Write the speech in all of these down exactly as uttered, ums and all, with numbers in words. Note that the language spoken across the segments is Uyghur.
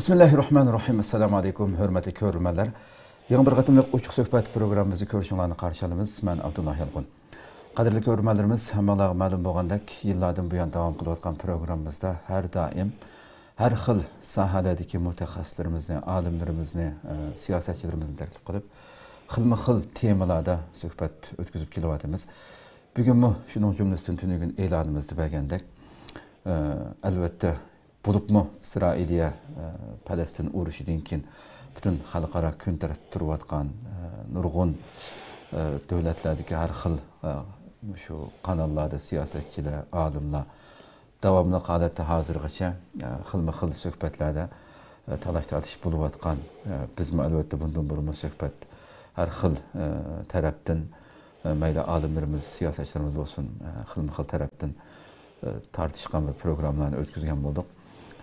بىسمىللاھىررەھمانىررەھىم. ئەسسالامۇ ئەلەيكۇم، ھۆرمەتلىك كۆرۈرمەنلەر. يېڭى بىر قېتىملىق ئوچۇق سۆھبەت پروگراممىمىزنى كۆرۈشۈڭلارنى قارشى ئالىمىز. مەن ئابدۇللا يالقۇن. قەدىرلىك كۆرۈرمەنلىرىمىز، ھەممىڭلارغا مەلۇم بولغاندەك، يىللاردىن بۇيان داۋام قىلىۋاتقان پروگراممىمىزدا ھەر دائىم ھەر خىل ساھەلەردىكى مۇتەخەسسىسلىرىمىزنى، ئالىملىرىمىزنى، ئە، سىياسەتچىلىرىمىزنى تەكلىپ قىلىپ، خىلمۇ خىل تېمىلاردا سۆھبەت ئۆتكۈزۈپ كېلىۋاتىمىز. بۈگۈنمۇ شۇنىڭ جۈملىسىدىن تۈنۈگۈن ئېلانىمىزدا بەرگەندەك، ئە، ئەلۋەتتە، بولۇپمۇ ئىسرائىلىيە، ئە، پەلەستىن ئۇرۇشىدىن كېيىن پۈتۈن خەلقئارا كۈن تەرتىپتە تۇرۇۋاتقان، ئە، نۇرغۇن، ئە، دۆلەتلەردىكى ھەر خىل، ئە، شۇ قاناللاردا سىياسەتچىلەر، ئالىملار داۋاملىق ھالەتتە ھازىرغىچە، ئە، خىلمۇ خىل سۆھبەتلەردە، ئە، تالاش تارتىش بولۇۋاتقان. ئە، بىزمۇ ئەلۋەتتە بۇندىن بۇرۇنمۇ سۆھبەت ھەر خىل، ئە، تەرەپتىن، ئە، مەيلى ئالىملىرىمىز، سىياسەتچىلىرىمىز بولسۇن، ئە، خىلمۇ خىل تەرەپتىن، ئە، تارتىشقان بىر پروگراممىلارنى ئۆتكۈزگەن بولدۇق.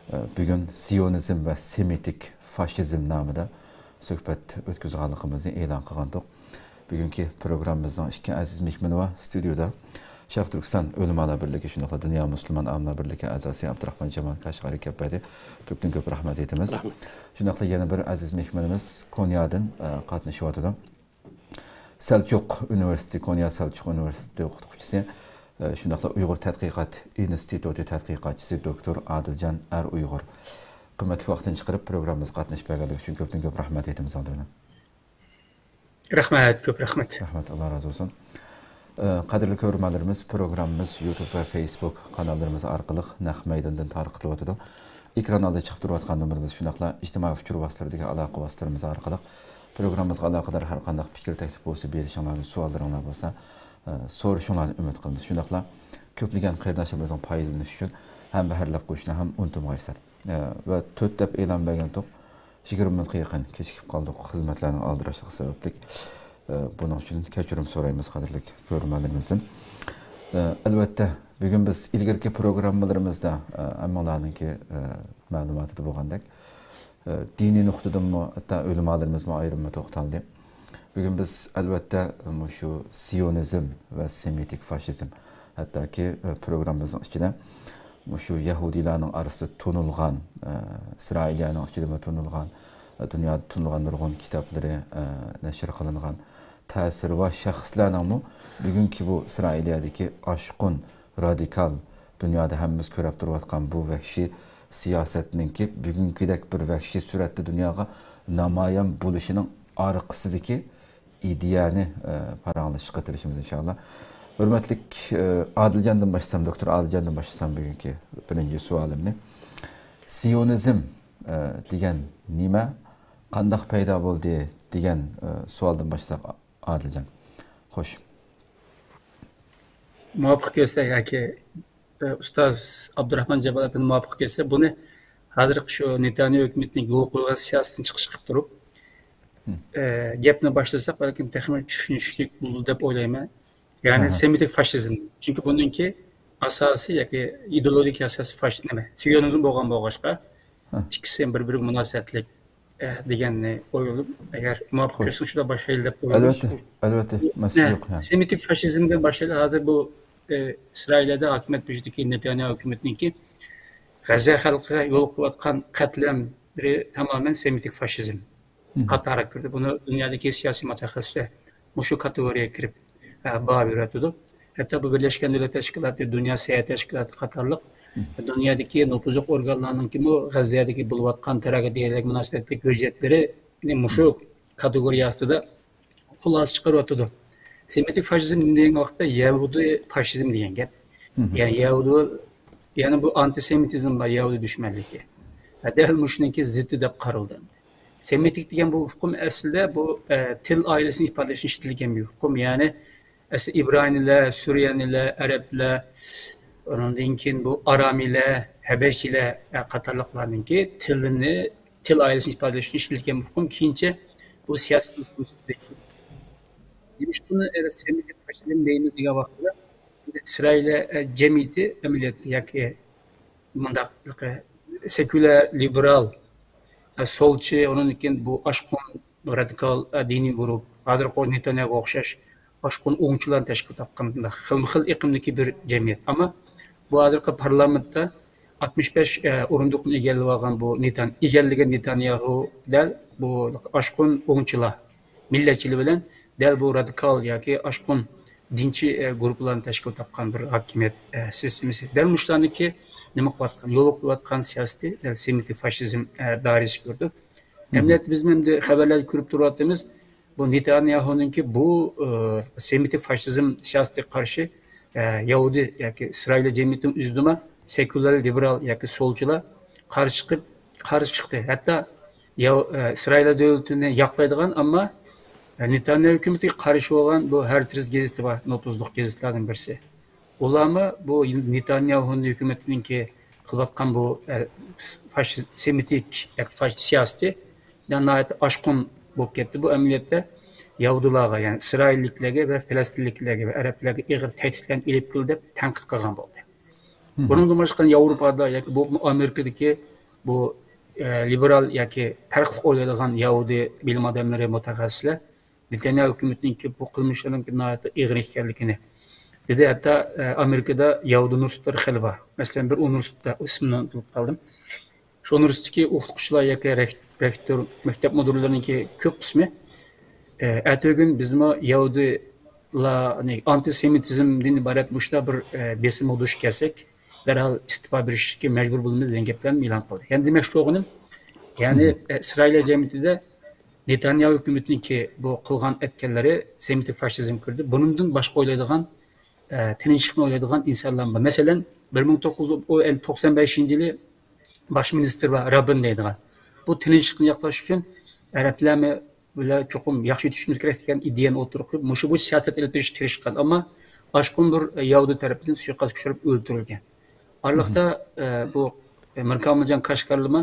ئە، بۈگۈن سىيونىزم ۋە سېمىتىك فاشىزم نامىدا سۆھبەت ئۆتكۈزىدىغانلىقىمىزنى ئېلان قىلغانىدۇق. بۈگۈنكى پروگراممىمىزنىڭ ئىككى ئەزىز مېھمىنى بار ستۇدىيودا. شەرقىي تۈركىستان ئۆلىمالار بىرلىكى، شۇنداقلا دۇنيا مۇسۇلمان ئالىملار بىرلىكى ئەزاسى ئابدۇراخمان جامال كاشغەرى كەپ بەردى. كۆپتىن كۆپ رەھمەت ئېيتىمىز. رەھمەت. شۇنداقلا يەنە بىر ئەزىز مېھمىنىمىز كونيادىن، ئە، قاتنىشىۋاتىدۇ. سەلچۇق ئۇنىۋېرسىتېتى، كونيا سەلچۇق ئۇنىۋېرسىتېتى ئوقۇتقۇچىسى، ئە، شۇنداقلا ئۇيغۇر تەتقىقات ئىنستىتۇتى تەتقىقاتچىسى دوكتور ئادىلجان ئەر ئۇيغۇر. قىممەتلىك ۋاقتىنى چىقىرىپ پروگراممىمىزغا قاتنىشىپ بەرگەنلىكى ئۈچۈن كۆپتىن كۆپ رەھمەت ئېيتىمىز ئالدى بىلەن. رەھمەت، كۆپ رەھمەت. رەھمەت، ئاللا رازى بولسۇن. ئە، قەدىرلىك كۆرۈرمەنلىرىمىز، پروگراممىمىز يۇتۇب ۋە فېيسبۇك قاناللىرىمىز ئارقىلىق نەق مەيداندىن تارقىتىلىۋاتىدۇ. ئېكران ئالدىدا چىقىپ تۇرۇۋاتقان نومۇرىمىز، شۇنداقلا ئىجتىمائىي ئۇچۇر ۋاسىتىلىرىدىكى ئالاقە ۋاسىتىلىرىمىز ئارقىلىق پروگراممىمىزغا ئالاقىدار ھەر قانداق پىكىر، تەكلىپ بولسا بېرىشىڭلارنى، سوئاللىرىڭلار بولسا، ئە، سورىشىڭلارنى ئۈمىد قىلىمىز. شۇنداقلا كۆپلىگەن قېرىنداشلىرىمىزنىڭ پايدىلىنىشى ئۈچۈن ھەممە ھەرلەپ قويۇشنى ھەم ئۇنتۇمىغايسىلەر. ئە، ۋە تۆت دەپ ئېلان بەرگەنتۇق. يىگىرمە مىنۇتقا يېقىن كېچىكىپ قالدۇق، خىزمەتلەرنىڭ ئالدىراشلىقى سەۋەبلىك. ئە، بۇنىڭ ئۈچۈن كەچۈرۈم سورايمىز قەدىرلىك كۆرۈرمەنلىرىمىزدىن. ئە، ئەلۋەتتە، بۈگۈن بىز ئىلگىرىكى پروگراممىلىرىمىزدا، ئە، ھەممىڭلارنىڭكى، ئە، مەلۇماتىدا بولغاندەك، ئە، دىنىي نۇقتىدىنمۇ، ھەتتا ئۆلىمالىرىمىزمۇ ئايرىم توختالدى. بۈگۈن بىز، ئەلۋەتتە، مۇشۇ سىيونىزم ۋە سېمىتىك فاشىزم، ھەتتاكى، ئە، پروگراممىمىزنىڭ ئىچىدە مۇشۇ يەھۇدىيلارنىڭ ئارىسىدا تونۇلغان، ئە، ئىسرائىلىيەنىڭ ئىچىدىمۇ تونۇلغان، ئە، دۇنيادا تونۇلغان نۇرغۇن كىتابلىرى، ئە، نەشر قىلىنغان تەسىرى بار شەخسلەرنىڭمۇ بۈگۈنكى بۇ ئىسرائىلىيەدىكى ئاشقۇن، رادىكال، دۇنيادا ھەممىمىز كۆرۈپ تۇرۇۋاتقان بۇ ۋەھشىي سىياسەتنىڭكى بۈگۈنكىدەك بىر ۋەھشىي سۈرەتتە دۇنياغا نامايان بولۇشىنىڭ ئارقىسىدىكى ئىدىيەنى، ئە، پاراڭلىشىشقا تىرىشىمىز، ئىنشائاللا. ھۆرمەتلىك، ئە، ئادىلجاندىن باشلىسام، دوكتور ئادىلجاندىن باشلىسام بۈگۈنكى بىرىنچى سوئالىمنى. سىيونىزم، ئە، دېگەن نېمە؟ قانداق پەيدا بولدى؟ دېگەن، ئە، سوئالدىن باشلىساق، ئادىلجان. خوش. مۇۋاپىق كۆرسە ياكى، ئە، ئۇستاز ئابدۇراخمان جامال ئەپەندى مۇۋاپىق كۆرسە، بۇنى ھازىرقى شۇ نېتانياھۇ ھۆكۈمىتىنىڭ يولغا قويغان سىياسىتىدىن چىقىش قىلىپ تۇرۇپ، مم. ئە، گەپنى باشلىساق، بەلكىم تېخىمۇ چۈشىنىشلىك بولىدۇ دەپ ئويلايمەن. يەنى ئاھا. سېمىتىك فاشىزم. چۈنكى بۇنىڭكى ئاساسىي ياكى ئىدېئولوگىيە ئاساسىي فاش-، نېمە، سىيونىزم بولغان بولغاچقا، ھە. ئىككىسى بىر-بىرىگە مۇناسىۋەتلىك، ئە، دېگەننى ئويلاپ، ئەگەر مۇۋاپىق خوش. كۆرسىڭىز شۇنداق باشلايلى دەپ ئويلايمەن. ئەلۋەتتە، ئەلۋەتتە، مەسىلە نە، يوق، ھە. سېمىتىك فاشىزمدىن باشلايلى. ھازىر بۇ، ئە، ئىسرائىلىيەدە ھاكىمىيەت بېشىدىكى نېتانياھۇ ھۆكۈمىتىنىڭكى غەززە خەلقىگە يول قويۇۋاتقان قەتلەملىرى تامامەن سېمىتىك فاشىزم. مم. قاتارىغا كىردى. بۇنى دۇنيادىكى سىياسىي مۇتەخەسسىسلەر مۇشۇ كاتېگورىيەگە كىرىپ، ئە، باھا بېرىۋاتىدۇ. ھەتتا بۇ بىرلەشكەن دۆلەت تەشكىلاتى، دۇنيا سەھىيە تەشكىلاتى قاتارلىق، مم. دۇنيادىكى نوپۇزلۇق ئورگانلارنىڭكىمۇ غەززەدىكى بولۇۋاتقان تراگېدىيەلەرگە مۇناسىۋەتلىك ھۆججەتلىرىنى مۇشۇ مم. كاتېگورىيە ئاستىدا خۇلاسە چىقىرىۋاتىدۇ. سېمىتىك فاشىزم دېگەن ۋاقىتتا يەھۇدىي فاشىزم دېگەن گەپ. مم. يەنى يەھۇدىي، يەنى بۇ ئانتىسېمىتىزم بار، يەھۇدىي دۈشمەنلىكى. ھە، دەل مۇشۇنىڭكى زىتى دەپ قارىلىدۇ. سېمىتىك دېگەن بۇ ئۇقۇم ئەسلىدە بۇ، ئە، تىل ئائىلىسىنى ئىپادىلەشنى ئىشلىتىلگەن بىر ئۇقۇم. يەنى ئەسلى ئىبراھىملەر، سۈريانىلەر، ئەرەبلەر، ئۇنىڭدىن كېيىن بۇ ئارامىلەر، ھەبەشىلەر، ئە، قاتارلىقلارنىڭكى تىلىنى، تىل ئائىلىسىنى ئىپادىلەشنى ئىشلىتىلگەن بىر ئۇقۇم. كېيىنچە بۇ سىياسىي نېمىشقا بۇنى، ئە، سېمىتىك فاشىزم دەيمىز دېگەن ۋاقىتتا، ئىسرائىلىيە، ئە، جەمئىيىتى ئەمەلىيەتتە ياكى مۇنداق سېكۇلار، لىبېرال، ئە، سولچى، ئۇنىڭدىن كېيىن بۇ ئاشقۇن، رادىكال، ئە، دىنىي گۇرۇھ، ھازىرقى نېتانياھۇغا ئوخشاش ئاشقۇن ئوڭچىلارنى تەشكىل تاپقان بۇنداق خىلمۇ خىل ئېقىمدىكى بىر جەمئىيەت. ئەمما بۇ ھازىرقى پارلامېنتتا ئاتمىش بەش ئورۇندۇقنى ئىگىلىۋالغان بۇ نېتان-، ئىگىلىگەن نېتانياھۇ دەل بۇ ئاشقۇن ئوڭچىلار، مىللەتچىلەر بىلەن دەل بۇ رادىكال ياكى ئاشقۇن دىنچى گۇرۇپپىلارنى تەشكىل تاپقان بىر ھاكىمىيەت سىستېمىسى. دەل مۇشۇلارنىڭكى نېمە قىلىۋاتقان، يولغا قويۇۋاتقان سىياسىتى دەل سېمىتىك فاشىزم دائىرىسىگە كىرىدۇ. ئەمەلىيەتتە بىز ئەمدى خەۋەرلەردە كۆرۈپ تۇرۇۋاتىمىز. بۇ نېتانياھۇنىڭكى بۇ، ئى، سېمىتىك فاشىزم سىياسىتىگە قارشى، ئە، يەھۇدىي ياكى ئىسرائىلىي جەمئىيىتىنىڭ ئۆزىدىمۇ سېكۇلار، لىبېرال ياكى سولچىلار قارشى چىقىپ، قارشى چىقتى. ھەتتا يا-، ئە، ئىسرائىل دۆلىتىنى ياقلايدىغان، ئەمما، ئە، نېتانياھۇ ھۆكۈمىتىگە قارشى بولغان بۇ ھارتېرس گېزىتى بار، نوپۇزلۇق گېزىتلەردىن بىرسى. ئۇلارمۇ بۇ نېتانياھۇ ھۆكۈمىتىنىڭكى قىلىۋاتقان بۇ، ئە، فاشىز-، سېمىتىك ياكى فاشىست سىياسىتى ناھايىتى ئاشقۇن بولۇپ كەتتى. بۇ ئەمەلىيەتتە يەھۇدىيلارغا، يەنى ئىسرائىللىكلەرگە ۋە پەلەستىنلىكلەرگە ۋە ئەرەبلەرگە ئېغىر تەھدىتلەرنى ئېلىپ كېلىدۇ دەپ تەنقىد قىلغان بولدى. بۇنىڭدىن باشقا ياۋروپادا ياكى بولۇپمۇ ئامېرىكىدىكى بۇ، ئە، لىبېرال ياكى پەرقلىق ئويلايدىغان يەھۇدىي بىلىم ئادەملىرى، مۇتەخەسسىسلەر نېتانياھۇ ھۆكۈمىتىنىڭكى بۇ قىلمىشلىرىنىڭ ناھايىتى ئېغىر ئىكەنلىكىنى دېدى. ھەتتا، ئە، ئامېرىكىدا يەھۇدىي ئۇنىۋېرسىتېتلىرى خېلى بار. مەسىلەن، بىر ئۇنىۋېرسىتېتتا، ئىسمىنى ئۇنتۇپ قالدىم. شۇ ئۇنىۋېرسىتېتتىكى ئوقۇتقۇچىلار ياكى رەك-، رېكتور، مەكتەپ مۇدىرلىرىنىڭكى كۆپ قىسمى، ئە، ئەتىگۈن بىزمۇ يەھۇدىيلارنى ئانتىسېمىتىزمدىن ئىبارەت مۇشۇنداق بىر، ئە، بېسىمغا دۇچ كەلسەك، دەرھال ئىستېپا بېرىشكە مەجبۇر بولىمىز دېگەن گەپلەرنى ئېلان قىلدى. يەنى دېمەكچى بولغىنىم، يەنى، ئە، ئىسرائىلىيە جەمئىيىتىدە نېتانياھۇ ھۆكۈمىتىنىڭكى بۇ قىلغان ئەتكەنلىرى سېمىتىك فاشىزم كىردى. بۇنىڭدىن باشقا ئويلايدىغان، ئە، تىنچلىقنى ئويلايدىغان ئىنسانلار بار. مەسىلەن، بىر مىڭ توققۇز يۈز توقسان بەشىنچى يىلى باش مىنىستىر بار، رابىن دەيدىغان. بۇ تىنچلىقنى ياقلاش ئۈچۈن ئەرەبلەرمۇ بىلەن چوقۇم ياخشى تۇتۇشىمىز كېرەك دېگەن ئىدىيەنى ئوتتۇرىغا قويۇپ، مۇشۇ بويىچە سىياسەت ئېلىپ بېرىشقا تىرىشقان. ئەمما ئاشقۇن بىر يەھۇدىي تەرىپىدىن سۇيىقەستكە ئۇچراپ ئۆلتۈرۈلگەن. ئارىلىقتا، ئە، بۇ، ئە، مىركامىلجان كاشكارلىمۇ،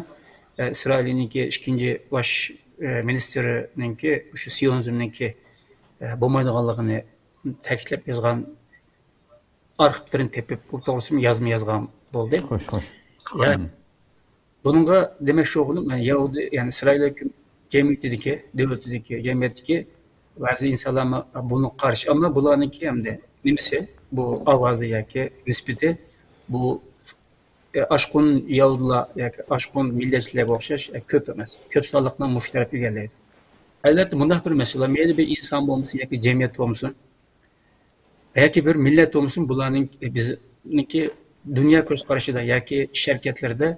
ئە، ئىسرائىلنىڭكى ئىككىنچى باش، ئە، مىنىستىرىنىڭكى شۇ سىيونىزمنىڭكى، ئە، بولمايدىغانلىقىنى تەكىتلەپ يازغان ئارخىپلىرىنى تېپىپ، بۇ توغرىسىدا يازما يازغان بولدى. خوش، خوش. يا-، بۇنىڭغا دېمەكچى بولغىنىم، يەنى يەھۇدىي، يەنى ئىسرائىل ھۆكۈم-، جەمئىيىتىدىكى، دۆلىتىدىكى، جەمئىيەتتىكى بەزى ئىنسانلارمۇ بۇنىڭغا قارشى. ئەمما بۇلارنىڭكى ئەمدى نېمىسى، بۇ ئاۋازى ياكى نىسبىتى، بۇ، ئاشقۇن يەھۇدىيلار ياكى ئاشقۇن مىللەتچىلەرگە ئوخشاش، كۆپ ئەمەس. كۆپ سانلىقنى مۇشۇ تەرەپ ئىگىلەيدۇ. ئەلۋەتتە، مۇنداق بىر مەسىلە، مەيلى بىر ئىنسان بولمىسۇن ياكى جەمئىيەت بولمىسۇن، ياكى بىر مىللەت بولمىسۇن، بۇلارنىڭ، بىزنىڭكى دۇنيا كۆز قارىشىدا ياكى ئىش ھەرىكەتلىرىدە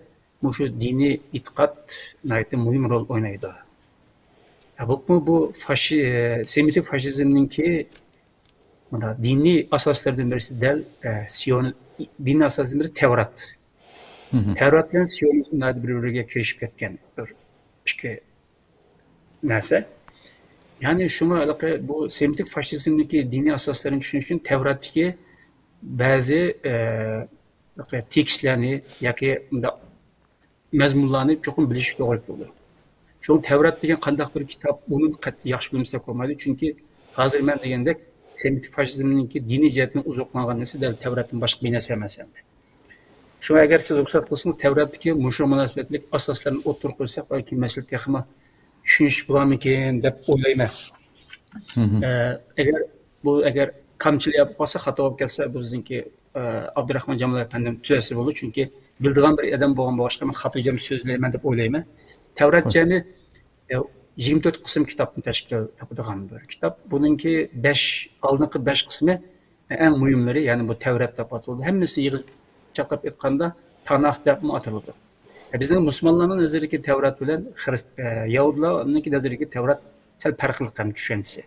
مۇشۇ دىنىي ئېتىقاد ناھايىتى مۇھىم رول ئوينايدۇ. ھە، بولۇپمۇ بۇ فاشى-، سېمىتىك فاشىزمنىڭكى مۇنداق دىنىي ئاساسلىرىدىن بىرسى دەل، ئە، سىيون-، دىنىي ئاساسىدىن بىرسى تەۋرات. تەۋرات بىلەن سىيونىزم ناھايىتى بىر-بىرىگە كىرىشىپ كەتكەن بىر ئىككى نەرسە. يەنى شۇڭا ھېلىقى بۇ سېمىتىك فاشىزمدىكى دىنىي ئاساسلىرىنى چۈشىنىش ئۈچۈن تەۋراتتىكى بەزى، ئە، ھېلىقى تېكىستلەرنى ياكى مۇنداق مەزمۇنلارنى چوقۇم بىلىشكە توغرا كېلىدۇ. شۇڭا تەۋرات دېگەن قانداق بىر كىتاب، ئۇنى قەتئىي ياخشى بىلمىسەك بولمايدۇ. چۈنكى ھازىر مەن دېگەندەك سېمىتىك فاشىزمنىڭكى دىنىي جەھەتتىن ئوزۇقلانغان نەرسە دەل تەۋراتتىن باشقا بىر نەرسە ئەمەس ئەمدى. شۇڭا ئەگەر سىز رۇخسەت قىلسىڭىز، تەۋراتتىكى مۇشۇ مۇناسىۋەتلىك ئاساسلارنى ئوتتۇرىغا قويساق، بەلكى مەسىلە تېخىمۇ چۈشىنىش بولارمىكىن دەپ ئويلايمەن. ئە، ئەگەر بۇ، ئەگەر كامچىلى ياپىپ قالسا، خاتا بولۇپ كەتسە، بۇ بىزنىڭكى، ئە، ئابدۇراخمان جامال ئەپەندىم تۈزەتسە بولىدۇ. چۈنكى بىلىدىغان بىر ئادەم بولغان بولغاچقا، مەن خاتىرجەم سۆزلەيمەن دەپ ئويلايمەن. تەۋرات جەمئىي، ئە، يىگىرمە تۆت قىسىم كىتابتىن تەشكىل تاپىدىغان بىر كىتاب. بۇنىڭكى بەش، ئالدىنقى بەش قىسمى ئەڭ مۇھىملىرى، يەنى بۇ تەۋرات دەپ ئاتىلىدۇ. ھەممىسىنى يىغىنچاقلاپ ئېيتقاندا، تاناھ دەپمۇ ئاتىلىدۇ. بىزنىڭ مۇسۇلمانلارنىڭ نەزىرىدىكى تەۋرات بىلەن خرىست-، ئە، يەھۇدىيلارنىڭكى نەزىرىدىكى تەۋرات سەل پەرقلىق ھەم چۈشەنچىسى.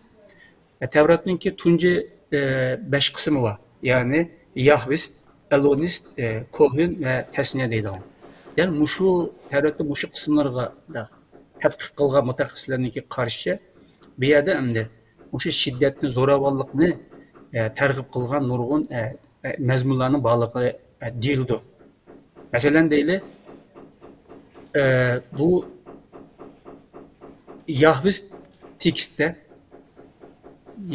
ئە، تەۋراتنىڭكى تۇنجى، ئە، بەش قىسمى بار. يەنى ياھۋىست، ئەلونىست، ئە، كوھىن ۋە تەسنىيە دەيدىغان. دەل مۇشۇ تەۋراتنىڭ مۇشۇ قىسىملىرىغا تەتقىق قىلغان مۇتەخەسسىسلەرنىڭكى قارىشىچە، بۇ يەردە ئەمدى مۇشۇ شىددەتنى، زوراۋانلىقنى، ئە، تەرغىب قىلغان نۇرغۇن، ئە، ئە، مەزمۇنلارنىڭ بارلىقى، ئە، دېيىلىدۇ. مەسىلەن، دەيلى، ئە، بۇ ياھۋىست تېكىستتە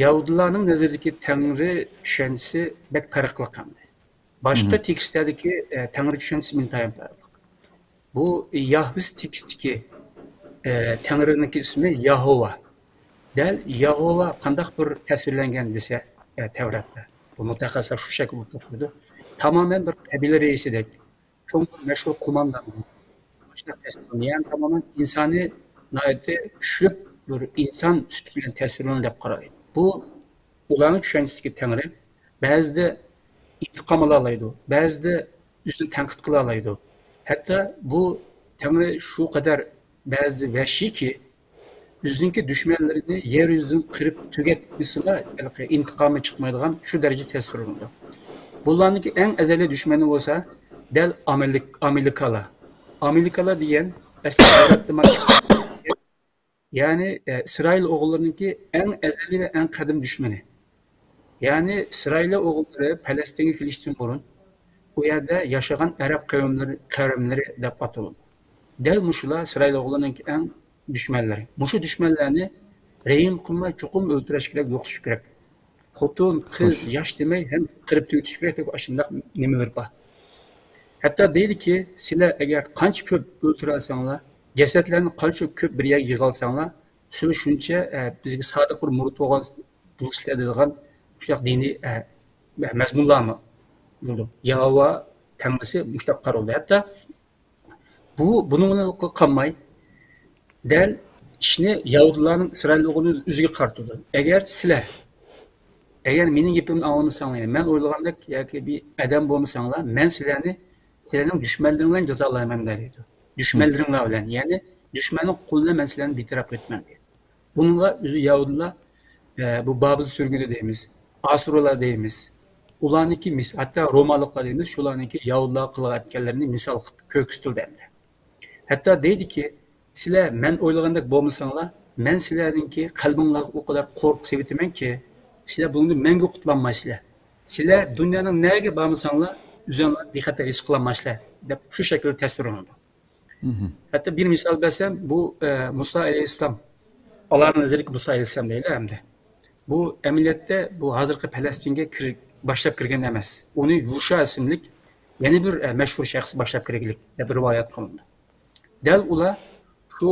يەھۇدىيلارنىڭ نەزىرىدىكى تەڭرى چۈشەنچىسى بەك پەرقلىق ئەمدى. باشقا تېكىستلەردىكى، ئە، تەڭرى چۈشەنچىسى ئىنتايىن پەرقلىق. بۇ ياھۋىست تېكىستتىكى، ئە، تەڭرىنىڭكى ئىسمى ياھوۋا. دەل ياھوۋا قانداق بىر تەسۋىرلەنگەن دېسە، ئە، تەۋراتتا. بۇ مۇتەخەسسىسلەر شۇ شەكىلدە ئوتتۇرىغا قويىدۇ. تامامەن بىر قەبىلە رەئىسىدەك. چوڭ بىر مەشھۇر قوماندان. مۇشۇنداق تەسۋىرلىنىدۇ. يەنى تامامەن ئىنسانىي ناھايىتى كۈچلۈك بىر ئىنسان سۈپىتى بىلەن تەسۋىرلىنىدۇ دەپ قارايدۇ. بۇ ئۇلارنىڭ چۈشەنچىسىدىكى تەڭرى بەزىدە ئىنتىقام ئالالايدۇ، بەزىدە ئۆزىنى تەنقىد قىلالايدۇ. ھەتتا بۇ تەڭرى شۇ قەدەر بەزىدە ۋەھشىيكى، ئۆزىنىڭكى دۈشمەنلىرىنى يەر يۈزىدىن قىرىپ تۈگەتمىسىلا، ھېلىقى ئىنتىقامى چىقمايدىغان شۇ دەرىجىدە تەسۋىرلىنىدۇ. بۇلارنىڭكى ئەڭ ئەزەلىي دۈشمىنى بولسا دەل ئامېلىك-، ئامېلىكالار. ئامېلىكالار دېگەن ئەسلى يەنى، ئە، ئىسرائىل ئوغۇللىرىنىڭكى ئەڭ ئەزەلىي ۋە ئەڭ قەدىم دۈشمىنى. يەنى ئىسرائىل ئوغۇللىرى پەلەستىنگە كېلىشتىن بۇرۇن ئۇ يەردە ياشىغان ئەرەب قەۋملىرى، قەۋملىرى دەپ ئاتىلىدۇ. دەل مۇشۇلار ئىسرائىل ئوغۇللىرىنىڭكى ئەڭ دۈشمەنلىرى. مۇشۇ دۈشمەنلەرنى رەھىم قىلماي چوقۇم ئۆلتۈرۈش كېرەك، يوقىتىش كېرەك. خوتۇن، قىز، ياش دېمەي ھەممىسىنى قىرىپ تۈگىتىش كېرەك دەپ ئاشۇنداق نېمىلىرى بار. ھەتتا دەيدىكى، سىلەر ئەگەر قانچە كۆپ ئۆلتۈرەلىسەڭلار، جەسەتلەرنى قانچە كۆپ بىر يەرگە يىغالىساڭلار، سىلەر شۇنچە، ئە، بىزگە سادىق بىر مۇرىت بولغان بولىسىلەر دەيدىغان مۇشۇنداق دىنىي، ئە، مەزمۇنلارمۇ بولىدۇ. يەھوۋا تەڭرىسى مۇشۇنداق قارىلىدۇ. ھەتتا بۇ، بۇنىڭ بىلەن قالماي، دەل ئىشنى يەھۇدىيلارنىڭ ئىسرائىل ئوغلىنى ئۆزىگە قارىتىدۇ. ئەگەر سىلەر، ئەگەر مېنىڭ گېپىمنى ئاڭلىمىساڭلار، يەنى مەن ئويلىغاندەك ياكى بىر ئادەم بولمىساڭلار، مەن سىلەرنى، سىلەرنىڭ دۈشمەنلىرىڭلار بىلەن جازالايمەن دەيدۇ. دۈشمەنلىرىڭلار بىلەن، يەنى دۈشمەننىڭ قولى بىلەن مەن سىلەرنى بىتەرەپ قىلىمەن دەيدۇ. بۇنىڭغا ئۆزى يەھۇدىيلار، ئە، بۇ بابىل سۈرگۈنى دەيمىز، ئاسۇرلار دەيمىز، ئۇلارنىڭكى مىس-، ھەتتا رومالىقلار دەيمىز، شۇلارنىڭكى يەھۇدىيلارغا قىلىۋەتكەنلىرىنى مىسال قىلىپ كۆرسىتىلدى ئەمدى. ھەتتا دەيدىكى، سىلەر مەن ئويلىغاندەك بولمىساڭلار، مەن سىلەرنىڭكى قەلبىڭلارغا ئۇ قەدەر قورقۇ سېلىۋېتىمەنكى، سىلەر بۇنىڭدىن مەڭگۈ قۇتۇلالمايسىلەر. سىلەر دۇنيانىڭ نەگە بارمىساڭلار، ئۆزۈڭلار بىخەتەر ھېس قىلالمايسىلەر، دەپ شۇ شەكىلدە تەسۋىرلىنىدۇ. ھەتتا بىر مىسال بەرسەم، بۇ، ئە، مۇسا ئەلەيھىسسالام، ئاللانىڭ نەزىرىدىكى مۇسا ئەلەيھىسسالام دەيلى ئەمدى. بۇ ئەمەلىيەتتە بۇ ھازىرقى پەلەستىنگە كىر-، باشلاپ كىرگەن ئەمەس. ئۇنى يۇشا ئىسىملىك يەنە بىر، ئە، مەشھۇر شەخس باشلاپ كىرگىلىك دەپ رىۋايەت قىلىنىدۇ. دەل ئۇلار شۇ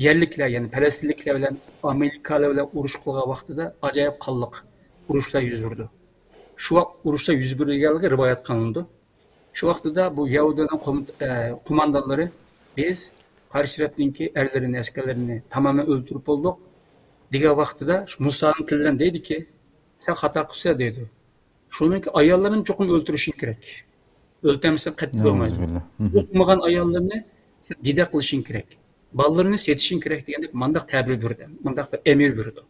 يەرلىكلەر، يەنى پەلەستىنلىكلەر بىلەن ئامېرىكالار بىلەن ئۇرۇش قىلغان ۋاقتىدا ئاجايىپ قانلىق ئۇرۇشلار يۈز بېرىدۇ. شۇ ۋاقىت ئۇرۇشلار يۈز بېرىدىغانلىقى رىۋايەت قىلىنىدۇ. شۇ ۋاقتىدا بۇ يەھۇدىينىڭ قومانت-، ئە، قوماندانلىرى، «بىز قارشى تەرەپنىڭكى ئەرلىرىنى، ئەسكەرلىرىنى تامامەن ئۆلتۈرۈپ بولدۇق» دېگەن ۋاقتىدا، مۇسانىڭ تىلى بىلەن دەيدىكى، «سەن خاتا قىلىسەن» دەيدۇ. «شۇنىڭكى ئاياللىرىنى چوقۇم ئۆلتۈرۈشۈڭ كېرەك. ئۆلتۈرمىسەڭ قېتىپ بولمايدۇ. ئوقۇمىغان ئاياللىرىنى سەن دىدەك قىلىشىڭ كېرەك. بالىلىرىنى سېتىشىڭ كېرەك» دېگەندەك مانداق تەبىر بېرىدۇ، مانداق بىر ئەمىر بېرىدۇ.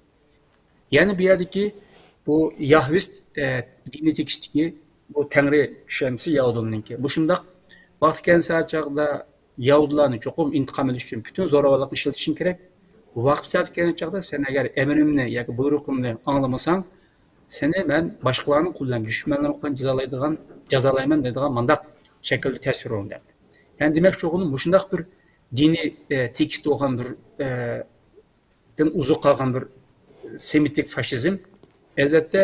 يەنى بۇ يەردىكى بۇ ياھۋىست، ئە، دىنىي تېكىستتىكى بۇ تەڭرى چۈشەنچىسى يەھۇدىينىڭكى. مۇشۇنداق ۋاقتى كەلگەن سەھەر چاغدا يەھۇدىيلارنى چوقۇم ئىنتىقام ئېلىش ئۈچۈن پۈتۈن زوراۋانلىقنى ئىشلىتىشىڭ كېرەك. ۋاقتى سەھەر كەلگەن چاغدا سەن ئەگەر ئەمرىمنى ياكى بۇيرۇقۇمنى ئاڭلىمىساڭ، سېنى مەن باشقىلارنىڭ قولى بىلەن، دۈشمەنلىرىڭ قولى بىلەن جازالايدىغان، جازالايمەن دەيدىغان مانداق شەكىلدە تەسۋىرلىنىدۇ. يەنى دېمەكچى بولغىنىم مۇشۇنداق بىر دىنىي، ئە، تېكىست بولغان بىر، ئە، دىن ئوزۇق قالغان بىر سېمىتىك فاشىزم. ئەلۋەتتە،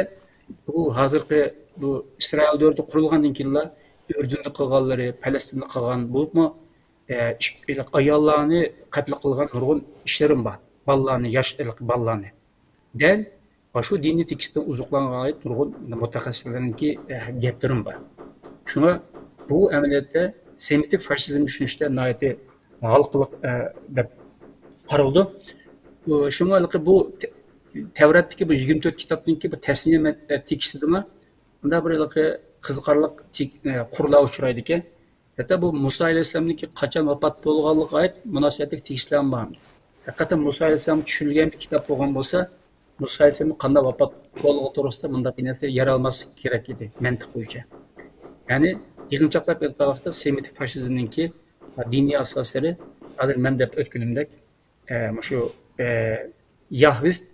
بۇ ھازىرقى بۇ ئىسرائىل دۆلىتى قۇرۇلغاندىن كېيىنلا ئۈردۈندە قىلغانلىرى، پەلەستىندە قىلغان، بولۇپمۇ، ئە، ئىش-، ئاياللارنى قەتل قىلغان نۇرغۇن ئىشلىرىم بار. بالىلارنى، ياش بالىلارنى. دەل شۇ دىنىي تېكىستتىن ئوزۇقلانغان نۇرغۇن مۇتەخەسسىسلەرنىڭكى، ئە، گەپلىرىم بار. شۇڭا بۇ ئەمەلىيەتتە سېمىتىك فاشىزم چۈشىنىشتە ناھايىتى ھالقىلىق، ئە، دەپ قارىلىدۇ. ئۇ، شۇڭا ھېلىقى بۇ تە-، تەۋراتتىكى بۇ يىگىرمە تۆت كىتابنىڭكى بۇ تەسنىيە مەت-، ئە، تېكىستىدىمۇ مۇنداق بىر ھېلىقى قىزىقارلىق تېك-، ئە، قۇرلار ئۇچرايدىكەن. ھەتتا بۇ مۇسا ئەلەيھىسسالامنىڭكى قاچان ۋاپات بولغانلىقىغا ئائىت مۇناسىۋەتلىك تېكىستلەرمۇ بار. ھەقىقەتەن مۇسا ئەلەيھىسسالام چۈشۈرۈلگەن بىر كىتاب بولغان بولسا، مۇسا ئەلەيھىسسالامنىڭ قانداق ۋاپات بولغانلىقى توغرىسىدا مۇنداق بىر نەرسە يارالماسلىقى كېرەك ئىدى، مەنتىق بويىچە. يەنى يىغىنچاقلاپ ئېيتقان ۋاقىتتا سېمىتىك فاشىزمنىڭكى دىنىي ئاساسلىرى، ھازىر مەن دەپ ئۆتكىنىمدەك، ئە، مۇشۇ، ئە، ياھۋىست،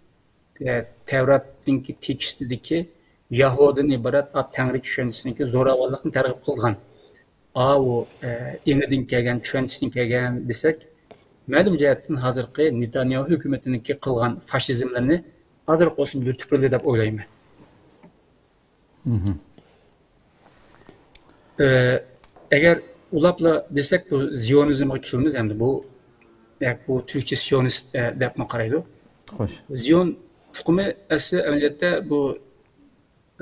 ئە، تەۋراتنىڭكى تېكىستىدىكى يەھۇدىيدىن ئىبارەت ئا تەڭرى چۈشەنچىسىنىڭكى زوراۋانلىقنى تەرغىب قىلغان ئاۋۇ، ئە، ئېڭىدىن كەلگەن، چۈشەنچىسىدىن كەلگەن دېسەك، مەلۇم جەھەتتىن ھازىرقى نېتانياھۇ ھۆكۈمىتىنىڭكى قىلغان فاشىزملىرىنى ئازراق بولسىمۇ يۈرتۈپ بولدى دەپ ئويلايمەن. ئە، ئەگەر ئۇلاپلا دېسەك، بۇ زىيونىزمغا كېلىمىز ئەمدى. بۇ، ياكى بۇ تۈركچە سىيونىست، ئە، دەپمۇ قارايدۇ. خوش. زىيون ئۇقۇمى ئەسلى ئەمەلىيەتتە بۇ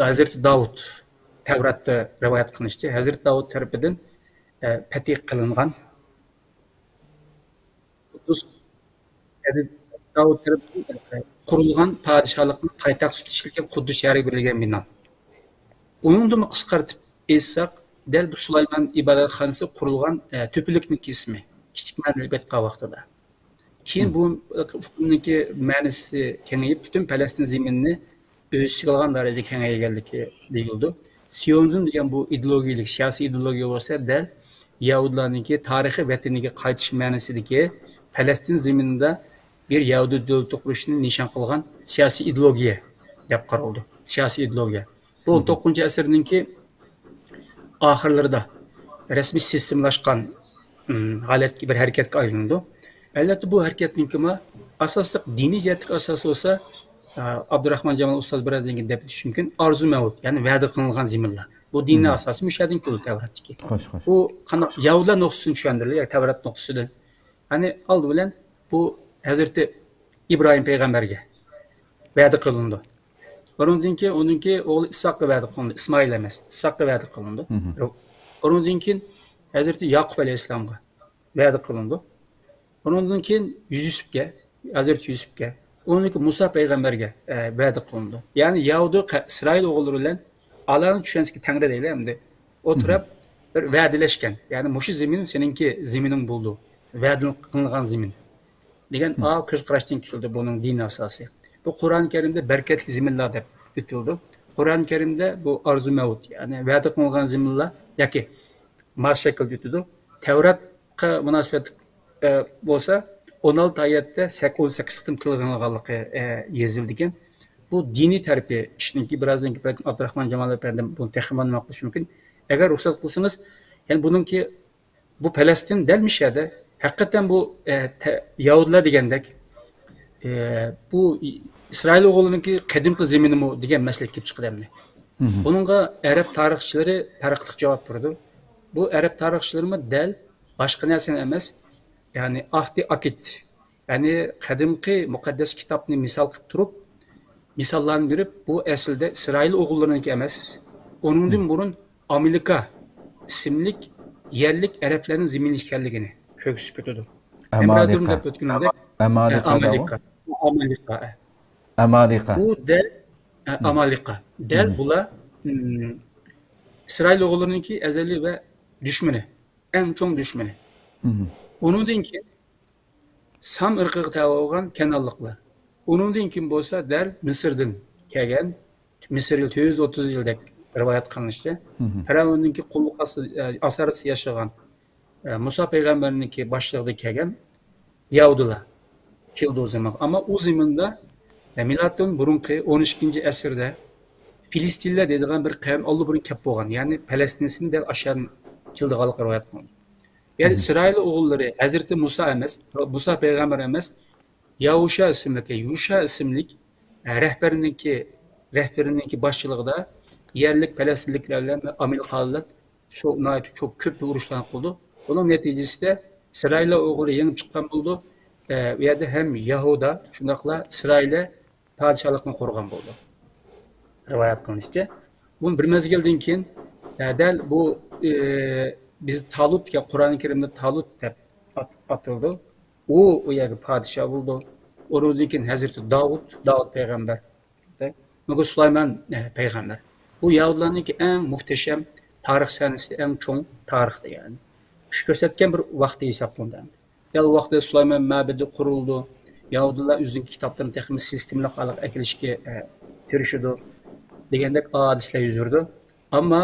ھەزرىتى داۋۇت، تەۋراتتا رىۋايەت قىلىنىشىچە، ھەزرىتى داۋۇت تەرىپىدىن ئە، پەتھى قىلىنغان، قۇددۇس، يەنى داۋۇت تەرىپىدىن قۇرۇلغان پادىشاھلىقنىڭ پايتەختى سۈپىتىدە ئىشلىگەن قۇددۇس شەھىرىگە بېرىلگەن بىنا. ئۇنىڭدىنمۇ قىسقارتىپ ئېيتساق، دەل بۇ سۇلايمان ئىبادەتخانىسى قۇرۇلغان، ئە، تۆپىلىكنىڭكى ئىسمى، كىچىك مەنىۋى بەيتقا ۋاقتىدا. كېيىن بۇ ئۇقۇمنىڭكى مەنىسى كېڭىيىپ، پۈتۈن پەلەستىن زېمىنىنى ئۆز ئىچىگە ئالغان دەرىجىدە كېڭەيگەنلىكى دېيىلىدۇ. سىيونىزم دېگەن بۇ ئىدېئولوگىيەلىك، سىياسىي ئىدېئولوگىيە بولسا دەل يەھۇدىيلارنىڭكى تارىخىي ۋەتىنىگە قايتىش مەنىسىدىكى پەلەستىن زېمىنىدا بىر يەھۇدىي دۆلىتى قۇرۇشنى نىشان قىلغان سىياسىي ئىدېئولوگىيە دەپ قارىلىدۇ. سىياسىي ئىدېئولوگىيە. بۇ ئون توققۇزىنچى ئەسىرنىڭكى ئاخىرلىرىدا رەسمىي سىستېمىلاشقان، ئىم، ھالەتكە، بىر ھەرىكەتكە ئايلىنىدۇ. ئەلۋەتتە، بۇ ھەرىكەتنىڭكىمۇ ئاساسلىق دىنىي جەھەتتىكى ئاساسى بولسا، ئا، ئابدۇراخمان جامال ئۇستاز بىرەردىن كېيىن دەپ ئۆتۈشى مۇمكىن، ئارزۇ مەۋت، يەنى ۋەدە قىلىنغان زېمىنلار. بۇ دىنىي ئاساسى مۇشۇ يەردىن كېلىدۇ تەۋراتتىكى. خوش، خوش. بۇ قانداق يەھۇدىيلار نۇقتىسىدىن چۈشەندۈرۈلدى، ياكى تەۋرات نۇقتىسىدىن. يەنى ئالدى بىلەن بۇ ھەزرىتى ئىبراھىم پەيغەمبەرگە ۋەدە قىلىنىدۇ. ئۇنىڭدىن كېيىن ئۇنىڭكى ئوغلى ئىسھاققا ۋەدە قىلىنىدۇ. ئىسمائىل ئەمەس، ئىسھاققا ۋەدە قىلىنىدۇ. ئۇنىڭدىن كېيىن ھەزرىتى ياقۇپ ئەلەيھىسسالامغا ۋەدە قىلىنىدۇ. ئۇنىڭدىن كېيىن يۈسۈپكە، ھەزرىتى يۈسۈپكە، ئۇنىڭدىن كېيىن مۇسا پەيغەمبەرگە، ئە، ۋەدە قىلىنىدۇ. يەنى يەھۇدىي قە-، ئىسرائىل ئوغۇللىرى بىلەن ئاللانىڭ چۈشەنچىسىدىكى تەڭرى دەيلى ئەمدى. ئولتۇرۇپ بىر ۋەدىلەشكەن. يەنى مۇشۇ زېمىن سېنىڭكى زېمىنىڭ بولىدۇ. ۋەدە قىلىنغان زېمىن. دېگەن ئا كۆز قاراشتىن كېلىدۇ بۇنىڭ دىنىي ئاساسى. بۇ قۇرئان كەرىمدە بەرىكەتلىك زېمىنلار دەپ ئۆتۈلىدۇ. قۇرئان كەرىمدە بۇ ئارزۇ مەۋت، يەنى ۋەدە قىلىنغان زېمىنلار ياكى ماس شەكىلدە ئۆتىدۇ. تەۋراتقا مۇناسىۋەتلىك، ئە، بولسا ئون ئالتە ئايەتتە سەك-، ئون سەككىز قېتىم تىلغا ئېلىنغانلىقى، ئە، يېزىلىدىكەن. بۇ دىنىي تەرىپى ئىشنىڭكى، بىرازدىن كېيىن بەلكىم ئابدۇراخمان جامال ئەپەندىم بۇنى تېخىمۇ ئايدىڭلاشتۇرۇشى مۇمكىن. ئەگەر رۇخسەت قىلسىڭىز، يەنى بۇنىڭكى بۇ پەلەستىن دەل مۇشۇ يەردە ھەقىقەتەن بۇ، ئە، تە-، يەھۇدىيلار دېگەندەك، ئە، بۇ ئىسرائىل ئوغۇللىرىنىڭكى قەدىمكى زېمىنىمۇ دېگەن مەسىلە كېلىپ چىقىدۇ ئەمدى. بۇنىڭغا ئەرەب تارىخچىلىرى پەرقلىق جاۋاب بېرىدۇ. بۇ ئەرەب تارىخچىلىرىمۇ دەل باشقا نەرسىنى ئەمەس، يەنى ئەھدى ئەكىد، يەنى قەدىمكى مۇقەددەس كىتابنى مىسال قىلىپ تۇرۇپ، مىساللارنى بېرىپ، بۇ ئەسلىدە ئىسرائىل ئوغۇللىرىنىڭكى ئەمەس، ئۇنىڭدىن بۇرۇن ئامالىقا ئىسىملىك يەرلىك ئەرەبلەرنىڭ زېمىنى ئىكەنلىكىنى كۆرسىتىپ ئۆتىدۇ. ھەم بىراز بۇرۇن ئامالىقا. دەپ ئۆتكىنىمدەك، ئەمالىقا ئە، دەۋۇ؟ ئامالىقا. ئامالىقا، ئە. ئەمالىقا. بۇ دەل، ئە، ئامالىقا. دەل بۇلار، ئىم، ئىسرائىل ئوغۇللىرىنىڭكى ئەزەلىي ۋە دۈشمىنى، ئەڭ چوڭ دۈشمىنى. ئۇنىڭدىن كېيىن سام ئىرقىغا تەۋە بولغان كەنئانلىقلار. ئۇنىڭدىن كېيىن بولسا دەل مىسىردىن كەلگەن، مىسىر يىل تۆت يۈز ئوتتۇز يىلدەك رىۋايەت قىلىنىشىچە، پىرئەۋننىڭكى قۇللۇق ئاستىدا، ئاسارىتىدە ياشىغان، ئە، مۇسا پەيغەمبەرنىڭكى باشچىلىقىدا كەلگەن يەھۇدىيلار كېلىدۇ ئۇ زېمىنغا. ئەمما ئۇ زېمىندا، ئە، مىلادتىن بۇرۇنقى ئون ئىككىنچى ئەسىردە فىلىستىنلەر دەيدىغان بىر قەۋم ئاللىبۇرۇن كەپ بولغان، يەنى پەلەستىنىيلەر دەل ئاشۇ يەردىن كېلىدىغانلىقى رىۋايەت قىلىنغان. يەنى ئىسرائىل ئوغۇللىرى ھەزرىتى مۇسا ئەمەس، مۇسا پەيغەمبەر ئەمەس، ياھۇشا ئىسىملىك، يۇشا ئىسىملىك، ئە، رەھبەرنىڭكى، رەھبىرىنىڭكى باشچىلىقىدا يەرلىك پەلەستىنلىكلەر بىلەن ئامالىقلار بىلەن شۇ ناھايىتى چوڭ، كۆپ ئۇرۇشلارنى قىلىدۇ. بۇنىڭ نەتىجىسىدە ئىسرائىل ئوغۇللىرى يېڭىپ چىققان بولىدۇ. ئە، ئۇ يەردە ھەم يەھۇدا، شۇنداقلا ئىسرائىل پادىشاھلىقنى قۇرغان بولىدۇ. رىۋايەت قىلىنىشىچە، بۇ بىر مەزگىلدىن كېيىن، ئە، دەل بۇ، ئە، بىز تالۇت دېگەن، قۇرئان كەرىمدە تالۇت دەپ ئات-، ئاتىلىدۇ. ئۇ، ئۇ يەرگە پادىشاھ بولىدۇ. ئۇنىڭدىن كېيىن ھەزرىتى داۋۇت، داۋۇت پەيغەمبەر. مۇگۇ سۇلايمان، ئە، پەيغەمبەر. بۇ يەھۇدىيلارنىڭكى ئەڭ مۇھتەشەم تارىخ سەھنىسى، ئەڭ چوڭ تارىختا، يەنى. چۈش كۆرسەتكەن بىر ۋاقتى ھېسابلىنىدۇ ئەمدى. دەل ۋاقتىدا سۇلايمان مەبىدى قۇرۇلىدۇ. يەھۇدىيلار ئۆزىنىڭكى كىتابلىرىنى تېخىمۇ سىستېمىلىق ھالغا ئەكېلىشكە، ئە، تىرىشىدۇ. دېگەندەك ھادىسىلەر يۈز بېرىدۇ. ئەمما،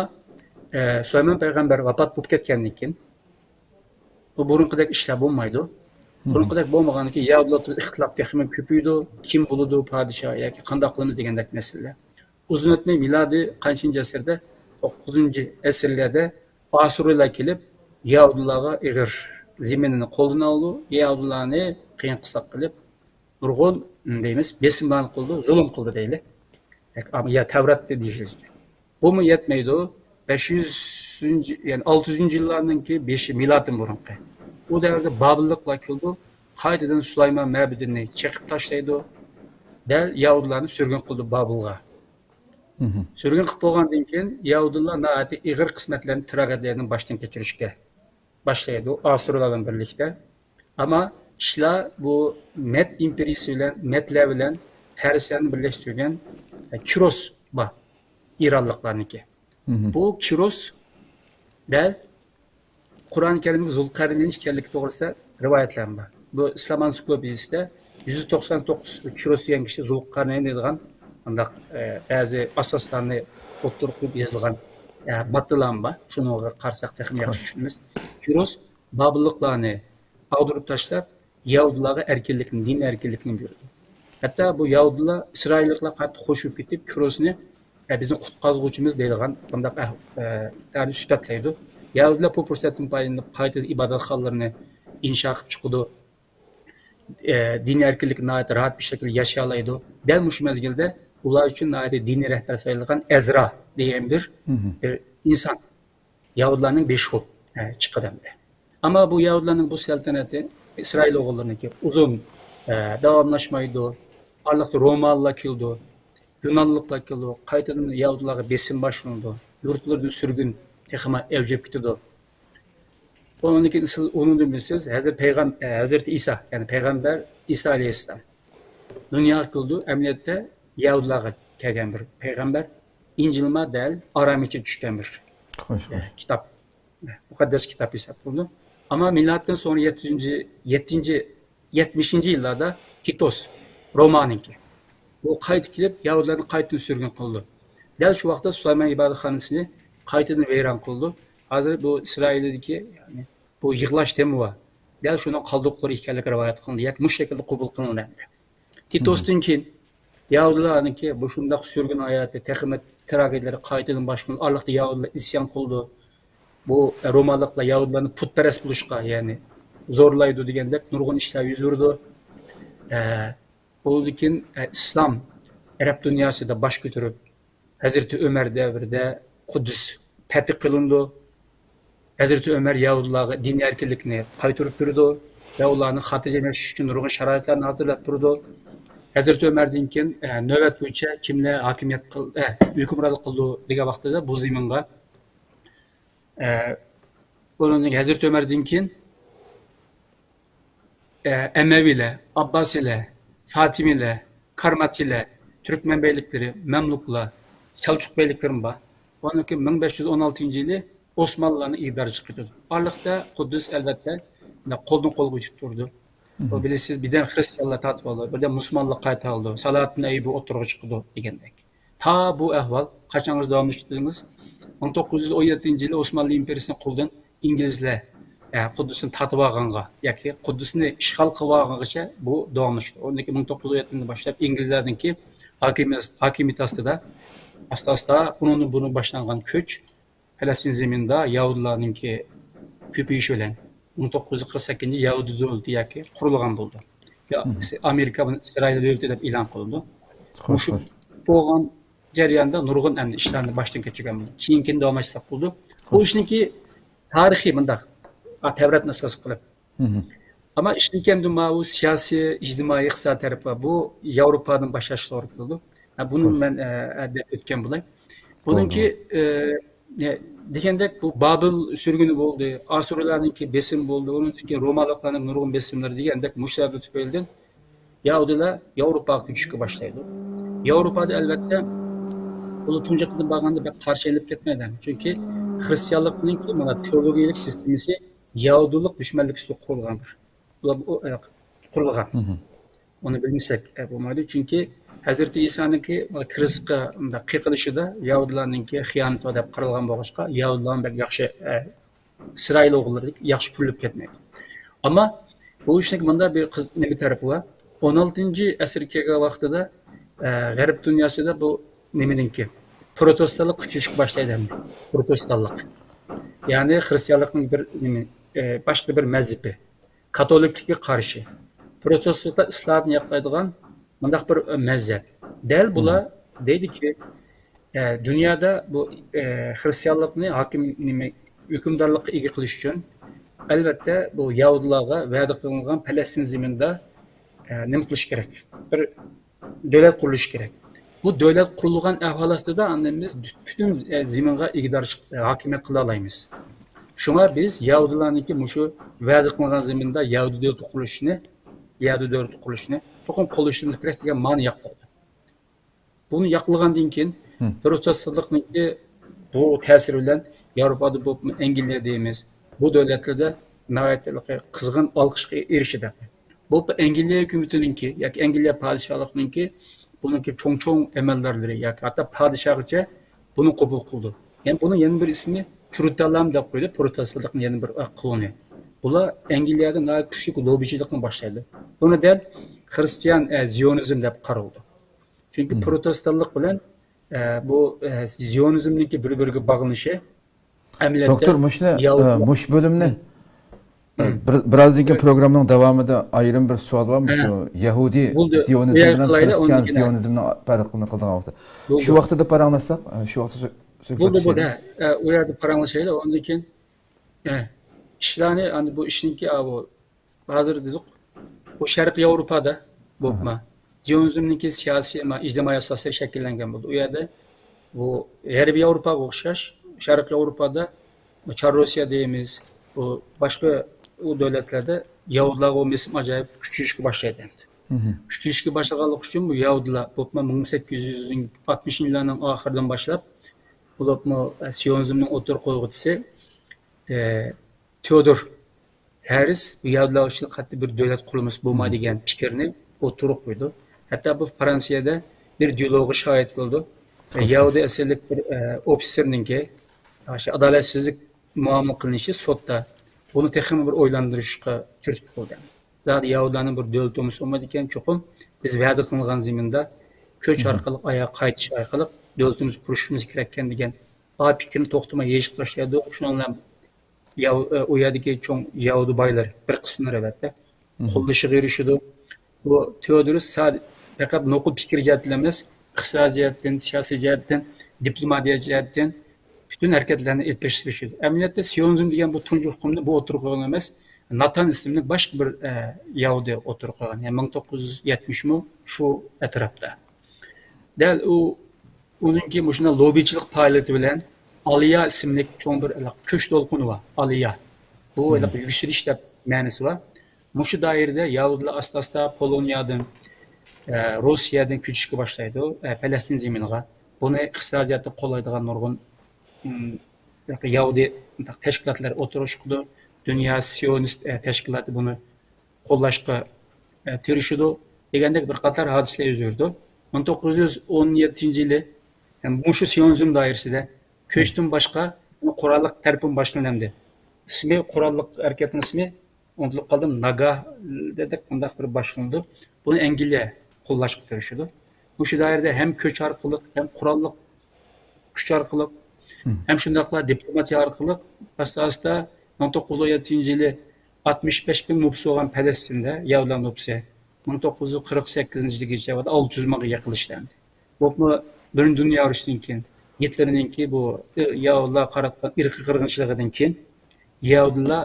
ئە، سۇلايمان پەيغەمبەر ۋاپات بولۇپ كەتكەندىن كېيىن، بۇ بۇرۇنقىدەك ئىشلار بولمايدۇ. بۇرۇنقىدەك بولمىغاندىن كېيىن يەھۇدىيلار ئوتتۇرىسىدا ئىختىلاپ تېخىمۇ كۆپىيىدۇ. كىم بولىدۇ پادىشاھ ياكى قانداق قىلىمىز دېگەندەك مەسىلىلەر. ئۇزۇن ئۆتمەي مىلادىي قانچىنچى ئەسىردە، توققۇزىنچى ئەسىرلەردە ئاسۇرىيلار كېلىپ، يەھۇدىيلارغا ئېغىر زېمىنىنى قولدىن ئالدى، يەھۇدىيلارنى قىيىن قىستاق قىلىپ، نۇرغۇن، دەيمىز، بېسىملارنى قىلدى، زۇلۇم قىلدى دەيلى. يا تەۋراتتا دېيىشىچە. بۇمۇ يەتمەيدۇ. بەش يۈزىنچى، يەنى ئالتە يۈزىنچى يىللارنىڭكى بېشى مىلادتىن بۇرۇنقى. ئۇ دەۋردە بابىللىقلار كېلىدۇ. قايتىدىن سۇلايمان مەبىدىنى چېقىپ تاشلايدۇ. دەل يەھۇدىيلارنى سۈرگۈن قىلىدۇ بابىلغا. سۈرگۈن قىلىپ بولغاندىن كېيىن، يەھۇدىيلار ناھايىتى ئېغىر قىسمەتلەرنى، تراگېدىيەلەرنى باشتىن كەچۈرۈشكە باشلايدۇ ئاسۇرلار بىلەن بىرلىكتە. ئەمما ئىشلار بۇ مەد ئىمپېرىيىسى بىلەن، مەدلەر بىلەن پەرسلەرنى بىرلەشتۈرگەن، ئە، كىروس بار ئىرانلىقلارنىڭكى. بۇ كىروس دەل قۇرئان كەرىمدە زۇلقەرنەين ئىكەنلىكى توغرىسىدا رىۋايەتلەر بار. بۇ ئىسلام ئانسىكلوپېدىيىسىدە يۈز توقسان توققۇز كىروس دېگەن كىشى زۇلقەرنەين دەيدىغان مۇنداق، ئە، بەزى ئاساسلارنى ئوتتۇرىغا قويۇپ يېزىلغان، ئە، ماددىلارمۇ بار. شۇنىڭغا قارىساق تېخىمۇ ياخشى چۈشىنىمىز. كىروس بابىللىقلارنى ئاغدۇرۇپ تاشلاپ، يەھۇدىيلارغا ئەركىنلىكنى، دىنىي ئەركىنلىكنى بۇيرۇدى. ھەتتا بۇ يەھۇدىيلار، ئىسرائىللىقلار قاتتىق خوش بولۇپ كېتىپ، كىروسنى، ئە، بىزنىڭ قۇتقۇزغۇچىمىز دەيدىغان بۇنداق ئەھ-، ئە، تەرىپى سۈپەتلەيدۇ. يەھۇدىيلار بۇ پۇرسەتتىن پايدىلىنىپ، قايتىدىن ئىبادەتخانىلىرىنى ئىنشا قىلىپ چىقىدۇ. ئە، دىنىي ئەركىنلىك ناھايىتى راھەت بىر شەكىلدە ياشىيالايدۇ. دەل مۇشۇ مەزگىلدە ئۇلار ئۈچۈن ناھايىتى دىنىي رەھبەر سايلىغان ئەزرا دېگەن بىر، بىر ئىنسان يەھۇدىيلارنىڭ بېشى بولۇپ، ئە، چىقىدۇ ئەمدى. ئەمما بۇ يەھۇدىيلارنىڭ بۇ سەلتەنىتى ئىسرائىل ئوغۇللىرىنىڭكى ئۇزۇن، ئە، داۋاملاشمايدۇ. ئارىلىقتا رومانلار كېلىدۇ، يۇنانلىقلار كېلىدۇ، قايتىدىن يەھۇدىيلارغا بېسىم باشلىنىدۇ، يۇرتلىرىدىن سۈرگۈن تېخىمۇ ئەۋج ئېلىپ كېتىدۇ. ئۇنىڭدىن كېيىن سىز ئۇنىڭدىن بىلىسىز، ھەزرىتى پەيغەم-، ئە، ھەزرىتى ئىسا، يەنى پەيغەمبەر ئىسا ئەلەيھىسسالام دۇنياغا كېلىدۇ. ئەمەلىيەتتە يەھۇدىيلارغا كەلگەن بىر پەيغەمبەر. ئىنجىلمۇ دەل ئارامىيچە چۈشكەن بىر، ئە، كىتاب، مۇقەددەس كىتاب ھېسابلىنىدۇ. ئەمما مىلادتىن سوڭرا يەتتىنچى، يەتتىنچى، يەتمىشىنچى يىللاردا تىتوس، رومانىڭكى، بۇ قايتىپ كېلىپ، يەھۇدىيلارنى قايتىدىن سۈرگۈن قىلىدۇ. دەل شۇ ۋاقىتتا سۇلايمان ئىبادەتخانىسىنى قايتىدىن ۋەيران قىلىدۇ. ھازىر بۇ ئىسرائىلدىكى، يەنى بۇ يىغلاش تېمى بار. دەل شۇنىڭ قالدۇقلىرى ئىكەنلىكى رىۋايەت قىلىنىدۇ ياكى مۇشۇ شەكىلدە قوبۇل قىلىنىدۇ. تىتوستىن كېيىن يەھۇدىيلارنىڭكى بۇ شۇنداق سۈرگۈن ھاياتى، تېخىمۇ تراگېدىيەلىرى قايتىدىن باشلىنىدۇ. ئارىلىقتا يەھۇدىيلار ئىسيان قىلىدۇ. بۇ، ئە، رومانلىقلار يەھۇدىيلارنى پۇتپەرەس بولۇشقا، يەنى زورلايدۇ دېگەندەك نۇرغۇن ئىشلار يۈز بېرىدۇ. ئە، بۇندىن كېيىن، ئە، ئىسلام ئەرەب دۇنياسىدا باش كۆتۈرۈپ، ھەزرىتى ئۆمەر دەۋرىدە قۇددۇس پەتھ قىلىنىدۇ. ھەزرىتى ئۆمەر يەھۇدىيلارغا دىنىي ئەركىنلىكنى قايتۇرۇپ بېرىدۇ ۋە ئۇلارنى خاتىرجەم ياشاش ئۈچۈن نۇرغۇن شارائىتلارنى ھازىرلاپ بېرىدۇ. ھەزرىتى ئۆمەردىن كېيىن، ئە، نۆۋەت بويىچە كىملەر ھاكىمىيەت قىل-، ئە، ھۆكۈمرانلىق قىلىدۇ دېگەن ۋاقتىدا بۇ زېمىنغا، ئە، ئۇنىڭدىن ھەزرىتى ئۆمەردىن كېيىن ئە، ئەمەۋىلەر، ئابباسىيلەر، فاتىمىيلەر، كارماتىلەر، تۈركمەن بەگلىكلىرى، مەملۇكلار، سەلچۇق بەگلىكلىرىمۇ بار. ئۇنىڭ كېيىن مىڭ بەش يۈز ئون ئالتىنچى يىلى ئوسمانلىلارنىڭ ئىگىدارىچىلىقىدا قېلىدۇ. ئارىلىقتا قۇددۇس، ئەلۋەتتە، قولدىن قولغا ئۆتۈپ تۇرىدۇ. بۇ، بىلىسىز، بىردەم خرىستىيانلار تارتىپ ئالىدۇ، بىردەم مۇسۇلمانلار قايتىپ ئالىدۇ، سالاھەددىن ئەيۇبى ئوتتۇرىغا چىقىدۇ دېگەندەك. تا بۇ ئەھۋال قاچانغىچە داۋاملىشىدۇ دېسىڭىز، مىڭ توققۇز يۈز ئون يەتتىنچى يىلى ئوسمانلى ئىمپېرىيىسىنىڭ قولىدىن ئىنگلىزلەر، ئە، قۇددۇسنى تارتىپ ئالغانغا ياكى قۇددۇسنى ئىشغال قىلىپ ئالغانغىچە بۇ داۋاملىشىدۇ. ئۇنىڭدىن كېيىن مىڭ توققۇز يۈز ئون يەتتىنچى يىلدىن باشلاپ ئىنگلىزلەرنىڭكى ھاكىمىيەت، ھاكىمىيىتى ئاستىدا ئاستا-ئاستا ئۇنىڭدىن بۇرۇن باشلانغان كۆچ پەلەستىن زېمىنىدا يەھۇدىيلارنىڭكى كۆپىيىشى بىلەن مىڭ توققۇز يۈز قىرىق سەككىزىنچى يىلى يەھۇدىي دۆلىتى ياكى قۇرۇلغان بولدى. يا، ئامېرىكا بۇنى ئىسرائىل دۆلىتى دەپ ئېلان قىلىدۇ. مۇشۇ بولغان جەرياندا نۇرغۇن ئەمدى ئىشلارنى باشتىن كەچۈرگەن بولدى. كېيىن، كېيىن داۋاملاشساق بولىدۇ. بۇ ئىشنىڭكى تارىخى مۇنداق، ئا، تەۋراتنى ئاساس قىلىپ. ئەمما ئىشنىڭكى ئەمدى ماۋۇ سىياسىي، ئىجتىمائىي، ئىقتىسادىي تەرىپى بار. بۇ ياۋروپادىن باشلاش توغرا كېلىدۇ. ھە، بۇنى مەن، ئە، ئە، دەپ ئۆتكەن بولاي. بۇنىڭكى، ئە، ئە، دېگەندەك، بۇ بابىل سۈرگۈنى بولدى، ئاسۇرلارنىڭكى بېسىمى بولدى، ئۇنىڭدىن كېيىن رومانلىقلارنىڭ نۇرغۇن بېسىملىرى دېگەندەك مۇشۇ سەۋەب تۈپەيلىدىن يەھۇدىيلار ياۋروپاغا كۆچۈشكە باشلايدۇ. ياۋروپادا، ئەلۋەتتە، بۇلار تۇنجى قېتىم بارغاندا بەك قارشى ئېلىپ كەتمەيدۇ. چۈنكى خرىستىيانلىقنىڭكى مانا تېئولوگىيەلىك سىستېمىسى يەھۇدىيلىق دۈشمەنلىكى ئۈستىدە قۇرۇلغان بىر، بۇلار، ئۇ، ئە، قۇرۇلغان. ئۇنى بىلمىسەك، ئە، بولمايدۇ. چۈنكى ھەزرىتى ئىسانىڭكى مانا كىرىستقا مۇنداق قېقىلىشىدا يەھۇدىيلارنىڭكى خىيانىتى دەپ قارالغان بولغاچقا، يەھۇدىيلارمۇ بەك ياخشى، ئە، ئىسرائىل ئوغۇللىرىدەك ياخشى كۆرۈلۈپ كەتمەيدۇ. ئەمما بۇ ئىشنىڭ مۇنداق بىر قىز-، نېمە تەرىپى بار. ئون ئالتىنچى ئەسىرگە كەلگەن ۋاقتىدا، ئە، غەرب دۇنياسىدا بۇ نېمىنىڭكى، پروتېستانلىق كۈچىيىشكە باشلايدۇ ئەمدى. پروتېستانلىق. يەنى خرىستىيانلىقنىڭ بىر نېمە، ئە، باشقا بىر مەزھىپى. كاتولىكلىككە قارشى. پروتېستانلار ئىسلاھاتنى ياقلايدىغان مۇنداق بىر، ئە، مەزھەپ. دەل بۇلار دەيدۇكى، ئە، دۇنيادا بۇ، ئە، خرىستىيانلىقنى ھاكىم، نېمە، ھۆكۈمدارلىققا ئىگە قىلىش ئۈچۈن، ئەلۋەتتە، بۇ يەھۇدىيلارغا ۋەدە قىلىنغان پەلەستىن زېمىنىدا، ئە، نېمە قىلىش كېرەك؟ بىر دۆلەت قۇرۇلۇشى كېرەك. بۇ دۆلەت قۇرۇلغان ئەھۋال ئاستىدا ئاندىن بىز پۈتۈن، ئە، زېمىنغا ئىگىدارچىلىق، ئە، ھاكىمىيەت قىلالايمىز. شۇڭا بىز يەھۇدىيلارنىڭكى مۇشۇ ۋەدە قىلغان زېمىندا يەھۇدىي دۆلىتى قۇرۇلۇشىنى، يەھۇدىي دۆلىتى قۇرۇلۇشىنى چوقۇم قوللىشىمىز كېرەك دېگەن مانى ياقلايدۇ. بۇنى ياقلىغاندىن كېيىن پروتېستانتلىقنىڭكى بۇ تەسىرى بىلەن ياۋروپادا بولۇپمۇ ئەنگلىيە دەيمىز، بۇ دۆلەتلەردە ناھايىتى قىزغىن ئالقىشقا ئېرىشتى. بولۇپمۇ ئەنگلىيە ھۆكۈمىتىنىڭكى ياكى ئەنگلىيە پادىشاھلىقىنىڭكى بۇنىڭكى چوڭ-چوڭ ئەمەلدارلىرى ياكى ھەتتا پادىشاھغىچە بۇنى قوبۇل قىلدى. يەنى بۇنىڭ يەنە بىر ئىسمى پۇرىتانلار دەپ قويدى، پروتېستانتلىقنىڭ يەنە بىر قولىنى. بۇلار ئەنگلىيەدە ناھايىتى كۈچلۈك لوببىچىلىقنى باشلايدۇ. بۇنى دەل خرىستىيان، ئە، زىيونىزم دەپ قارىلىدۇ. چۈنكى پروتېستانتلىق بىلەن، ئە، بۇ، ئە، زىيونىزمنىڭكى بىر-بىرىگە باغلىنىشى ئەمەلىيەتتە دوكتور، مۇشۇنى، ئە، ياۋروپا مۇشۇ بۆلۈمنى، ئە، بىر، بىرازدىن كېيىن پروگراممىنىڭ داۋامىدا ئايرىم بىر سوئال بار، مۇشۇ يەھۇدىي بولدى، زىيونىزم بىلەن خرىستىيان زىيونىزمنىڭ پەرقىنى قىلىدىغان ۋاقىتتا. شۇ ۋاقتىدا پاراڭلاشساق، ئە، شۇ ۋاقىتتا سۆ-، سۆھبەتلىشەيلى. بولدى، بولدى. ئە، ئۇ يەردە پاراڭلىشايلى، ئاندىن كېيىن، ئە، ئىشلارنى، ئەمدى بۇ ئىشنىڭكى، ئا، بۇ ھازىر دېدۇق، بۇ شەرقىي ياۋروپادا بولۇپمۇ زىيونىزمنىڭكى سىياسىي، ما، ئىجتىمائىي ئاساسلىرى شەكىللەنگەن بولدى. ئۇ يەردە بۇ غەربىي ياۋروپاغا ئوخشاش، شەرقىي ياۋروپادا چار روسىيە دەيمىز، بۇ باشقا ئۇ دۆلەتلەردە يەھۇدىيلارغا بولمىسا ئاجايىپ كۈچىيىشكە باشلايدۇ ئەمدى. كۈچىيىشكە باشلىغانلىقى ئۈچۈن بۇ يەھۇدىيلار بولۇپمۇ مىڭ سەككىز يۈز ئاتمىشىنچى يىللارنىڭ ئاخىرىدىن باشلاپ، بولۇپمۇ، ئە، سىيونىزمنىڭ ئوتتۇرىغا قويغۇچىسى، ئە، تېئودور ھەررىس بۇ يەھۇدىيلار ئۈچۈن قەتئىي بىر دۆلەت قۇرۇلمىسى بولمايدۇ دېگەن پىكىرنى ئوتتۇرىغا قويىدۇ. ھەتتا بۇ فرانسىيەدە بىر دۇئېلغا شاھىت بولىدۇ. يەھۇدىي ئەسىرلىك بىر، ئە، ئوفىتسېرنىڭكى ئاشۇ ئادالەتسىزلىك مۇئامىلە قىلىنىشى سوتتا بۇنى تېخىمۇ بىر ئويلاندۇرۇشقا تۈرتكە بولدى. زادى يەھۇدىيلارنىڭ بىر دۆلىتى بولمىسا بولمايدىكەن، چوقۇم بىز ۋەدە قىلىنغان زېمىندا كۆچ ئارقىلىق، ئاياغ قايتىش ئارقىلىق دۆلىتىمىزنى قۇرۇشىمىز كېرەككەن دېگەن ئا پىكىرنى توختىماي يېيىشقا باشلايدۇ. شۇنىڭ بىلەن ياۋ-، ئۇ يەردىكى چوڭ يەھۇدىي بايلار بىر قىسىملىرى ئەلۋەتتە قوللىشىغا ئېرىشىدۇ. بۇ تېئودورۇس سا-، پەقەت نوقۇل پىكىر جەھەتتىن ئەمەس، ئىقتىساد جەھەتتىن، سىياسىي جەھەتتىن، دىپلوماتىيە جەھەتتىن پۈتۈن ھەرىكەتلەرنى ئېلىپ بېرىشقا تىرىشىدۇ. ئەمەلىيەتتە سىيونىزم دېگەن بۇ تۇنجى ئۇقۇمنى بۇ ئوتتۇرىغا قويغان ئەمەس، ناتان ئىسىملىك باشقا بىر، ئە، يەھۇدىي ئوتتۇرىغا قويغان. يەنى مىڭ توققۇز يۈز يەتمىش مۇ شۇ ئەتراپتا. دەل ئۇ، ئۇنىڭكى مۇشۇنداق لوببىچىلىق پائالىيىتى بىلەن ئالىيا ئىسىملىك چوڭ بىر كۆچ دولقۇنى بار. ئالىيا. بۇ ھېلىقى يۈكسىلىش دەپ مەنىسى بار. مۇشۇ دائىرىدە يەھۇدىيلار ئاستا-ئاستا پولونىيەدىن، ئە، روسىيەدىن كۆچۈشكە باشلايدۇ، ئە، پەلەستىن زېمىنىغا. بۇنى ئىقتىسادىي جەھەتتىن قوللايدىغان نۇرغۇن، ئىم، يەھۇدىي تەشكىلاتلار ئوتتۇرىغا چىقىدۇ. دۇنيا سىيونىست، ئە، تەشكىلاتى بۇنى قوللاشقا، ئە، تىرىشىدۇ دېگەندەك بىر قاتار ھادىسىلەر يۈز بېرىدۇ. مىڭ توققۇز يۈز ئون يەتتىنچى يىلى، يەنى مۇشۇ سىيونىزم دائىرىسىدە كۆچتىن باشقا قوراللىق تەرىپىمۇ باشلىنىدۇ. ئىسمى، قوراللىق ھەرىكەتنىڭ ئىسمى ئۇنتۇلۇپ قالدىم، ناگاھ دېدۇق، مۇنداق بىر باشلىنىدۇ. بۇنى ئەنگلىيە قوللاشقا تىرىشىدۇ. مۇشۇ دائىرىدە ھەم كۆچ ئارقىلىق، ھەم قوراللىق كۈچ ئارقىلىق، ھەم شۇنداقلا دىپلوماتىيە ئارقىلىق ئاستا-ئاستا مىڭ توققۇز يۈز ئون يەتتىنچى يىلى ئاتمىش بەش مىڭ نوپۇس بولغان پەلەستىندە يەھۇدىيلار نوپۇسى مىڭ توققۇز يۈز قىرىق سەككىزىنچى يىلىغىچە ئالتە يۈز مىڭغا يېقىنلىشىدۇ. بولۇپمۇ بىرىنچى دۇنيا ئۇرۇشىدىن كېيىن، گىتلېرنىڭكى بۇ، ئە، يەھۇدىيلارغا قاراتقان ئىرقىي قىرغىنچىلىقىدىن كېيىن يەھۇدىيلار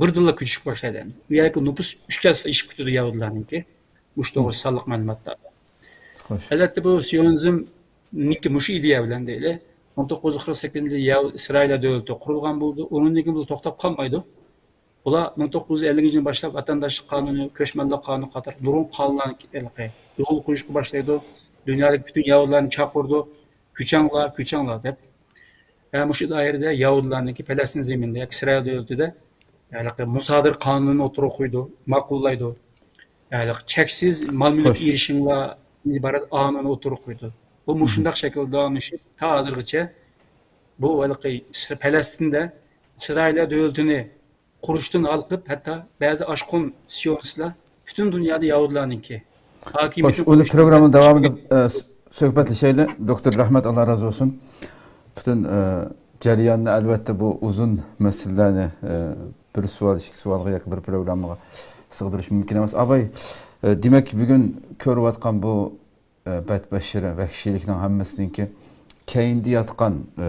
بىردىنلا كۆچۈشكە باشلايدۇ. ئەمدى ئۇ يەردىكى نوپۇس ئۈچ ھەسسە ئېشىپ كېتىدۇ يەھۇدىيلارنىڭكى. مۇشۇ توغرىسىدا سانلىق مەلۇماتلار بار. خوش. ئەلۋەتتە، بۇ سىيونىزمنىڭكى مۇشۇ ئىدىيە بىلەن دەيلى، مىڭ توققۇز يۈز قىرىق سەككىزىنچى يىلى يەھۇ-، ئىسرائىلىيە دۆلىتى قۇرۇلغان بولىدۇ. ئۇنىڭدىن كېيىن بۇ توختاپ قالمايدۇ. بۇلار مىڭ توققۇز يۈز ئەللىكىنچى يىلدىن باشلاپ ۋەتەنداشلىق قانۇنى، كۆچمەنلىك قانۇنى قاتارلىق نۇرغۇن قانۇنلارنى يولغا قويۇشقا باشلايدۇ. دۇنيادىكى پۈتۈن يەھۇدىيلارنى چاقىرىدۇ. كۆچەڭلار، كۆچەڭلار دەپ. ھە، مۇشۇ دائىرىدە يەھۇدىيلارنىڭكى پەلەستىن زېمىنىدە ياكى ئىسرائىل دۆلىتىدە ھېلىقى مۇسادىرە قانۇنىنى ئوتتۇرىغا قويىدۇ، ماقۇللايدۇ. ھېلىقى چەكسىز مال-مۈلۈك خوش. ئېرىشىڭلار ئىبارەت قانۇننى ئوتتۇرىغا قويىدۇ. بۇ مۇشۇنداق شەكىلدە داۋاملىشىپ، تا ھازىرغىچە بۇ ھېلىقى ئىس-، پەلەستىندە ئىسرائىلىيە دۆلىتىنى قۇرۇشتىن ھالقىپ، ھەتتا بەزى ئاشقۇن سىيونىستلار پۈتۈن دۇنيادا يەھۇدىيلارنىڭكى خوش، ھاكىمىيىتىنى ئۇنى قۇرۇشتىن پروگرامما داۋامىدا، ئە، س-، سۆھبەتلىشەيلى. دوكتور، رەھمەت، ئاللا رازى بولسۇن. پۈتۈن، ئە، جەرياننى، ئەلۋەتتە، بۇ ئۇزۇن مەسىلىلەرنى، ئە، بىر سوئال، ئىككى سوئالغا ياكى بىر پروگراممىغا سىغدۇرۇش مۇمكىن ئەمەس. ئاباي، ئە، دېمەك، بۈگۈن كۆرۈۋاتقان بۇ، ئە، بەتبەشىرە، ۋەھشىيلىكنىڭ ھەممىسىنىڭكى كەينىدە ياتقان، ئە،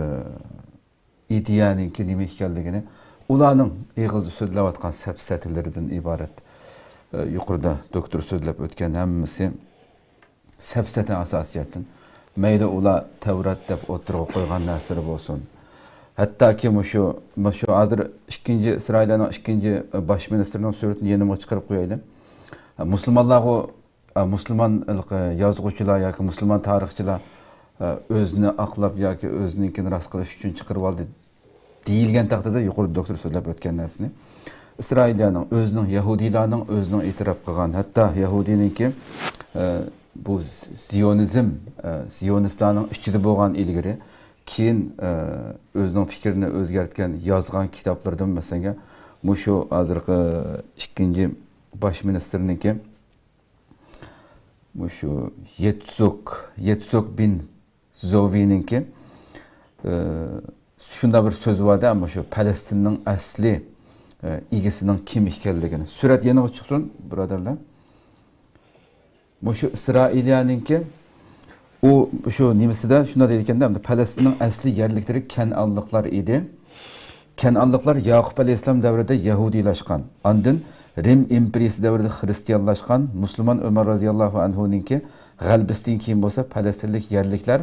ئىدىيەنىڭكى نېمە ئىكەنلىكىنى، ئۇلارنىڭ ئېغىزدا سۆزلەۋاتقان سەپسەتىلىرىدىن ئىبارەت. ئە، يۇقىرىدا دوكتور سۆزلەپ ئۆتكەن ھەممىسى سەپسەتە ئاساسىيەتتىن. مەيلى ئۇلار تەۋرات دەپ ئوتتۇرىغا قويغان نەرسىلىرى بولسۇن، ھەتتاكى مۇشۇ، مۇشۇ ھازىر ئىككىنچى، ئىسرائىلىيەنىڭ ئىككىنچى باش مىنىستىرىنىڭ سۈرىتىنى يېنىمغا چىقىرىپ قويايلى. مۇسۇلمانلارغۇ، مۇسۇلمان يازغۇچىلار ياكى مۇسۇلمان تارىخچىلار ئۆزىنى ئاقلاپ ياكى ئۆزىنىڭكىنى راست قىلىش ئۈچۈن چىقىرىۋالدى دېيىلگەن تەقدىردە، يۇقىرىدا دوكتور سۆزلەپ ئۆتكەن نەرسىنى، ئىسرائىلىيەنىڭ ئۆزىنىڭ، يەھۇدىيلارنىڭ ئۆزىنىڭ ئېتىراپ قىلغان، ھەتتا يەھۇدىينىڭكى، ئە، بۇ زىيونىزم، ئە، زىيونىستلارنىڭ ئىچىدە بولغان ئىلگىرى، كېيىن، ئە، ئۆزىنىڭ پىكرىنى ئۆزگەرتكەن، يازغان كىتابلىرىدىن، مەسىلەن، مۇشۇ ھازىرقى ئىككىنچى باش مىنىستىرنىڭكى، مۇشۇ يېتسۇك، يېتسۇك بىن زوۋىنىڭكى، ئى، شۇنداق بىر سۆزى بار-دە، مۇشۇ پەلەستىننىڭ ئەسلى، ئى، ئىگىسىنىڭ كىم ئىكەنلىكىنى. سۈرەت يېنىغا چىقسۇن، بۇرادەرلەر. مۇشۇ ئىسرائىلىيەنىڭكى، ئۇ شۇ نېمىسىدە شۇنداق دەيدىكەن-دە، پەلەستىننىڭ ئەسلى يەرلىكلىرى كەنئانلىقلار ئىدى. كەنئانلىقلار ياقۇپ ئەلەيھىسسالام دەۋرىدە يەھۇدىيلاشقان، ئاندىن رىم ئىمپېرىيىسى دەۋرىدە خىرىستىيانلاشقان، مۇسۇلمان ئۆمەر رازىياللاھۇ ئەنھۇنىڭكى غەلىبىسىدىن كېيىن بولسا پەلەستىنلىك يەرلىكلەر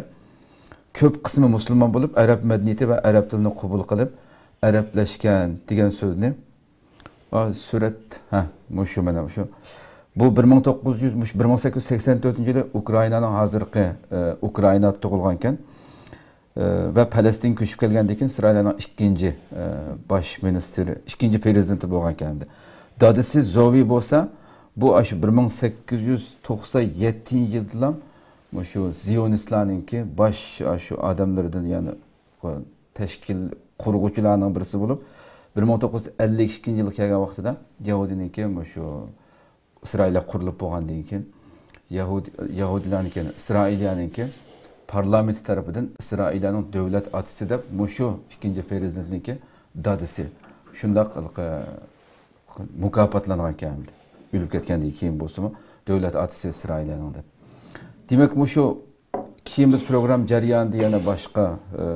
كۆپ قىسمى مۇسۇلمان بولۇپ، ئەرەب مەدەنىيىتى ۋە ئەرەب تىلىنى قوبۇل قىلىپ، ئەرەبلەشكەن دېگەن سۆزنى، ئا، سۈرەت، ھە، مۇشۇ، مانا مۇشۇ. بۇ بىر مىڭ توققۇز يۈز، مۇشۇ بىر مىڭ سەككىز يۈز سەكسەن تۆتىنچى يىلى ئۇكرائىنانىڭ ھازىرقى، ئە، ئۇكرائىنا تۇغۇلغانكەن. ئە، ۋە پەلەستىنگە كۆچۈپ كەلگەندىن كېيىن ئىسرائىلىيەنىڭ ئىككىنچى، ئە، باش مىنىستىرى، ئىككىنچى پىرېزىدېنتى بولغانكەن ئەمدى. دادىسى زوۋى بولسا، بۇ ئاشۇ بىر مىڭ سەككىز يۈز توقسان يەتتىنچى يىلدىلا مۇشۇ زىيونىستلارنىڭكى باش، ئاشۇ ئادەملىرىدىن، يەنى تەشكىل قۇرغۇچىلارنىڭ بىرسى بولۇپ، بىر مىڭ توققۇز يۈز ئەللىك ئىككىنچى يىلغا كەلگەن ۋاقتىدا يەھۇدىينىڭكى مۇشۇ ئىسرائىلىيە قۇرۇلۇپ بولغاندىن كېيىن، يەھۇدىي، يەھۇدىيلارنىڭكى، ئىسرائىلىيەنىڭكى پارلامېنتى تەرىپىدىن ئىسرائىلىيەنىڭ دۆلەت ئاتىسى دەپ مۇشۇ ئىككىنچى پىرېزىدېنتنىڭكى دادىسى شۇنداق، ئە، مۇكاپاتلانغانكەن ئەمدى. ئۆلۈپ كەتكەندىن كېيىن بولسىمۇ، دۆلەت ئاتىسى ئىسرائىلىيەنىڭ دەپ. دېمەك، مۇشۇ كېيىن بىز پروگرامما جەريانىدا يەنە باشقا، ئە،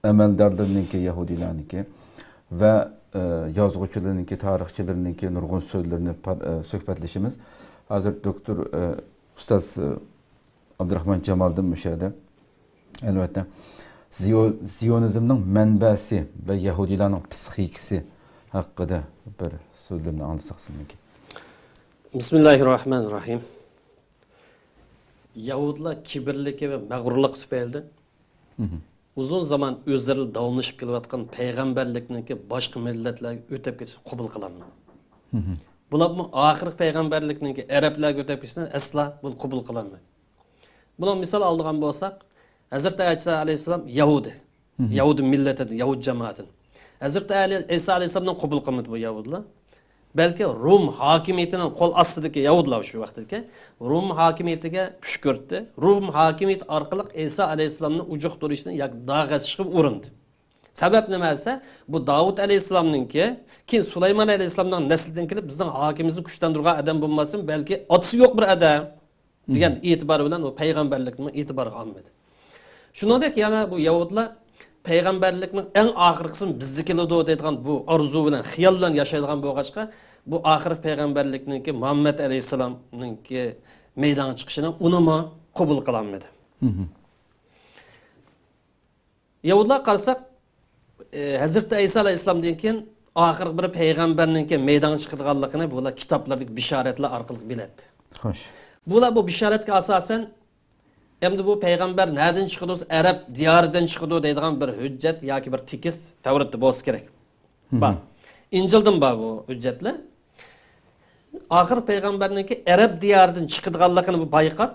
ئەمەلدارلىرىنىڭكى، يەھۇدىيلارنىڭكى ۋە، ئە، يازغۇچىلىرىنىڭكى، تارىخچىلىرىنىڭكى نۇرغۇن سۆزلىرىنى پار-، ئە، سۆھبەتلىشىمىز. ھازىر دوكتور، ئە، ئۇستاز، ئە، ئابدۇراخمان جامالدىن مۇشۇ يەردە، ئەلۋەتتە، زىيو-، زىيونىزمنىڭ مەنبەسى ۋە يەھۇدىيلارنىڭ پسىخىكىسى ھەققىدە بىر سۆزلىرىنى ئاڭلىساق سىزنىڭكى. بىسمىللاھىررەھمانىررەھىم. يەھۇدىيلار كىبىرلىكى ۋە مەغرۇرلۇقى تۈپەيلىدىن مهم. ئۇزۇن زامان ئۆزلىرى داۋاملىشىپ كېلىۋاتقان پەيغەمبەرلىكنىڭكى باشقا مىللەتلەرگە ئۆتۈپ كېتىشىنى قوبۇل قىلالمىدى. مهم. بۇلارمۇ ئاخىرقى پەيغەمبەرلىكنىڭكى ئەرەبلەرگە ئۆتۈپ كېتىشىنى ئەسلا بۇ قوبۇل قىلالمىدى. بۇنىڭ مىسال ئالىدىغان بولساق، ھەزرىتى ئەيسا ئەلەيھىسسالام يەھۇدىي. مهم. يەھۇدىي مىللىتىدىن، يەھۇد جامائىتىدىن. ھەزرىتى ئەلى-، ئەيسا ئەلەيھىسسالامنى قوبۇل قىلمىدى بۇ يەھۇدىيلار. بەلكى روم ھاكىمىيىتىنىڭ قول ئاستىدىكى يەھۇدىيلار شۇ ۋاقىتتىكى روم ھاكىمىيىتىگە كۈشكۈرتتى. روم ھاكىمىيىتى ئارقىلىق ئەيسا ئەلەيھىسسالامنى ئۇجۇقتۇرۇشنى ياكى داغ ئېتىشقا ئۇرۇندى. سەۋەب نېمە دېسە، بۇ داۋۇت ئەلەيھىسسالامنىڭكى، كېيىن سۇلايمان ئەلەيھىسسالامنىڭ نەسلىدىن كېلىپ بىزنىڭ ھاكىمىمىزنى كۈچلەندۈرىدىغان ئادەم بولمىسۇن، بەلكى ئاتىسى يوق بىر ئادەم. دېگەن مهم. ئېتىبار بىلەن ئۇ پەيغەمبەرلىكنىمۇ ئېتىبارغا ئالمىدى. شۇنىڭدەك يەنە بۇ يەھۇدىيلار پەيغەمبەرلىكنىڭ ئەڭ ئاخىرقىسى بىزدە كېلىدۇ دەيدىغان بۇ ئارزۇ بىلەن، خىيال بىلەن ياشايدىغان بولغاچقا، بۇ ئاخىرقى پەيغەمبەرلىكنىڭكى مۇھەممەد ئەلەيھىسسالامنىڭكى مەيدانغا چىقىشىنى ئۇنىمۇ قوبۇل قىلالمىدى. مهم. يەھۇدىيلارغا قارىساق، ئى، ھەزرىتى ئەيسا ئەلەيھىسسالامدىن كېيىن ئاخىرقى بىر پەيغەمبەرنىڭكى مەيدانغا چىقىدىغانلىقىنى بۇلار كىتابلاردىكى بىشارەتلەر ئارقىلىق بىلەتتى. خوش. بۇلار بۇ بىشارەتكە ئاساسەن، ئەمدى بۇ پەيغەمبەر نەدىن چىقىدۇ، ئەرەب دىيارىدىن چىقىدۇ دەيدىغان بىر ھۆججەت ياكى بىر تېكىست تەۋراتتا بولسا كېرەك. بار. مهم. ئىنجىلدىن بار بۇ ھۆججەتلەر. ئاخىرقى پەيغەمبەرنىڭكى ئەرەب دىيارىدىن چىقىدىغانلىقىنى بۇ بايقاپ،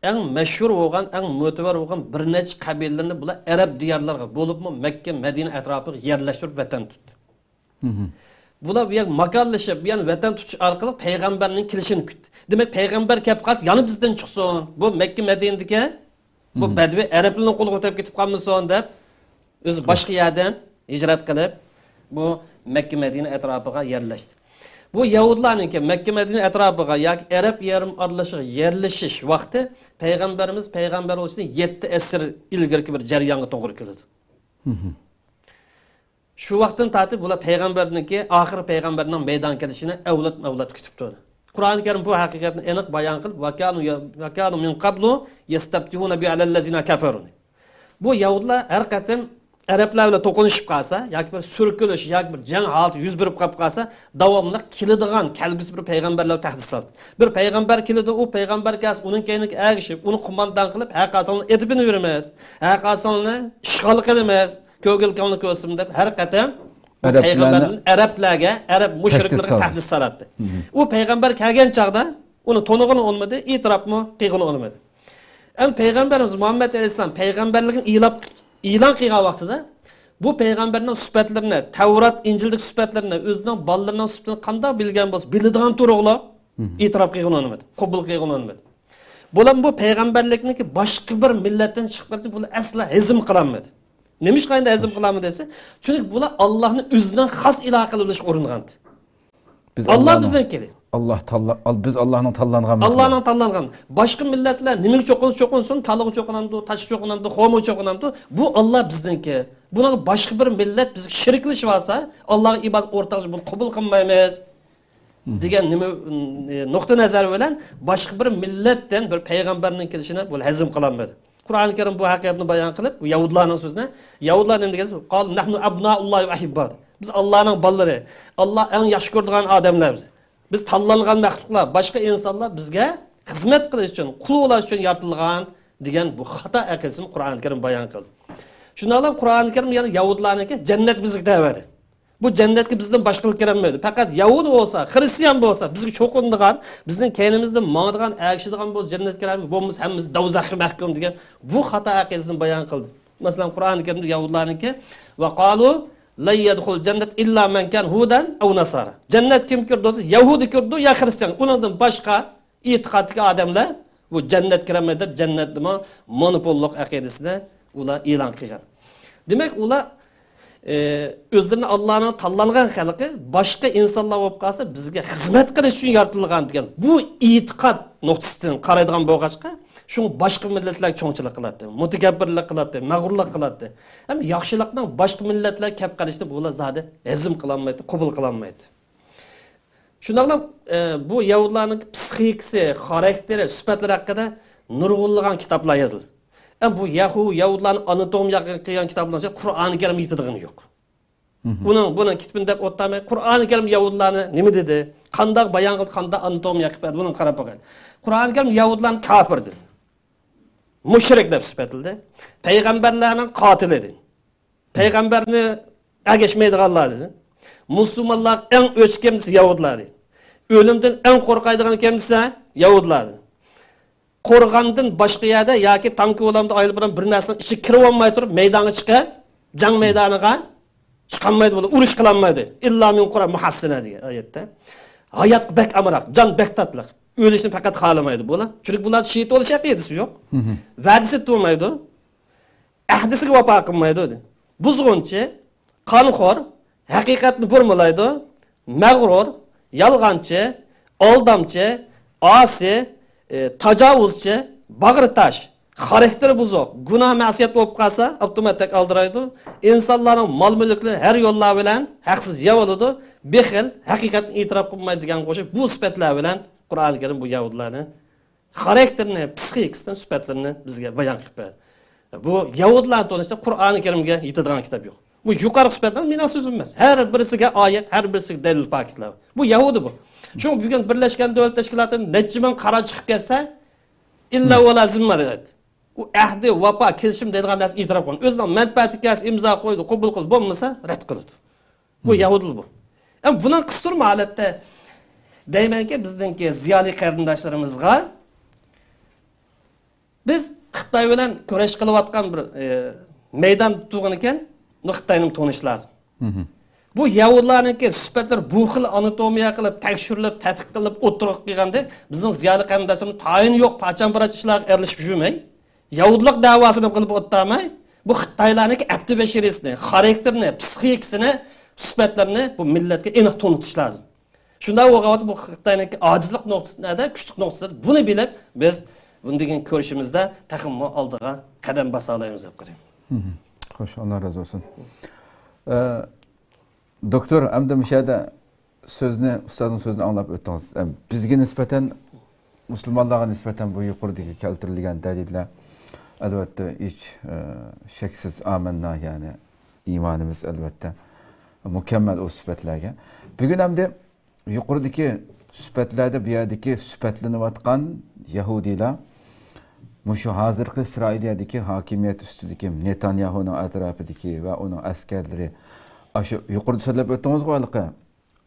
ئەڭ مەشھۇر بولغان، ئەڭ مۆتىبەر بولغان بىر نەچچە قەبىلىلەرنى بۇلار ئەرەب دىيارلىرىغا، بولۇپمۇ مەككە، مەدىنە ئەتراپىغا يەرلەشتۈرۈپ ۋەتەن تۇتتى. مهم. بۇلار بۇ يەرگە ماكانلىشىپ، بۇ يەرنى ۋەتەن تۇتۇش ئارقىلىق پەيغەمبەرنىڭ كېلىشىنى كۈتتى. دېمەك، پەيغەمبەر كەپ قالسا، يەنە بىزدىن چىقسۇن، بۇ مەككە، مەدىنىدىكى بۇ مهم. بەدۋى ئەرەبلەرنىڭ قولىغا ئۆتۈپ كېتىپ قالمىسۇن دەپ، ئۆزى خوش. باشقا يەردىن ھىجرەت قىلىپ، بۇ مەككە، مەدىنە ئەتراپىغا يەرلەشتى. بۇ يەھۇدىيلارنىڭكى مەككە، مەدىنە ئەتراپىغا ياكى ئەرەب يېرىم ئارىلىشىغا يەرلىشىش ۋاقتى پەيغەمبىرىمىز پەيغەمبەر بولۇشتىن يەتتە ئەسىر ئىلگىرىكى بىر جەريانغا توغرا كېلىدۇ. مهم. شۇ ۋاقىتتىن تارتىپ بۇلار پەيغەمبەرنىڭكى، ئاخىرى پەيغەمبەرنىڭ مەيدانغا كېلىشىنى ئەۋلادمۇ ئەۋلاد كۈتۈپ تۇردى. قۇرئانى كەرىم بۇ ھەقىقەتنى ئېنىق بايان قىلىپ، «وكانوا، وكانوا من قبل يستفتحون على الذين كفروا» دەيدۇ. بۇ يەھۇدىيلار ھەر قېتىم ئەرەبلەر بىلەن توقۇنۇشۇپ قالسا ياكى بىر سۈركىلىش ياكى بىر جەڭ ھالىتى يۈز بېرىپ قېلىپ قالسا، داۋاملىق كېلىدىغان، كەلگۈسى بىر پەيغەمبەرلەر تەھدىت سالدى. بىر پەيغەمبەر كېلىدۇ، ئۇ پەيغەمبەر كەلسە، ئۇنىڭ كەينىگە ئەگىشىپ، ئۇنى قوماندان قىلىپ، ھەر قايسىڭلارنى ئېتىپ يۈرىمىز، ھەر قايسىڭلارنى ئىشغال قىلىمىز، كۆگىلىكىڭلارنى كۆرسۇن دەپ ھەر قېتىم بۇ ئەرەبلەرنى پەيغەمبەردىن ئەرەبلەرگە، ئەرەب مۇشرىكلىرىغا تەھدىت سالاتتى. ئۇ پەيغەمبەر كەلگەن چاغدا ئۇنى تونۇغىلى ئۇنىمىدى، ئېتىراپمۇ قىلغىلى ئۇنىمىدى. ئەمما پەيغەمبىرىمىز مۇھەممەد ئەلەيھىسسالام پەيغەمبەرلىكىنى ئېلان، ئېلان قىلغان ۋاقتىدا بۇ پەيغەمبەرنىڭ سۈپەتلىرىنى، تەۋرات، ئىنجىلدىكى سۈپەتلىرىنى، ئۆزىنىڭ بالىلىرىنىڭ سۈپىتىنى قانداق بىلگەن بولسا، بىلىدىغان تۇرۇقلۇق ئېتىراپ قىلغىلى ئۇنىمىدى، قوبۇل قىلغىلى ئۇنىمىدى. بۇلار بۇ پەيغەمبەرلىكنىڭكى باشقا بىر مىللەتتىن چىقىپ كەلسە، بۇلار ئەسلا ھەزىم قىلالمىدى. نېمىشقا ئەمدى ھەزىم قىلالمىدى دېسە، چۈنكى بۇلار ئاللاھنى ئۆزىنىڭ خاس ئىلاھى قىلىپ بىلىشكە ئۇرۇنغانىدى. بىز ئاللا ئاللانىڭ، بىزنىڭكى. ئاللا تاللا-، ئال-، بىز ئاللانىڭ تاللانغان مەخلۇقى. ئاللانىڭ تاللانغان. باشقا مىللەتلەر نېمىگە چوقۇنسا چوقۇنسۇن، كالىغا چوقۇنامدۇ، تاشقا چوقۇنامدۇ، خورمىغا چوقۇنامدۇ، بۇ ئاللا بىزنىڭكى. بۇنىڭغا باشقا بىر مىللەت بىزگە شېرىكلىشىۋالسا، ئاللاغا ئىبادەت ئورتاقلىشىپ بۇنى قوبۇل قىلمايمىز. دېگەن نېمە، نۇقتىئى نەزەر بىلەن باشقا بىر مىللەتتىن بىر پەيغەمبەرنىڭ كېلىشىنى بۇ ھەزىم قىلالمىدى. قۇرئانى كەرىم بۇ ھەقىقەتنى بايان قىلىپ، بۇ يەھۇدلارنىڭ سۆزىنى، يەھۇدلار نېمە دېگەن؟ قالۇ نەھنۇ ئەبنائۇللاھى ۋە ئەھىببا. بىز ئاللانىڭ بالىلىرى. ئاللا ئەڭ ياخشى كۆرىدىغان ئادەملەر بىز. بىز تاللانغان مەخلۇقلار، باشقا ئىنسانلار بىزگە خىزمەت قىلىش ئۈچۈن، قۇل بولاش ئۈچۈن يارىتىلغان دېگەن بۇ خاتا ئەقىدىسىنى قۇرئانى كەرىم بايان قىلدى. شۇنداقلا قۇرئانى كەرىم يەنە يەھۇدلارنىڭكى جەننەت بىزگە تەۋەدى. بۇ جەننەتكە بىزدىن باشقىلار كىرەلمەيدۇ. پەقەت يەھۇدىي بولسا، خرىستىيان بولسا، بىزگە چوقۇنىدىغان، بىزنىڭ كەينىمىزدىن ماڭىدىغان، ئەگىشىدىغان بولسا جەننەتكە كىرەلمەيدۇ، بولمىسا ھەممىمىز دوزاخقا مەھكۇم دېگەن بۇ خاتا ئەقىدىسىنى بايان قىلدى. مەسىلەن، قۇرئانى كەرىمدە يەھۇدلارنىڭكى، ۋە قالۇ لەن يەدخۇلەل جەننەتە ئىللا مەن كانە ھۇدەن ئەۋ ناسارا. جەننەتكە كىم كىرىدۇ دېسە، يەھۇدىي كىرىدۇ يا خرىستىيان. ئۇنىڭدىن باشقا ئېتىقادتىكى ئادەملەر بۇ جەننەتكە كىرەلمەيدۇ دەپ جەننەتنىمۇ مونوپوللۇق ئەقىدىسىنى ئۇلار ئېلان قىلغان. دېمەك، ئۇلار، ئى، ئۆزلىرىنى ئاللانىڭ تاللانغان خەلقى، باشقا ئىنسانلار بولۇپ قالسا بىزگە خىزمەت قىلىش ئۈچۈن يارىتىلغان دېگەن بۇ ئېتىقاد نۇقتىسىدىن قارايدىغان بولغاچقا، شۇڭا باشقا مىللەتلەرگە چوڭچىلىق قىلاتتى، مۇتەكەببىرلىك قىلاتتى، مەغرۇرلۇق قىلاتتى. ھەم ياخشىلىقنىڭ باشقا مىللەتلەرگە كەپ قېلىشىنى بۇلار زادى ھەزىم قىلالمايتتى، قوبۇل قىلالمايتتى. شۇنداقلا، ئە، بۇ يەھۇدلارنىڭ پسىخىكىسى، خاراكتېرى، سۈپەتلىرى ھەققىدە نۇرغۇنلىغان كىتابلار يازىلدى. ئە، بۇ يەھۇ-، يەھۇدلارنىڭ ئاناتومىيە ھەققىدە قىلغان كىتابلارنىڭ ئىچىدە قۇرئانى كەرىم يېتىدىغىنى يوق. ئۇنىڭ، بۇنىڭ كىتابىنى دەپ ئولتۇرماي، قۇرئانى كەرىم يەھۇدلارنى نېمە دېدى؟ قانداق بايان قىلدى؟ قانداق ئاناتومىيە قىلىپ بەردى؟ بۇنىڭغا قاراپ باقايلى. قۇرئانى كەرىم يەھۇدلارنى كاپىر دېدى. مۇشرىك دەپ سۈپەتلىدى. پەيغەمبەرلەرنىڭ قاتىلى دېدى. پەيغەمبەرنى ئەگەشمەيدىغانلار دېدى. مۇسۇلمانلار ئەڭ ئۆچكەم دېسە يەھۇدلار دېدى. ئۆلۈمدىن ئەڭ قورقايدىغان كىم دېسە يەھۇدلار دېدى. قورغاندىن باشقا يەردە ياكى تانكا بولامدۇ، ئايروپىلان بىر نەرسىنىڭ ئىچىگە كىرىۋالماي تۇرۇپ مەيدانغا چىقىپ جەڭ مەيدانىغا چىقالمايدۇ بۇلار، ئۇرۇش قىلالمايدۇ. ئىللا مىن قۇرا مۇھەسسىنە دېگەن ئايەتتە. ھايات بەك ئامراق، جان بەك تاتلىق. ئۆلۈشنى پەقەت خالىمايدۇ بۇلار. چۈنكى بۇلار شېھىت بولۇش ئەقىدىسى يوق. ۋەدىسى تۇرمايدۇ. ئەھدىسىگە ۋاپا قىلمايدۇ. بۇزغۇنچى، قانخور، ھەقىقەتنى بۇرمىلايدۇ، مەغرۇر، يالغانچى، ئالدامچى، ئاسىي، ئى، تاجاۋۇزچى، باغرى تاش، خاراكتېرى بۇزۇق، گۇناھ مەسىيەت بولۇپ قالسا، ئاپتوماتىك ئالدىرايدۇ. ئىنسانلارنىڭ مال-مۈلۈكلىرىنى ھەر يوللار بىلەن ھەقسىز يەۋالىدۇ. بېخىل، ھەقىقەتنى ئېتىراپ قىلمايدۇ دېگەنگە ئوخشاش بۇ سۈپەتلەر بىلەن قۇرئانى كەرىم بۇ يەھۇدىيلارنى خاراكتېرىنى، پسىخىكىسىنى، سۈپەتلىرىنى بىزگە بايان قىلىپ بەردى. بۇ يەھۇدىيلارنى تونۇشتا قۇرئانى كەرىمگە يېتىدىغان كىتاب يوق. بۇ يۇقىرىقى سۈپەتلەر مېنىڭ سۆزۈم ئەمەس. ھەر بىرسىگە ئايەت، ھەر بىرسىگە دەلىل بار كىتابلار. بۇ يەھۇدىي بۇ. شۇڭا بۈگۈن بىرلەشكەن دۆلەت تەشكىلاتىدىن نەچچە مىڭ قارار چىقىپ كەتسە، ئىللا ۋالا زىممە دەيدۇ. ئۇ ئەھدى، ۋاپا، كېلىشىم دەيدىغان نەرسە ئېتىراپ قىلغان. ئۆزىنىڭ مەنپەئەتى كەلسە ئىمزا قويىدۇ، قوبۇل قىلىدۇ، بولمىسا رەت قىلىدۇ. بۇ يەھۇدىي بۇ. ئەمما بۇنىڭ قىستۇرما ھالەتتە دەيمەنكى، بىزنىڭكى زىيالىي قېرىنداشلىرىمىزغا بىز خىتاي بىلەن كۈرەش قىلىۋاتقان بىر، ئى، مەيدان تۇغىنىكەن، بۇ خىتاينى تونۇش لازىم. بۇ يەھۇدىيلارنىڭكى سۈپەتلىرى بۇ خىل ئاناتومىيە قىلىپ، تەكشۈرۈلۈپ، تەتقىق قىلىپ ئوتتۇرىغا قىلغاندا، بىزنىڭ زىيالىي قېرىنداشلىرىمىز تايىنى يوق، پاچان-پاراچ ئىشلارغا ئەرلىشىپ يۈرمەي، يەھۇدىيلىق دەۋاسىنى قىلىپ ئولتۇرماي، بۇ خىتايلارنىڭكى ئەپتى بەشىرىسىنى، خاراكتېرىنى، پسىخىكىسىنى، سۈپەتلىرىنى بۇ مىللەتكە ئېنىق تونۇتۇش لازىم. شۇنداق بولغان ۋاقىتتا بۇ خىتاينىڭكى ئاجىزلىق نۇقتىسى نەدە، كۈچلۈك نۇقتىسى نەدە، بۇنى بىلىپ، بىز بۇندىن كېيىن كۈرىشىمىزدە تېخىمۇ ئالدىغا قەدەم باسالايمىز دەپ قارايمەن. خوش، ئاللا رازى بولسۇن. ئە، دوكتور، ئەمدى مۇشۇ يەردە سۆزنى، ئۇستازنىڭ سۆزىنى ئاڭلاپ ئۆتتىڭىز. ئەم، بىزگە نىسبەتەن، مۇسۇلمانلارغا نىسبەتەن بۇ يۇقىرىدىكى كەلتۈرۈلگەن دەلىللەر، ئەلۋەتتە، ھېچ، ئە، شەكسىز ئامەننا، يەنى ئىمانىمىز ئەلۋەتتە مۇكەممەل ئۇ سۈپەتلەرگە. بۈگۈن ئەمدى يۇقىرىدىكى سۈپەتلەردە بۇ يەردىكى سۈپەتلىنىۋاتقان يەھۇدىيلار مۇشۇ ھازىرقى ئىسرائىلىيەدىكى ھاكىمىيەت ئۈستىدىكى نېتانياھۇنىڭ ئەتراپىدىكى ۋە ئۇنىڭ ئەسكەرلىرى، ئاشۇ يۇقىرىدا سۆزلەپ ئۆتتىڭىزغۇ ھېلىقى،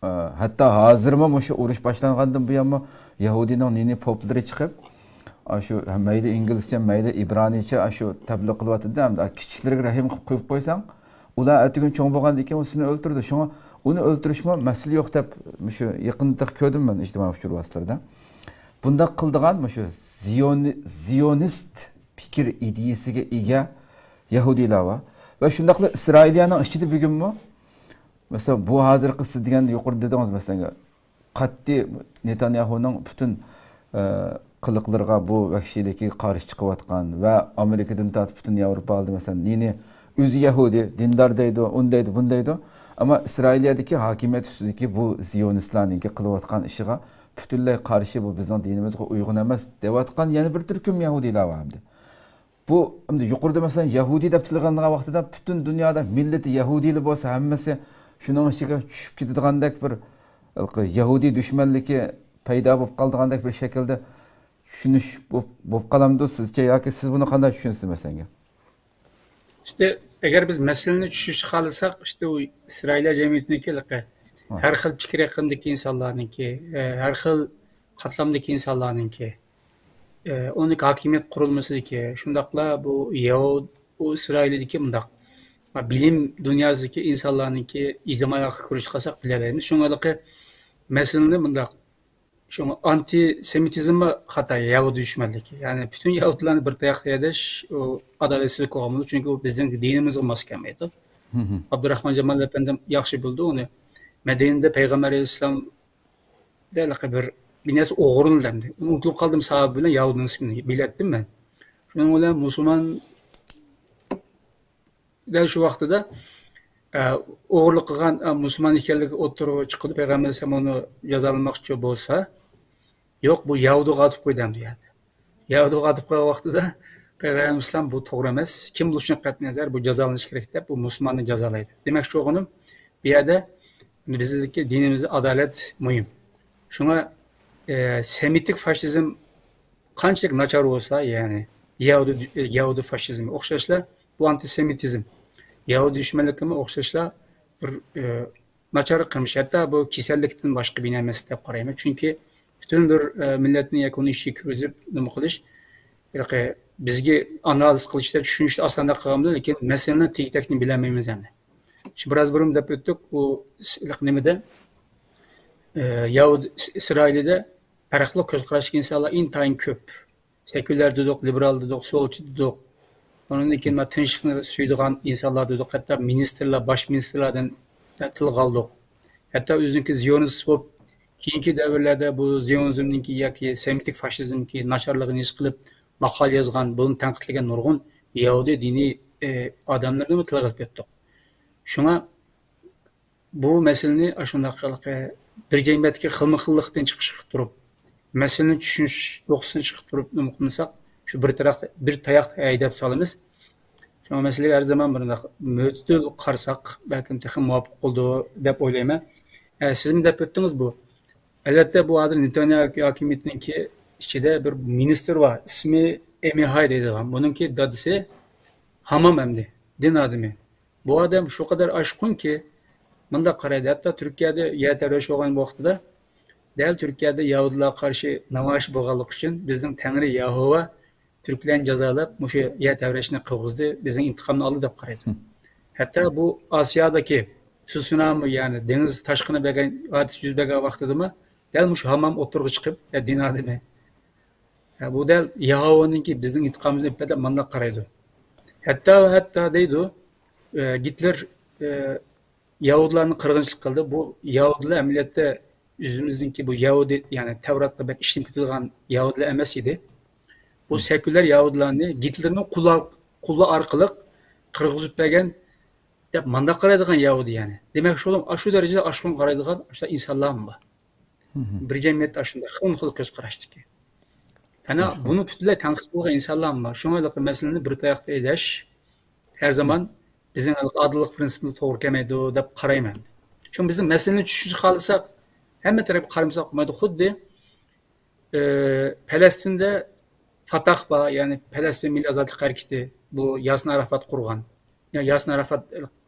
ئە، ھەتتا ھازىرمۇ مۇشۇ ئۇرۇش باشلانغاندىن بۇيانمۇ يەھۇدىينىڭ نى-نى پوپلىرى چىقىپ، ئاشۇ مەيلى ئىنگلىزچە، مەيلى ئىبرانىيچە ئاشۇ تەبلىغ قىلىۋاتىدۇ. ئەمدى كىچىكلىرىگە رەھىم قىلىپ قويۇپ قويساڭ، ئۇلار ئەتىگۈن چوڭ بولغاندىن كېيىن ئۇ سېنى ئۆلتۈرىدۇ. شۇڭا ئۇنى ئۆلتۈرۈشمۇ مەسىلە يوق دەپ مۇشۇ يېقىندا تېخى كۆردۈم مەن ئىجتىمائىي ئۇچۇر ۋاسىتىلىرىدە. بۇنداق قىلىدىغان مۇشۇ زىيونى-، زىيونىست پىكىر ئىدىيىسىگە ئىگە يەھۇدىيلار بار. ۋە شۇنداقلا ئىسرائىلىيەنىڭ ئىچىدە بۈگۈنمۇ، مەسىلەن، بۇ ھازىرقى سىز دېگەن يۇقىرىدا دېدىڭىز، مەسىلەن، قەتئىي نېتانياھۇنىڭ پۈتۈن، ئە، قىلىقلىرىغا، بۇ ۋەھشىيلىكىگە قارشى چىقىۋاتقان ۋە ئامېرىكىدىن تارتىپ پۈتۈن ياۋروپا ھالدا، مەسىلەن، نى-نى ئۆزى يەھۇدىي، دىندار دەيدۇ، ئۇنى دەيدۇ، بۇنى دەيدۇ. ئەمما ئىسرائىلىيەدىكى ھاكىمىيەت ئۈستىدىكى بۇ زىيونىستلارنىڭكى قىلىۋاتقان ئىشىغا پۈتۈنلەي قارشى، بۇ بىزنىڭ دىنىمىزغا ئۇيغۇن ئەمەس دەۋاتقان يەنە بىر تۈركۈم يەھۇدىيلار بار ئەمدى. بۇ، ئەمدى يۇقىرىدا، مەسىلەن، يەھۇدىي دەپ تىلغا ئالىنغان ۋاقتىدا پۈتۈن دۇنيادا مىللىتى يەھۇدىيلا بولسا، ھەممىسى شۇنىڭ ئىچىگە چۈشۈپ كېتىدىغاندەك بىر، ھېلىقى يەھۇدىي دۈشمەنلىكى پەيدا بولۇپ قالىدىغاندەك بىر شەكىلدە چۈشىنىش بولۇپ، بولۇپ قالامدۇ سىزچە؟ ياكى سىز بۇنى قانداق چۈشىنىسىز، مەسىلەن؟ ئىشتە، ئەگەر بىز مەسىلىنى چۈشىنىشكە خالىساق، ئىشتە، ئۇ ئىسرائىلىيە جەمئىيىتىنىڭكى ھېلىقى ھە. ھەر خىل پىكىر ئېقىمدىكى ئىنسانلارنىڭكى، ئە، ھەر خىل قاتلامدىكى ئىنسانلارنىڭكى، ئە، ئۇنىڭ ھاكىمىيەت قۇرۇلمىسىدىكى، شۇنداقلا بۇ يەھۇد-، ئۇ ئىسرائىلدىكى مۇنداق، بىلىم دۇنياسىدىكى ئىنسانلارنىڭكى ئىجتىمائىي ھاققا كۆرۈشكە قالساق بىلەلەيمىز. شۇڭا ھېلىقى مەسىلىنى مۇنداق، شۇڭا ئانتىسېمىتىزممۇ خاتا، يەھۇدىي دۈشمەنلىكى. يەنى پۈتۈن يەھۇدىيلارنى بىر تاياقتا ھەيدەش، ئۇ ئادالەتسىزلىك بولغان بولىدۇ، چۈنكى ئۇ بىزنىڭ دىنىمىزغا ماس كەلمەيدۇ. مم. ئابدۇراخمان جامال ئەپەندىم ياخشى بىلىدۇ ئۇنى. مەدىنىدە پەيغەمبەر ئەلەيھىسسالام ھېلىقى بىر، بىر نەرسە ئوغرىلىدى ئەمدى. ئۇنى ئۇنتۇلۇپ قالدىم ساھابە بىلەن يەھۇدىينىڭ ئىسمىنى بىلەتتىم مەن. شۇنىڭ بىلەن مۇسۇلمان دەل شۇ ۋاقتىدا، ئە، ئوغرىلىق قىلغان، ئە، مۇسۇلمان ئىكەنلىكى ئوتتۇرىغا چىقىدۇ. پەيغەمبەر ئەلەيھىسسالام ئۇنى جازالىماقچى بولسا، يوق، بۇ يەھۇدىيغا ئاتىپ قويدى ئەمدى يەردە. يەھۇدىيغا ئاتىپ قويغان ۋاقتىدا پەيغەمبەر ئەلەيھىسسالام بۇ توغرا ئەمەس. كىم بولۇشىدىن قەتئىينەزەر، بۇ جازالىنىشى كېرەك دەپ، بۇ مۇسۇلماننى جازالايدۇ. دېمەكچى بولغىنىم، بۇ يەردە بىزدىكى دىنىمىزدا ئادالەت مۇھىم. شۇڭا، ئە، سېمىتىك فاشىزم قانچىلىك ناچار بولسا، يەنى يەھۇدىي، يەھۇدىي فاشىزمى ئوخشاشلا، بۇ ئانتىسېمىتىزم، يەھۇدىي دۈشمەنلىكىمۇ ئوخشاشلا بىر، ئە، ناچار قىلمىش. ھەتتا بۇ كېسەللىكتىن باشقا بىر نەرسە دەپ قارايمەن. چۈنكى پۈتۈن بىر، ئە، مىللەتنى ياكى ئۇنى ئىچىگە كىرگۈزۈپ نېمە قىلىش، ھېلىقى بىزگە ئانالىز قىلىشتا، چۈشىنىشتە ئاسانراق قىلغان بىلەن، لېكىن مەسىلىنىڭ تېگى-تەكتىنى بىلەلمەيمىز يەنى. شۇ بىراز بۇرۇن دەپ ئۆتتۇق، ئۇ س-، نېمىدە، ئە، يەھۇد-، ئىس-، ئىسرائىلىدە پەرقلىق كۆز قاراشتىكى ئىنسانلار ئىنتايىن كۆپ. سېكۇلار دېدۇق، لىبېرال دېدۇق، سولچى دېدۇق. ئۇنىڭدىن كېيىن مانا تىنچلىقنى سۆيىدىغان ئىنسانلار دېدۇق، ھەتتا مىنىستىرلار، باش مىنىستىرلاردىن تىلغا ئالدۇق. ھەتتا ئۆزىنىڭكى زىيونىست بولۇپ، كېيىنكى دەۋرلەردە بۇ زىيونىزمنىڭكى ياكى سېمىتىك فاشىزمنىڭكى ناچارلىقىنى ھېس قىلىپ، ماقالە يازغان، بۇنى تەنقىدلىگەن نۇرغۇن يەھۇدىي دىنىي، ئە، ئادەملەرنىمۇ تىلغا ئېلىپ ئۆتتۇق. شۇڭا بۇ مەسىلىنى ئاشۇنداق بىر جەمئىيەتتىكى خىلمۇ خىللىقتىن چىقىش قىلىپ تۇرۇپ، مەسىلىنى چۈشىنىش نۇقتىسىدىن چىقىپ تۇرۇپ نېمە قىلمىساق، شۇ بىر تاياق، بىر تاياقتا ھەيدەپ سالىمىز. شۇڭا مەسىلىگە ھەر زامان بۇنداق مۆتىدىل قارىساق، بەلكىم تېخى مۇۋاپىق بولىدۇ دەپ ئويلايمەن. ئە، سىزمۇ دەپ ئۆتتىڭىز بۇ. ئەلۋەتتە، بۇ ھازىر نېتانياھۇ ھاكىمىيىتىنىڭكى ئىچىدە بىر مىنىستىر بار، ئىسمى ئېمىھاي دەيدىغان. بۇنىڭكى دادىسى ھامام ئەمدى، دىن ئادىمى. بۇ ئادەم شۇ قەدەر ئاشقۇنكى، مۇنداق قارايدۇ، ھەتتا تۈركىيەدە يەر تەۋرەش بولغان ۋاقتىدا، دەل تۈركىيەدە يەھۇدىيلارغا قارشى نامايىش بولغانلىقى ئۈچۈن بىزنىڭ تەڭرى يەھۇۋا تۈركلەرنى جازالاپ، مۇشۇ يەر تەۋرەشنى قىلغۇزدى، بىزنىڭ ئىنتىقامنى ئالدى دەپ قارايدۇ. ھە. ھەتتا بۇ ئاسىيادىكى تسۇنامى، يەنى دېڭىز تاشقىنى بەرگەن ھادىسە يۈز بەرگەن ۋاقتىدىمۇ دەل مۇشۇ ھامام ئوتتۇرىغا چىقىپ، يا دىن ئادىمى، ھە، بۇ دەل يەھۇۋانىڭكى بىزنىڭ ئىنتىقامىمىزنى ئېلىپ بەردى دەپ مانداق قارايدۇ. ھەتتا، ھەتتا دەيدۇ، ئە، گىتلېر، ئە، يەھۇدىيلارنى قىرغىنچىلىق قىلدى. بۇ يەھۇدىيلار ئەمەلىيەتتە ئۆزىمىزنىڭكى بۇ يەھۇدىي، يەنى تەۋراتقا بەك ئىشىنىپ كېتىدىغان يەھۇدىيلار ئەمەس ئىدى. بۇ سېكۇلار يەھۇدىيلارنى گىتلېرنىڭ قۇلى، قۇلى ئارقىلىق قىرغۇزۇپ بەرگەن دەپ مانداق قارايدىغان يەھۇدىي يەنى. دېمەك، شۇ ئاشۇ دەرىجىدە ئاشقۇن قارايدىغان ئاشۇ ئىنسانلارمۇ بار. بىر جەمئىيەتتە ئاشۇنداق خىلمۇ خىل كۆز قاراشتىكى. ئەنە بۇنى پۈتۈنلەي تەنقىد قىلغان ئىنسانلارمۇ بار. شۇڭا ھېلىقى مەسىلىنى بىر تاياقتا ھەيدەش، ھەر زامان بىزنىڭ ئادىللىق پىرىنسىپىمىز توغرا كەلمەيدۇ دەپ قارايمەن. چۈنكى بىزنىڭ مەسىلىنى چۈشىنىشكە خالىساق، ھەممە تەرەپكە قارىمىساق بولمايدۇ. خۇددى، ئى، پەلەستىندە فاتاھ بار، يەنى پەلەستىن مىللىي ئازادلىق ھەرىكىتى، بۇ ياسىن ئاراپات قۇرغان. يا-، ياسىن ئاراپات،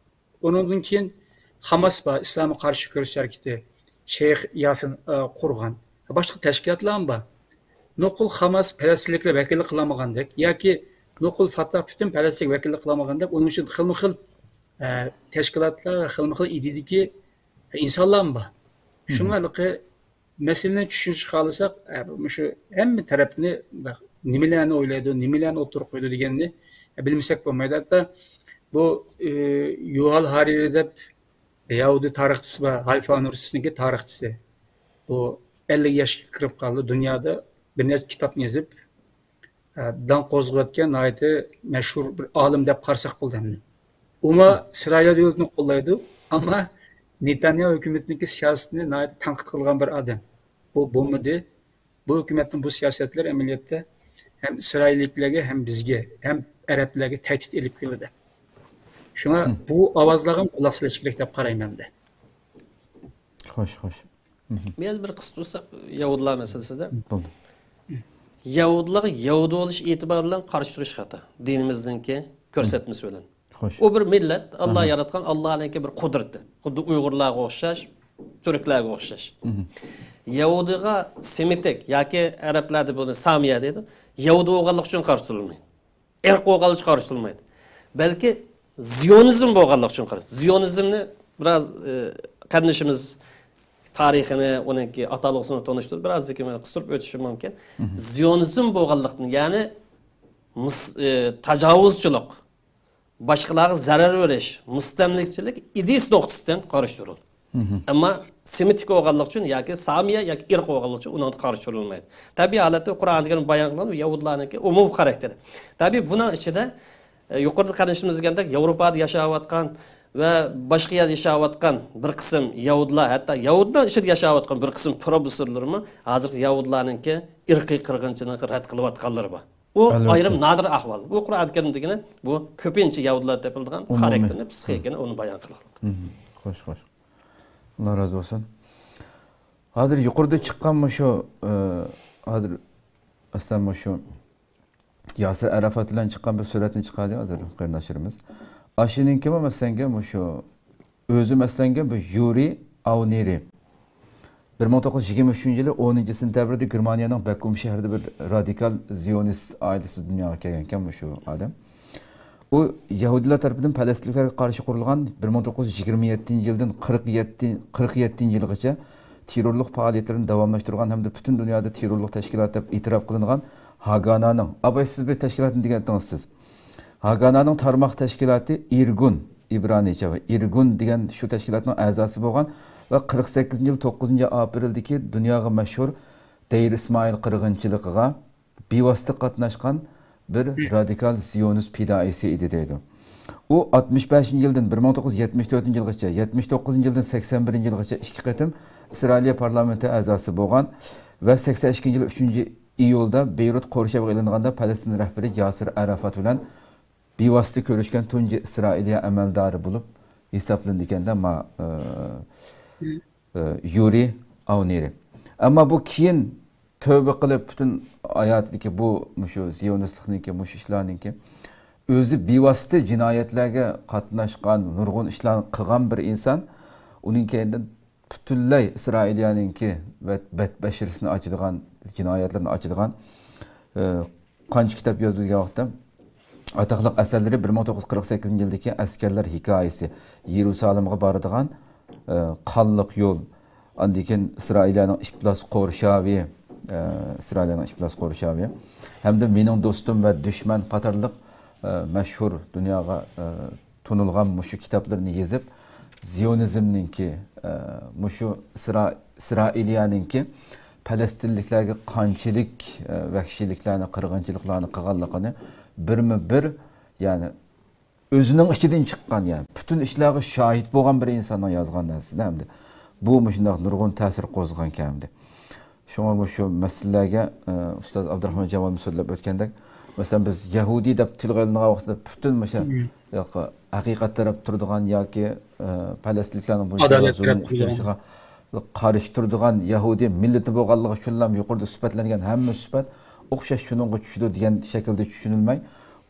ئۇنىڭدىن كېيىن خاماس بار، ئىسلامغا قارشى كۈرەش ھەرىكىتى، شەيخ ياسىن، ئى، قۇرغان. باشقا تەشكىلاتلارمۇ بار. نوقۇل خاماس پەلەستىنلىكلەر ۋەكىللىك قىلالمىغاندەك ياكى نوقۇل فاتاھ پۈتۈن پەلەستىنلىك ۋەكىللىك قىلالمىغاندەك، ئۇنىڭ ئۈچۈن خىلمۇ خىل، ئە، تەشكىلاتلار ۋە خىلمۇ خىل ئىدىيىدىكى ئىنسانلارمۇ بار. شۇڭا ھېلىقى مەسىلىنى چۈشىنىشكە خالىساق، ئە، مۇشۇ ھەممە تەرەپنى نېمىلەرنى ئويلايدۇ، نېمىلەرنى ئوتتۇرىغا قويىدۇ دېگەننى، ئە، بىلمىسەك بولمايدۇ. ھەتتا بۇ، ئى، يۇۋال ھارىرى دەپ يەھۇدىي تارىخچىسى بار، ھايفا ئۇنىۋېرسىتېتىنىڭكى تارىخچىسى. بۇ ئەللىك ياشقا كىرىپ قالدى. دۇنيادا بىر نەچچە كىتابنى يېزىپ، ئە، داڭ قوزغىۋەتكەن ناھايىتى مەشھۇر بىر ئالىم دەپ قارىساق بولىدۇ ئەمدى. ئۇمۇ ئىسرائىل دۆلىتىنى قوللايدۇ، ئەمما نېتانياھۇ ھۆكۈمىتىنىڭكى سىياسىتىنى ناھايىتى تەنقىد قىلغان بىر ئادەم. بۇ بولمىدى. بۇ ھۆكۈمەتنىڭ بۇ سىياسەتلىرى ئەمەلىيەتتە ھەم ئىسرائىللىكلەرگە، ھەم بىزگە، ھەم ئەرەبلەرگە تەھدىت ئېلىپ كېلىدۇ. شۇڭا بۇ ئاۋازلارغا قۇلاق سېلىش كېرەك دەپ قارايمەن مەن. خوش، خوش. مەن بىر قىسقا تۇرساق، يەھۇدىيلار مەسىلىسىدە. بولدى. يەھۇدىيلارغا يەھۇدىي بولۇش ئېتىبارى بىلەن قارشى تۇرۇش خاتا. دىنىمىزنىڭكى كۆرسەتمىسى بىلەن. خوش. ئۇ بىر مىللەت، ئاللا ياراتقان، ئاللانىڭكى بىر قۇدرىتى. خۇددى ئۇيغۇرلارغا ئوخشاش، تۈركلەرگە ئوخشاش. يەھۇدىيغا سېمىتىك ياكى ئەرەبلەردە بۇنى سامىيە دەيدۇ. يەھۇدىي بولغانلىقى ئۈچۈن قارشى تۇرۇلمايدۇ. ئىرق بولغانلىقى ئۈچۈن قارشى تۇرۇلمايدۇ. بەلكى زىيونىزم بولغانلىقى ئۈچۈن قارشى. زىيونىزمنى بىراز، ئى، قېرىندىشىمىز تارىخىنى، ئۇنىڭكى ئاتالغۇسىنى تونۇشتۇرۇپ، بىرازدىن كېيىن قىستۇرۇپ ئۆتۈشى مۇمكىن. زىيونىزم بولغانلىقتىن، يەنى مۇس-، ئى، تاجاۋۇزچىلىق، باشقىلارغا زەرەر بېرىش، مۇستەملىكىچىلىك ئىدىيىسى نۇقتىسىدىن قارشى تۇرۇلىدۇ. ئەمما سېمىتىك بولغانلىقى ئۈچۈن ياكى سامىيە ياكى ئىرق بولغانلىقى ئۈچۈن ئۇنىڭغا قارشى تۇرۇلمايدۇ. تەبىئىي ھالەتتە قۇرئان دېگەن بايان قىلغان يەھۇدىيلارنىڭكى ئومۇمىي خاراكتېرى. تەبىئىي بۇنىڭ ئىچىدە، ئە، يۇقىرىدا قېرىندىشىمىز دېگەندەك ياۋروپادا ياشاۋاتقان ۋە باشقا يەردە ياشاۋاتقان بىر قىسىم يەھۇدىيلار، ھەتتا يەھۇدىيلار ئىچىدە ياشاۋاتقان بىر قىسىم پروفېسسورلىرىمۇ ھازىرقى يەھۇدىيلارنىڭكى ئىرقىي قىرغىنچىلىقىنى رەت قىلىۋاتقانلىرى بار. ئۇ ئايرىم نادىر ئەھۋال. بۇ قۇرئان كەرىم دېگىنى بۇ كۆپىنچە يەھۇدىيلاردا تېپىلىدىغان خاراكتېرنى، پسىخىكىنى ئۇنى بايان قىلغانلىق. خوش، خوش. ئاللا رازى بولسۇن. ھازىر يۇقىرىدا چىققان مۇشۇ، ئى، ھازىر ئەسلەن مۇشۇ ياسىر ئەرەفات بىلەن چىققان بىر سۈرەتنى چىقاردى ھازىر قېرىنداشلىرىمىز. ئاشۇنىڭكىمۇ مەسىلەنگە مۇشۇ ئۆزى مەسىلەنگە بۇ يۇرىي ئاۋنېرى. بىر مىڭ توققۇز يۈز يىگىرمە ئۈچىنچى يىلى ئونىنچى سېنتەبىردە گېرمانىيەنىڭ بەككۇم شەھىرىدە بىر رادىكال زىيونىست ئائىلىسىدە دۇنياغا كەلگەنكەن مۇشۇ ئادەم. ئۇ يەھۇدىيلار تەرىپىدىن پەلەستىنلىكلەرگە قارشى قۇرۇلغان بىر مىڭ توققۇز يۈز يىگىرمە يەتتىنچى يىلدىن قىرىق يەتتە، قىرىق يەتتىنچى يىلغىچە تېررورلۇق پائالىيەتلىرىنى داۋاملاشتۇرغان ھەمدە پۈتۈن دۇنيادا تېررورلۇق تەشكىلاتى دەپ ئېتىراپ قىلىنغان ھاگانانىڭ، ئاباي، سىز بىر تەشكىلاتنى دېگەنتىڭىز سىز. ھاگانانىڭ تارماق تەشكىلاتى ئىرگۇن، ئىبرانىيچە ۋە ئىرگۇن دېگەن شۇ تەشكىلاتنىڭ ئەزاسى بولغان ۋە قىرىق سەككىزىنچى يىل توققۇزىنچى ئاپرېلدىكى دۇنياغا مەشھۇر دەير ئىسمائىل قىرغىنچىلىقىغا بىۋاسىتە قاتناشقان بىر رادىكال زىيونىست پىدائىيسى ئىدى دەيدۇ. ئۇ ئاتمىش بەشىنچى يىلدىن بىر مىڭ توققۇز يۈز يەتمىش تۆتىنچى يىلغىچە، يەتمىش توققۇزىنچى يىلدىن سەكسەن بىرىنچى يىلغىچە ئىككى قېتىم ئىسرائىلىيە پارلامېنتى ئەزاسى بولغان ۋە سەكسەن ئىككىنچى يىل ئۈچىنچى ئىيۇلدا بېيرۇت قورشاۋغا ئېلىنغاندا پەلەستىن رەھبىرى ياسىر ئەرافات بىلەن بىۋاسىتە كۆرۈشكەن تۇنجى ئىسرائىلىيە ئەمەلدارى بولۇپ ھېسابلىنىدىكەن-دە، ما-، ئى، ئى، يۇرىي ئاۋنېرى. ئەمما بۇ كېيىن تۆۋە قىلىپ، پۈتۈن ھاياتىدىكى بۇ، مۇشۇ زىيونىستلىقنىڭكى، مۇشۇ ئىشلارنىڭكى ئۆزى بىۋاسىتە جىنايەتلەرگە قاتناشقان، نۇرغۇن ئىشلارنى قىلغان بىر ئىنسان، ئۇنىڭ كەينىدىن پۈتۈنلەي ئىسرائىلىيەنىڭكى بەت-، بەت-، بەتبەشىرىسىنى ئاچىدىغان، جىنايەتلىرىنى ئاچىدىغان، ئى، قانچە كىتاب يازدى دېگەن ۋاقىتتا، ئاتاقلىق ئەسەرلىرى بىر مىڭ توققۇز يۈز قىرىق سەككىزىنچى يىلدىكى ئەسكەرلەر ھېكايىسى، يېرۇسالىمغا بارىدىغان، ئى، قانلىق يول، ئاندىن كېيىن ئىسرائىلىيەنىڭ ئىپلاس قورشاۋى، ئى، ئىسرائىلىيەنىڭ ئىپلاس قورشاۋى ھەمدە مېنىڭ دوستۇم ۋە دۈشمەن قاتارلىق، ئى، مەشھۇر دۇنياغا، ئى، تونۇلغان مۇشۇ كىتابلىرىنى يېزىپ، زىيونىزمنىڭكى، ئە، مۇشۇ ئىسرا-، ئىسرائىلىيەنىڭكى پەلەستىنلىكلەرگە قانچىلىك، ئە، ۋەھشىيلىكلەرنى، قىرغىنچىلىقلارنى قىلغانلىقىنى بىرمۇ بىر، يەنى ئۆزىنىڭ ئىچىدىن چىققان، يەنى پۈتۈن ئىشلارغا شاھىت بولغان بىر ئىنساننىڭ يازغان نەرسىسىدە ئەمدى بۇ مۇشۇنداق نۇرغۇن تەسىر قوزغىغانكەن ئەمدى. شۇڭا مۇشۇ مەسىلىلەرگە، ئە، ئۇستاز ئابدۇراخمان جامالىمىز سۆزلەپ ئۆتكەندەك، مەسىلەن، بىز يەھۇدىي دەپ تىلغا ئېلىنغان ۋاقىتتا پۈتۈن مۇشۇ، مم، ھەقىقەت تەرەپ تۇرىدىغان ياكى، ئە، پەلەستىنلىكلەرنىڭ بۇ ئادالەت تەرەپ زۇلۇم تۇرىدىغان، ئۇچرىشىغا قارشى تۇرىدىغان يەھۇدىي مىللىتى بولغانلىقى ئۈچۈنلا يۇقىرىدا سۈپەتلەنگەن ھەممە سۈپەت ئوخشاش شۇنىڭغا چۈشىدۇ دېگەن شەكىلدە چۈشىنىلمەي،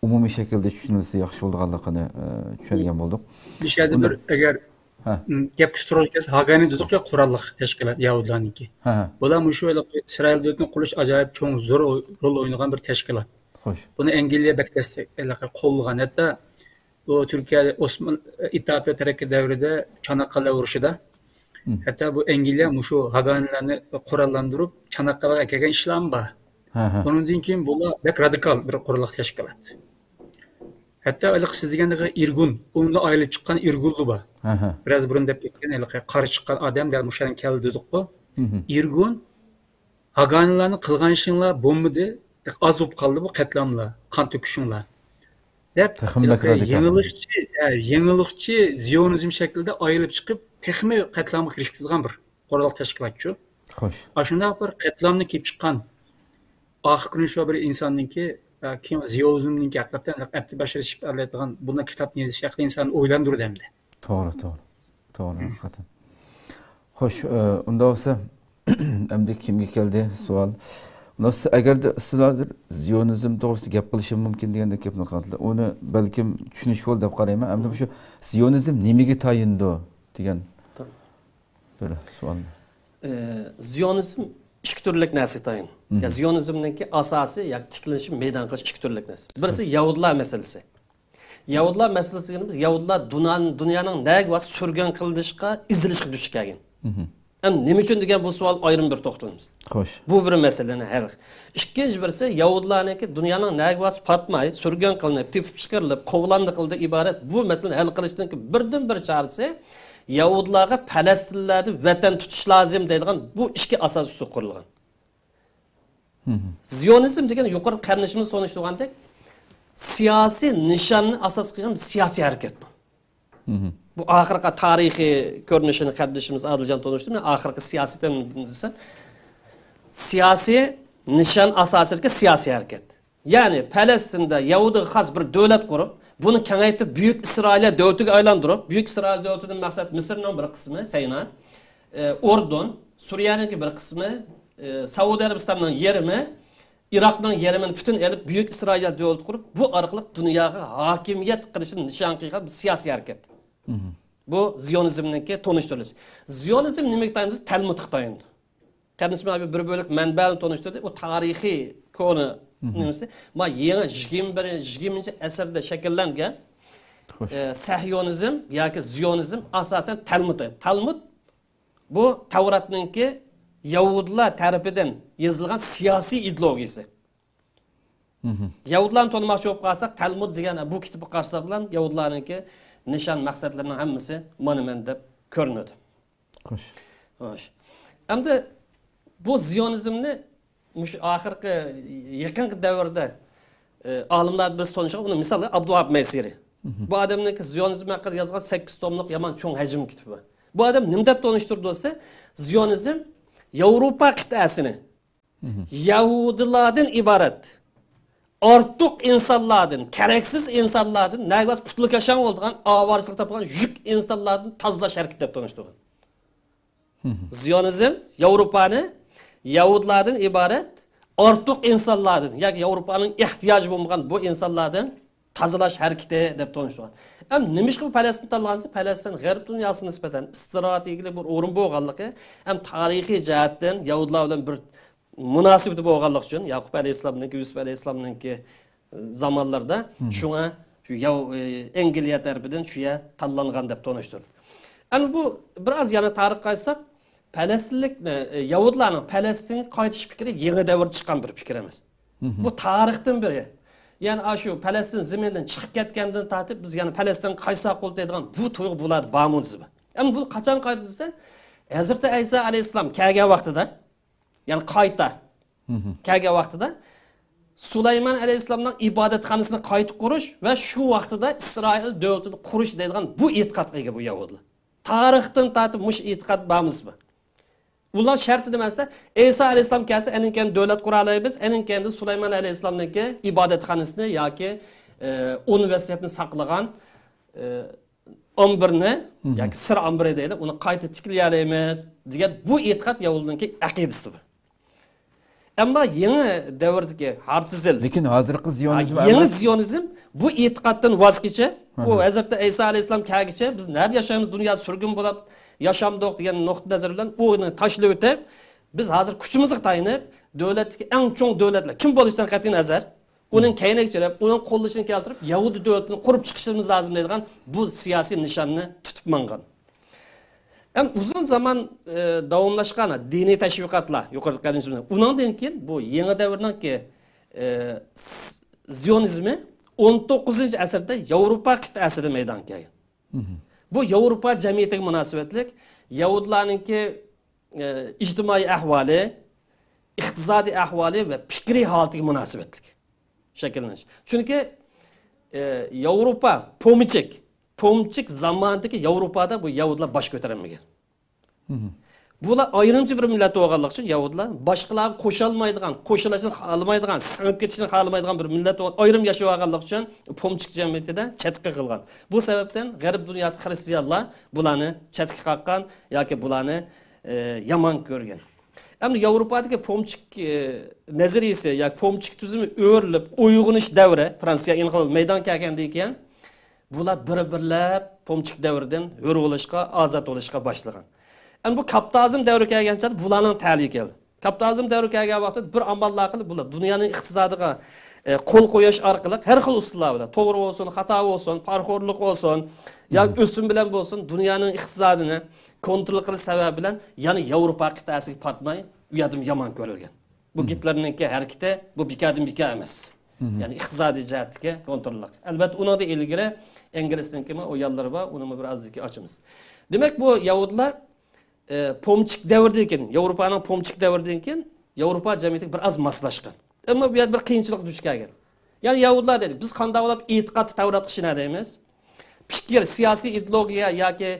ئومۇمىي شەكىلدە چۈشىنىلسە ياخشى بولىدىغانلىقىنى، ئە، چۈشەنگەن بولدۇق. مۇشۇ يەردە بىر ئەگەر، ھە، م، گەپكە توغرا كەلسە، ھاگانى دېدۇق يا، قوراللىق تەشكىلات يەھۇدىيلارنىڭكى. ھە، ھە. بۇلار مۇشۇ ھېلىقى ئىسرائىل دۆلىتىنى قۇرۇش ئاجايىپ چوڭ زور رول ئوينىغان بىر تەشكىلات. خوش. بۇنى ئەنگلىيە بەك دەستەك، ھېلىقى قوللىغان. ھەتتا بۇ تۈركىيە ئوسمان ئىتتىھادى تەرەققىي دەۋرىدە چاناققالە ئۇرۇشىدا، ھە، ھەتتا بۇ ئەنگلىيە مۇشۇ ھاگانىلارنى قوراللاندۇرۇپ، چاناققالىغا ئەكەلگەن ئىشلارمۇ بار. ھە، ھە. ئۇنىڭدىن كېيىن بۇلار بەك رادىكال بىر قوراللىق تەشكىلات. ھەتتا ھېلىقى سىز دېگەن ئىرگۇن، ئۇنىڭدىن ئايرىلىپ چىققان ئىرگۇنلۇ بار. ھە، ھە. بىراز بۇرۇن دەپ كەتكەن ھېلىقى قارشى چىققان ئادەم دەل مۇشۇ يەردىن كەلدى دېدۇققۇ. ھە، ھە. ئىرگۇن ھاگانىلارنى قىلغان ئىشىڭلار بولمىدى، ئاز بولۇپ قالدى بۇ قەتلىئاملار، قان تۆكۈشۈڭلار دەپ، تېخىمۇ بەك ھېلىقى رادىكال. يېڭىلىقچى، ھە، يېڭىلىقچى زىيونىزم شەكلىدە ئايرىلىپ چىقىپ، تېخىمۇ قەتلىئامغا كىرىشىپ كېتىدىغان بىر قوراللىق تەشكىلاتچۇ. خوش. ئاشۇنداق بىر قەتلىئامدىن كېلىپ چىققان ئاخىرقى كۈنى شۇ بىر ئىنساننىڭكى، ئە، كېيىن زىيونىزمنىڭكى ھەقىقەتەن ئەپتى بەشىر شىپئەلەيدىغان بۇنداق كىتابنى يېزىش ھەققىدە ئىنساننى ئويلاندۇرىدۇ ئەمدى. توغرا، توغرا. توغرا، ھەقىقەتەن. خوش، ئە، ئۇنداق بولسا، ئەمدى كىمگە كەلدى سوئال؟ ئۇنداق بولسا، ئەگەردە سىلەر ھازىر زىيونىزم توغرىسىدا گەپ قىلىشىم مۇمكىن دېگەندەك گەپنى قىلدىلەر. ئۇنى بەلكىم چۈشىنىشكە بولىدۇ دەپ قارايمەن. ئەمدى مۇشۇ زىيونىزم نېمىگە تايىنىدۇ دېگەن بىر سوئال. ئە، زىيونىزم ئىككى تۈرلۈك نەرسىگە تايىنىدۇ. يا زىيونىزمنىڭكى ئاساسى ياكى تىكلىنىشى مەيدان قىلىش ئىككى تۈرلۈك نەرسە. بىرسى يەھۇدىيلار مەسىلىسى. يەھۇدىيلار مەسىلىسى دېگىنىمىز يەھۇدىيلار دۇنيانىڭ، دۇنيانىڭ نەگە بارسا سۈرگۈن قىلىنىشقا، ئېزىلىشقا دۇچ كەلگەن. ئەمدى نېمە ئۈچۈن دېگەن بۇ سوئال ئايرىم بىر توختىلىمىز. خوش. بۇ بىر مەسىلىنى ھەل. ئىككىنچى بىرسى يەھۇدىيلارنىڭكى دۇنيانىڭ نەگە بارسا پاتماي، سۈرگۈن قىلىنىپ، تېپىپ چىقىرىلىپ، قوغلاندى قىلدى ئىبارەت بۇ مەسىلىنى ھەل قىلىشنىڭكى بىردىنبىر چارىسى يەھۇدىيلارغا پەلەستىنلەردە ۋەتەن تۇتۇش لازىم دەيدىغان بۇ ئىككى ئاساس ئۈستىگە قۇرۇلغان. زىيونىزم دېگەن يۇقىرىدا قېرىندىشىمىز تونۇشتۇرغاندەك سىياسىي نىشاننى ئاساس قىلغان بىر سىياسىي ھەرىكەت بۇ. بۇ ئاخىرقى تارىخىي كۆرۈنۈشىنى قېرىندىشىمىز ئادىلجان تونۇشتۇردى. مەن ئاخىرقى سىياسىي تېما دېسەم، سىياسىي نىشان ئاساسىدىكى سىياسىي ھەرىكەت. يەنى پەلەستىندە يەھۇدىيغا خاس بىر دۆلەت قۇرۇپ، بۇنى كېڭەيتىپ، بۈيۈك ئىسرائىلىيە دۆلىتىگە ئايلاندۇرۇپ، بۈيۈك ئىسرائىلىيە دۆلىتىدىن مەقسەت مىسىرنىڭ بىر قىسمى، سەينا، ئە، ئۇردۇن، سۈرىيەنىڭكى بىر قىسمى، ئە، سەئۇدى ئەرەبىستاننىڭ يېرىمى، ئىراقنىڭ يېرىمىنى پۈتۈن ئېلىپ، بۈيۈك ئىسرائىلىيە دۆلىتى قۇرۇپ، بۇ ئارقىلىق دۇنياغا ھاكىمىيەت قىلىشنى نىشان قىلغان بىر سىياسىي ھەرىكەت. بۇ زىيونىزمنىڭكى تونۇشتۇرۇلۇشى. زىيونىزم نېمىگە تايىنىدۇ؟ تەلمۇدقا تايىنىدۇ. قېرىندىشىم بىر بۆلەك مەنبەنى تونۇشتۇردى. ئۇ تارىخىي كونا نېمىسى. ما يېڭى يىگىرمە بىرىنچى، يىگىرمىنچى ئەسىردە شەكىللەنگەن، خوش، ئە، سەھيونىزم ياكى زىيونىزم ئاساسەن تەلمۇد. تەلمۇد بۇ تەۋراتنىڭكى يەھۇدىيلار تەرىپىدىن يېزىلغان سىياسىي ئىدېئولوگىيىسى. يەھۇدىيلارنى تونۇماقچى بولۇپ قالساق، تەلمۇد دېگەن بۇ كىتابقا قارىساق بىلەن يەھۇدىيلارنىڭكى نىشان مەقسەتلىرىنىڭ ھەممىسى مانا مەن دەپ كۆرۈنىدۇ. خوش. خوش. ئەمدى بۇ زىيونىزمنى مۇشۇ ئاخىرقى يېقىنقى دەۋردە، ئە، ئالىملار بىز تونۇشقان، ئۇنى مىسال ئابدۇۋاھاب مەيسىرى. بۇ ئادەمنىڭكى زىيونىزم ھەققىدە يازغان سەككىز توملۇق يامان چوڭ ھەجىم كىتابى بار. بۇ ئادەم نېمە دەپ تونۇشتۇرىدۇ دېسە، زىيونىزم ياۋروپا قىتئەسىنى يەھۇدىيلاردىن ئىبارەت ئارتۇق ئىنسانلاردىن، كېرەكسىز ئىنسانلاردىن، نەگە بارسا پۇتلىرى كاشاڭ بولىدىغان، ئاۋارىچىلىك تاپقان يۈك ئىنسانلاردىن تازىلاش ھەرىكىتى دەپ تونۇشتۇرغان. زىيونىزم ياۋروپانى يەھۇدىيلاردىن ئىبارەت ئارتۇق ئىنسانلاردىن، ياكى ياۋروپانىڭ ئېھتىياجى بولمىغان بۇ ئىنسانلاردىن تازىلاش ھەرىكىتى دەپ تونۇشتۇرغان. ئەمما نېمىشقا بۇ پەلەستىن تاللىغان دېسە، پەلەستىن غەرب دۇنياسىغا نىسبەتەن ئىستراتېگىيەلىك بىر ئورۇن بولغانلىقى ھەم تارىخىي جەھەتتىن يەھۇدىيلار بىلەن بىر مۇناسىۋىتى بولغانلىقى ئۈچۈن، يەقۇب ئەلەيھىسسالامنىڭكى، يۈسۈپ ئەلەيھىسسالامنىڭكى زامانلىرىدا، شۇڭا شۇ ياۋ-، ئە، ئەنگلىيە تەرىپىدىن شۇ يەر تاللانغان دەپ تونۇشتۇرۇلدى. ئەمما بۇ بىر ئاز يەنە تارىخقا قايتساق، پەلەستىنلىك، ئە، يەھۇدىيلارنىڭ پەلەستىنگە قايتىش پىكرى يېڭى دەۋردە چىققان بىر پىكىر ئەمەس. بۇ تارىختىن بېرى. يەنى ئاشۇ پەلەستىن زېمىنىدىن چىقىپ كەتكەندىن تارتىپ بىز يەنە پەلەستىنگە قايتساقۇ دەيدىغان بۇ تۇيغۇ بۇلاردا بارمۇ دېسە بار. ئەمما بۇ قاچان قايتىدۇ دېسە، ھەزرىتى ئەيسا ئەلەيھىسسالام كەلگەن ۋاقتىدا، يەنى قايتا كەلگەن ۋاقتىدا سۇلايمان ئەلەيھىسسالامنىڭ ئىبادەتخانىسىنى قايتا قۇرۇش ۋە شۇ ۋاقتىدا ئىسرائىل دۆلىتىنى قۇرۇش دەيدىغان بۇ ئېتىقادقا ئىگە بۇ يەھۇدىيلار. تارىختىن تارتىپ مۇشۇ ئېتىقاد بارمۇ دېسە بار. ئۇلار شەرتى نېمە دېسە، ئەيسا ئەلەيھىسسالام كەلسە، ئەنىڭ كەينىدىن دۆلەت قۇرالايمىز، ئەنىڭ كەينىدىن سۇلايمان ئەلەيھىسسالامنىڭكى ئىبادەتخانىسىنى ياكى، ئى، ئون ۋەسىيەتنى ساقلىغان، ئى، ئامبىرنى، ياكى سىر ئامبىرى دەيلى، ئۇنى قايتا تىكلىيەلەيمىز دېگەن بۇ ئېتىقاد يەھۇدىيلارنىڭكى ئەقىدىسى بۇ. ئەمما يېڭى دەۋردىكى ھارتزېل، لېكىن ھازىرقى زىيونىزم يېڭى ئەمەس. زىيونىزم بۇ ئېتىقادتىن ۋاز كېچىپ، ئۇ ھەزرىتى ئەيسا ئەلەيھىسسالام كەلگىچە بىز نەدە ياشايمىز، دۇنيادا سۈرگۈن بولاپ ياشامدۇق دېگەن نۇقتا نەزەر بىلەن ئۇنى تاشلىۋېتىپ، بىز ھازىر كۈچىمىزگە تايىنىپ، دۆلەتتىكى ئەڭ چوڭ دۆلەتلەر كىم بولۇشىدىن قەتئىينەزەر، ئۇنىڭ كەينىگە چىرىپ، ئۇنىڭ قوللىشىنى كەلتۈرۈپ، يەھۇدىي دۆلىتىنى قۇرۇپ چىقىشىمىز لازىم دەيدىغان بۇ سىياسىي نىشاننى تۇتۇپ ماڭغان. ھەم ئۇزۇن زامان، ئى، داۋاملاشقان دىنىي تەشۋىقاتلار، يۇقىرىدا قەدىمىي سۆزلەپ، ئۇنىڭدىن كېيىن بۇ يېڭى دەۋرنىڭكى، ئى، س-، زىيونىزمى ئون توققۇزىنچى ئەسىردە ياۋروپا قىتئەسىدە مەيدانغا كەلگەن. بۇ ياۋروپا جەمئىيىتىگە مۇناسىۋەتلىك يەھۇدىيلارنىڭكى، ئى، ئىجتىمائىي ئەھۋالى، ئىقتىسادىي ئەھۋالى ۋە پىكرىي ھالىتىگە مۇناسىۋەتلىك شەكىللىنىش. چۈنكى، ئى، ياۋروپا پومېچىك، پومېچىك زامانىدىكى ياۋروپادا بۇ يەھۇدىيلار باش كۆتۈرەلمىگەن. بۇلار ئايرىمچە بىر مىللەت بولغانلىقى ئۈچۈن يەھۇدىيلار باشقىلارغا قوشالمايدىغان، قوشۇلۇشنى خالىمايدىغان، سىڭىپ كېتىشنى خالىمايدىغان بىر مىللەت بولۇپ، ئايرىم ياشىۋالغانلىقى ئۈچۈن پومېچىك جەمئىيىتىدە چەتكە قىلغان. بۇ سەۋەبتىن غەرب دۇنياسى خىرىستىيانلار بۇلارنى چەتكە قاققان ياكى بۇلارنى، ئى، يامان كۆرگەن. ئەمدى ياۋروپادىكى پومېچىك، ئى، نەزەرىيىسى ياكى پومېچىك تۈزۈمى ئۆرۈلۈپ، ئويغىنىش دەۋرى، فرانسىيە ئىنقىلابى مەيدانغا كەلگەندىن كېيىن، بۇلار بىر-بىرلەپ پومېچىك دەۋرىدىن ھۆر بولۇشقا، ئازاد بولۇشقا باشلىغان. ئەمدى بۇ كاپىتالىزم دەۋرى كەلگەن چاغدا بۇلارنىڭ تەلىيى كەلدى. كاپىتالىزم دەۋرى كەلگەن ۋاقىتتا بىر ئاماللار قىلىپ، بۇلار دۇنيانىڭ ئىقتىسادىغا، ئى، قول قويۇش ئارقىلىق ھەر خىل ئۇسۇللار بىلەن، توغرا بولسۇن، خاتا بولسۇن، پارىخورلۇق بولسۇن، ياكى ئۆسۈم بىلەن بولسۇن، دۇنيانىڭ ئىقتىسادىنى كونترول قىلىش سەۋەبى بىلەن يەنە ياۋروپا قىتئەسىگە پاتماي، ئۇ يەردىمۇ يامان كۆرۈلگەن. بۇ گىتلېرنىڭكى ھەرىكىتى، بۇ بىكاردىن بىكار ئەمەس. يەنى ئىقتىسادىي جەھەتتىكى كونتروللۇق. ئەلۋەتتە، ئۇنىڭدىن ئىلگىرى ئىنگلىستىنكىمۇ ئۇ يانلىرى بار، ئۇنىمۇ بىر ئازدىكى ئاچىمىز. دېمەك، بۇ يەھۇدىيلار، ئە، پومېچىك دەۋردىن كېيىن، ياۋروپانىڭ پومېچىك دەۋرىدىن كېيىن ياۋروپا جەمئىيىتىگە بىر ئاز ماسلاشقان. ئەمما بۇ يەردە بىر قىيىنچىلىق دۇچ كەلگەن. يەنى يەھۇدىيلار دېدى، بىز قانداق بولۇپ ئېتىقادتا تەۋراتقا ئىشىنەلەيمىز؟ پىكىر، سىياسىي ئىدېئولوگىيە ياكى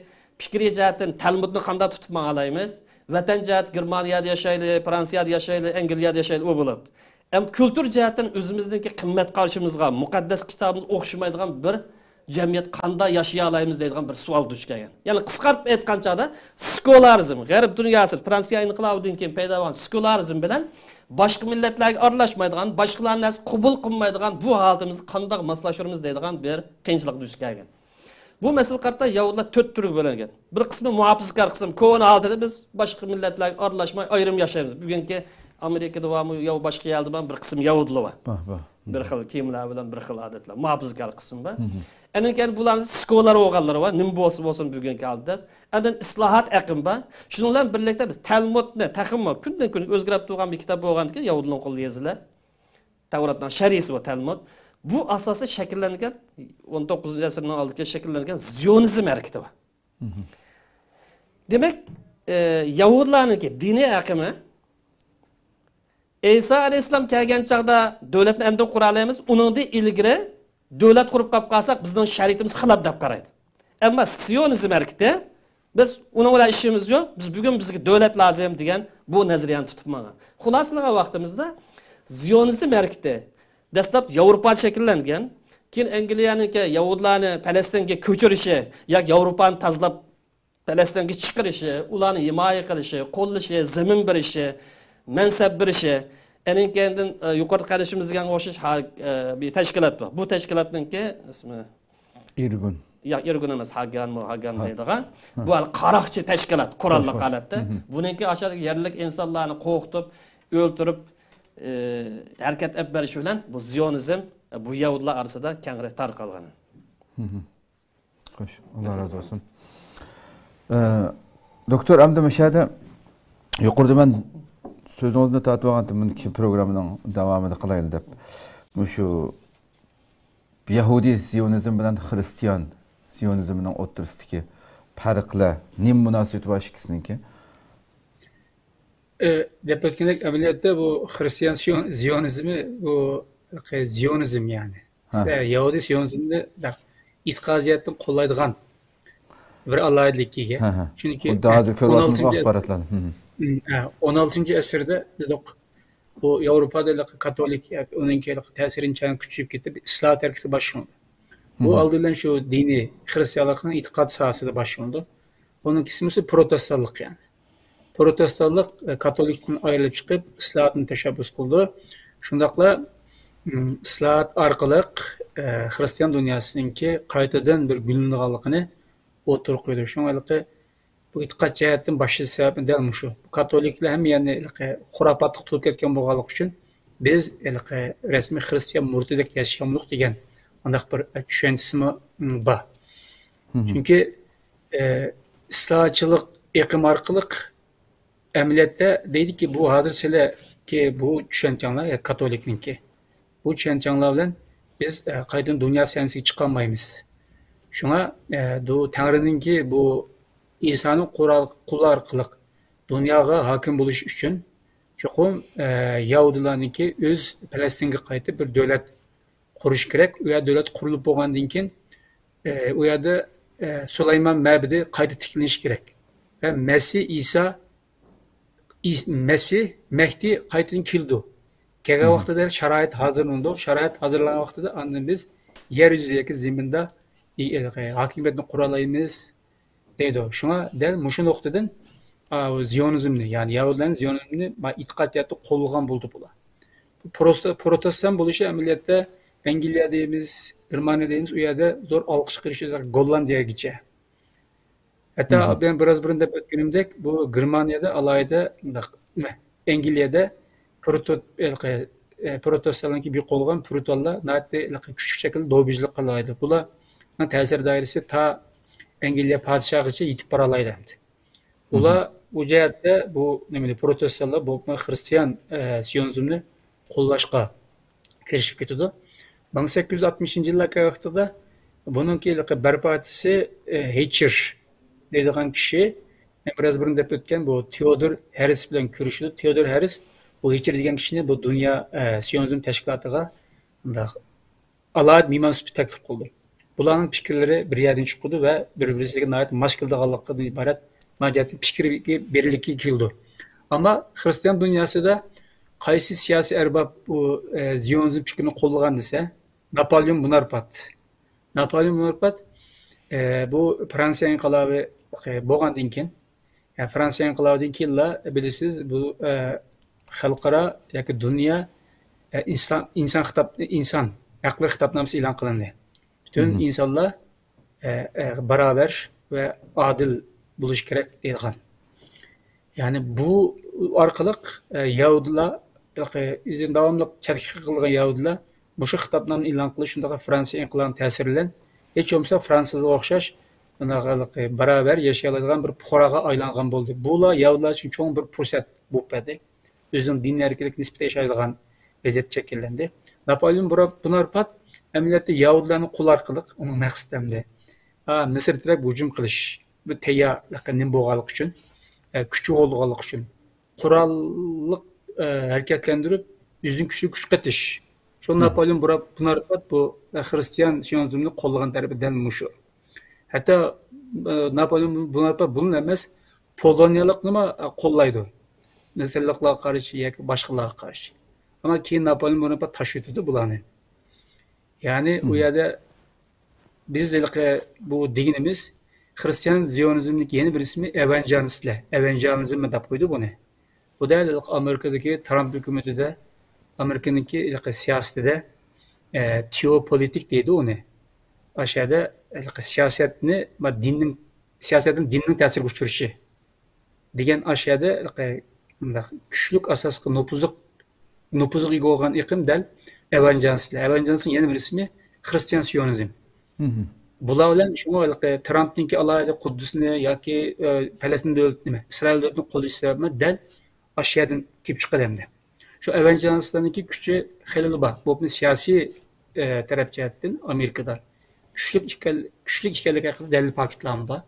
پىكرىي جەھەتتىن تەلمۇدنى قانداق تۇتۇپ ماڭالايمىز؟ ۋەتەن جەھەتتە گېرمانىيەدە ياشايلى، فرانسىيەدە ياشايلى، ئەنگلىيەدە ياشايلى، ئۇ بولۇپتۇ. ئەمما كۈلتۈر جەھەتتىن ئۆزىمىزنىڭكى قىممەت قارىشىمىزغا، مۇقەددەس كىتابىمىزغا ئوخشىمايدىغان بىر جەمئىيەت قانداق ياشىيالايمىز دەيدىغان بىر سوئال دۇچ كەلگەن. يەنى قىسقارتىپ ئېيتقان چاغدا سېكۇلارىزم، غەرب دۇنياسى، فرانسىيە ئىنقىلابىدىن كېيىن پەيدا بولغان سېكۇلارىزم بىلەن باشقا مىللەتلەرگە ئارىلاشمايدىغان، باشقىلارنىڭ نەرسىنى قوبۇل قىلمايدىغان بۇ ھالىتىمىزنى قانداق ماسلاشتۇرىمىز دەيدىغان بىر قىيىنچىلىق دۇچ كەلگەن. بۇ مەسىلىگە قارىتا يەھۇدىيلار تۆت تۈرگە بۆلۈنگەن. بىر قىسمى مۇھاپىزىتكار قىسىم، كونا ھالىتىدە بىز باشقا مىللەتلەرگە ئارىلاشماي ئايرىم ياشايمىز. بۈگۈنكى ئامېرىكىدا بارمۇ، يا باشقا يەردە بارمۇ، بىر قىسىم يەھۇدىيلار بار. بار، بار. بىر خىل كىيىملەر بىلەن بىر خىل ئادەتلەر. مۇھاپىزىتكار قىسىم بار. ئەنە كەينى بۇلارنىڭ سېكۇلار بولغانلىرى بار. نېمە بولسا بولسۇن بۈگۈنكى ھالدا. ئاندىن ئىسلاھات ئېقىمى بار. شۇنىڭ بىلەن بىرلىكتە بىز تەلمۇدنى تېخىمۇ كۈندىن كۈنگە ئۆزگىرىپ تۇرغان بىر كىتاب بولغاندىكىن يەھۇدىيلارنىڭ قولىدا يېزىلىپ، تەۋراتنىڭ شەرھىسى بار تەلمۇد. بۇ ئاساستا شەكىللەنگەن، ئون توققۇزىنچى ئەسىرنىڭ ئالدىدا شەكىللەنگەن زىيونىزم ھەرىكىتى بار. دېمەك، ئە، يەھۇدىيلارنىڭكى دىنىي ئېقىمى ئەيسا ئەلەيھىسسالام كەلگەن چاغدا دۆلەتنى ئەمدى قۇرالايمىز، ئۇنىڭدىن ئىلگىرى دۆلەت قۇرۇپ قاپ قالساق، بىزنىڭ شەرىئىتىمىز خىلاپ دەپ قارايدۇ. ئەمما سىيونىزم ھەرىكىتى، بىز ئۇنىڭ بىلەن ئىشىمىز يوق، بىز بۈگۈن بىزگە دۆلەت لازىم دېگەن بۇ نەزەرىيەنى تۇتۇپ ماڭغان. خۇلاسىلىغان ۋاقتىمىزدا زىيونىزم ھەرىكىتى دەسلەپ ياۋروپادا شەكىللەنگەن، كېيىن ئەنگلىيەنىڭكى يەھۇدىيلارنى پەلەستىنگە كۆچۈرۈشى ياكى ياۋروپانى تازىلاپ پەلەستىنگە چىقىرىشى، ئۇلارنى ھىمايە قىلىشى، قوللىشى، زېمىن بېرىشى، مەنسەپ بېرىشى. ئەنىڭ كەينىدىن، ئە، يۇقىرىدا قارىشىمىز دېگەنگە ئوخشاش ھا-، ئە، بىر تەشكىلات بار. بۇ تەشكىلاتنىڭكى ئىسمى ئىرگۇن. ياق، ئىرگۇن ئەمەس، ھاگانمۇ، ھاگان ھا. دەيدىغان. ھا. بۇ ھەل قاراقچى تەشكىلات، قوراللىق خوش، خوش. ھالەتتە. بۇنىڭكى ئاشۇ يەرلىك ئىنسانلارنى قورقۇتۇپ، ئۆلتۈرۈپ، ئى، ھەرىكەت ئېلىپ بېرىشى بىلەن بۇ زىيونىزم، ئە، بۇ يەھۇدىيلار ئارىسىدا كەڭرى تارقالغان. خوش، ئاللا رازى بولسۇن. ئە، دوكتور، ئەمدى مۇشۇ يەردە يۇقىرىدا مەن سۆزىڭىزنى تارتىۋالغانتىم، مۇنى كېيىن پروگراممىنىڭ داۋامىدا قىلايلى دەپ. مۇشۇ يەھۇدىي زىيونىزم بىلەن خىرىستىيان زىيونىزمىنىڭ ئوتتۇرىسىدىكى پەرقلەر، نېمە مۇناسىۋىتى بار ئىككىسىنىڭكى؟ ئى، دەپ ئۆتكەندەك، ئەمەلىيەتتە بۇ خىرىستىيان سىيون-، زىيونىزمى بۇ ھېلىقى زىيونىزم، يەنى ھە. سە-، يەھۇدىي سىيونىزمنى بەك ئېتىقاد جەھەتتىن قوللايدىغان بىر ئالاھىدىلىككە ئىگە. ھە، ھە. چۈنكى، خۇددى ھە، ھازىر كۆرۈۋاتقىنىمىز ئون ئالتىنچى ئەس-، ئاخباراتلاردا. ھە، ھە. ئون ئالتىنچى ئەسىردە دېدۇق، بۇ ياۋروپادا ھېلىقى كاتولىك ياكى ئۇنىڭكى ھېلىقى تەسىرىنى چەن كۈچىيىپ كېتىپ، ئىسلاھات ھەرىكىتى باشلىنىدۇ. بۇ ئالدى بىلەن شۇ دىنىي خىرىستىيانلىقنىڭ ئېتىقاد ساھەسىدە باشلىنىدۇ. بۇنىڭ قىسمىسى پروتېستانلىق يەنى. پروتېستانلىق، ئە، كاتولىكتىن ئايرىلىپ چىقىپ، ئىسلاھاتنى تەشەببۇس قىلىدۇ. شۇنداقلا، ئىم، ئىسلاھات ئارقىلىق، ئە، خىرىستىيان دۇنياسىنىڭكى قايتىدىن بىر گۈللىنىدىغانلىقىنى ئوتتۇرىغا قويىدۇ. شۇڭا ھېلىقى بۇ ئېتىقاد جەھەتتىن باشلىنىش سەۋەبى دەل مۇشۇ. بۇ كاتولىكلار ھەممە يەرنى ھېلىقى خۇراپاتقا تولۇپ كەتكەن بولغانلىقى ئۈچۈن، بىز ھېلىقى رەسمىي خىرىستىيان مۇرىتىدەك ياشىيالمىدۇق دېگەن ئانداق بىر، ئە، چۈشەنچىسىمۇ، ئىم، بار. چۈنكى، ئە، ئىسلاھاتچىلىق ئېقىم ئارقىلىق ئەمەلىيەتتە دەيدىكى، بۇ ھازىر سىلەركى بۇ چۈشەنچەڭلار، يا كاتولىكنىڭكى، بۇ چۈشەنچەڭلار بىلەن بىز، ئە، قايتىدىن دۇنيا سەھنىسىگە چىقالمايمىز. شۇڭا، ئە، بۇ تەڭرىنىڭكى بۇ ئىسانىڭ قۇرال-، قۇلى ئارقىلىق دۇنياغا ھاكىم بولۇش ئۈچۈن چوقۇم، ئە، يەھۇدىيلارنىڭكى ئۆز پەلەستىنگە قايتىپ بىر دۆلەت قۇرۇش كېرەك. ئۇ يەردە دۆلەت قۇرۇلۇپ بولغاندىن كېيىن، ئە، ئۇ يەردە، ئە، سۇلايمان مەبىدى قايتا تىكلىنىشى كېرەك. ۋە مەسىھ ئىسا، ئىس-، مەسىھ مەھدى قايتىدىن كېلىدۇ. كەلگەن ۋاقتىدا شارائىت ھازىرلىنىدۇ. شارائىت ھازىرلانغان ۋاقتىدا ئاندىن بىز يەر يۈزىدىكى زېمىندا، ئى-، ھاكىمىيەتنى قۇرالايمىز دەيدۇ. شۇڭا دەل مۇشۇ نۇقتىدىن، ئا، زىيونىزمنى، يەنى يەھۇدىيلارنىڭ زىيونىزمنى ما-، ئېتىقادىيەتتە قوللىغان بولدى بۇلار. بۇ پروستا-، پروتېستان بولۇشى ئەمەلىيەتتە ئەنگلىيە دەيمىز، گېرمانىيە دەيمىز، ئۇ يەردە زور ئالقىشقا ئېرىشىدۇ، گوللاندىيەگىچە. ھەتتا مەن بىراز بۇرۇن دەپ ئۆتكىنىمدەك، بۇ گېرمانىيەدە ئالاھىدە مۇنداق، ئەنگلىيەدە پروتو-، ھېلىقى، ئە، پروتېستانلارنىڭكى بىر قولغان پروتونلار ناھايىتى ھېلىقى كۈچلۈك شەكىلدە دوبىژلىق قىلالايدۇ. بۇلارنىڭ تەسىر دائىرىسى تا ئەنگلىيە پادىشاھىغىچە يېتىپ بارالايدۇ ئەمدى. ئۇلار بۇ جەھەتتە بۇ نېمىنى، پروتېستانلار بولۇپمۇ خىرىستىيان، ئە، سىيونىزمنى قوللاشقا كىرىشىپ كېتىدۇ. مىڭ سەككىز يۈز ئاتمىشىنچى يىللار كەلگەن ۋاقتىدا بۇنىڭكى ھېلىقى بەرپاچىسى، ئە، ھېچېر دەيدىغان كىشى، مەن بىراز بۇرۇن دەپ ئۆتكەن بۇ تېئودور ھەررىس بىلەن كۆرۈشىدۇ. تېئودور ھەررىس بۇ ھېچېر دېگەن كىشىنى بۇ دۇنيا، ئە، سىيونىزم تەشكىلاتىغا مۇنداق ئالاھىدە مېھمان سۈپىتى تەكلىپ قىلدى. بۇلارنىڭ پىكىرلىرى بىر يەردىن چىقىدۇ ۋە بىر-بىرسىگە ناھايىتى ماس كېلىدىغانلىقىدىن ئىبارەت ناھايىتى پىكىر بىرلىككە كېلىدۇ. ئەمما خىرىستىيان دۇنياسىدا قايسى سىياسىي ئەرباب بۇ، ئە، زىيونىزم پىكرىنى قوللىغان دېسە، ناپولېئون بوناپارت. ناپولېئون بوناپارت، ئە، بۇ فرانسىيە ئىنقىلابى بولغاندىن كېيىن، يەنى فرانسىيە ئىنقىلابىدىن كېيىنلا بىلىسىز، بۇ، ئە، خەلقئارا ياكى دۇنيا، ئە، ئىنسان، ئىنسان خىتاب-، ئىنسان ھەقلىرى خىتابنامىسى ئېلان قىلىندى. پۈتۈن ئىنسانلار، ئە، ئە، باراۋەر ۋە ئادىل بولۇشى كېرەك دەيدىغان. يەنى بۇ ئارقىلىق، ئە، يەھۇدىيلار، ئۆزىنى داۋاملىق چەتكە قىلغان يەھۇدىيلار مۇشۇ خىتابنامىنى ئېلان قىلىش، شۇنداقلا فرانسىيە ئىنقىلابىنىڭ تەسىرى بىلەن، ھېچ بولمىسا فرانسىزغا ئوخشاش بۇنداق باراۋەر ياشىيالايدىغان بىر پۇقراغا ئايلانغان بولدى. بۇلار يەھۇدىيلار ئۈچۈن چوڭ بىر پۇرسەت بولۇپ بەردى. ئۆزىنىڭ دىنىي ئەركىنلىكى نىسبىتى ياشايدىغان ۋەزىيەت شەكىللەندى. ناپولېئون بونا-، بوناپارت ئەمەلىيەتتە يەھۇدىيلارنى قول ئارقىلىق، ئۇنىڭ مەقسىتى ئەمدى، ئا، مىسىر تەرەپ ھۇجۇم قىلىش، بۇ تەييارلىقى نېمە بولغانلىقى ئۈچۈن، ئە، كۈچى بولىدىغانلىقى ئۈچۈن، قوراللىق، ئە، ھەرىكەتلەندۈرۈپ، ئۆزىنىڭ كۈچىگە كۈچ قېتىش. شۇ ناپولېئون بونا-، بوناپارت بۇ، ئە، خىرىستىيان سىيونىزمنى قوللىغان تەرىپى دەل مۇشۇ. ھەتتا، ئە، ناپولېئون بوناپارت بۇنىلا ئەمەس، پولونىيەلىكنىمۇ، ئە، قوللايدۇ. مىسىرلىقلارغا قارشى ياكى باشقىلارغا قارشى. ئەمما كېيىن ناپولېئون بۇنى تاشلىۋېتىدۇ بۇلارنى. يەنى ئۇ يەردە بىز ھېلىقى بۇ دېگىنىمىز خىرىستىيان زىيونىزمنىڭ يەنە بىر ئىسمى ئېۋانگېلىستلار. ئېۋانگېلىزم دەپ قويدى بۇنى. بۇ دەل ھېلىقى ئامېرىكىدىكى ترامپ ھۆكۈمىتىدە، ئامېرىكىنىڭكى ھېلىقى سىياسىتىدە، ئە، تېئوپولىتىك دەيدۇ ئۇنى. ئاشۇ يەردە ھېلىقى سىياسەتنى، دىننىڭ، سىياسەتنىڭ دىننىڭ تەسىرىگە ئۇچرىشى. دېگەن ئاشۇ يەردە مۇنداق كۈچلۈك ئاساسقا نوپۇزلۇق، نوپۇزغا ئىگە بولغان ئېقىم دەل ئېۋانگېلىستلار. ئېۋانگېلىستنىڭ يەنە بىر ئىسمى خىرىستىيان سىيونىزم. بۇلار بىلەن شۇڭا ھېلىقى ترامپنىڭكى ئالاھىدە قۇددۇسنى ياكى، ئە، پەلەستىن دۆلىتى نېمە، ئىسرائىل دۆلىتىنى قوللىشى سەۋەبىدىن دەل ئاشۇ يەردىن كېلىپ چىققان ئەمدى. شۇ ئېۋانگېلىستلارنىڭكى كۈچى خېلىلا بار. بولۇپمۇ سىياسىي، ئە، تەرەپ جەھەتتىن ئامېرىكىدا كۈچلۈك ئىكەن-، كۈچلۈك ئىكەنلىكى ھەققىدە دەلىل پاكىتلارمۇ بار.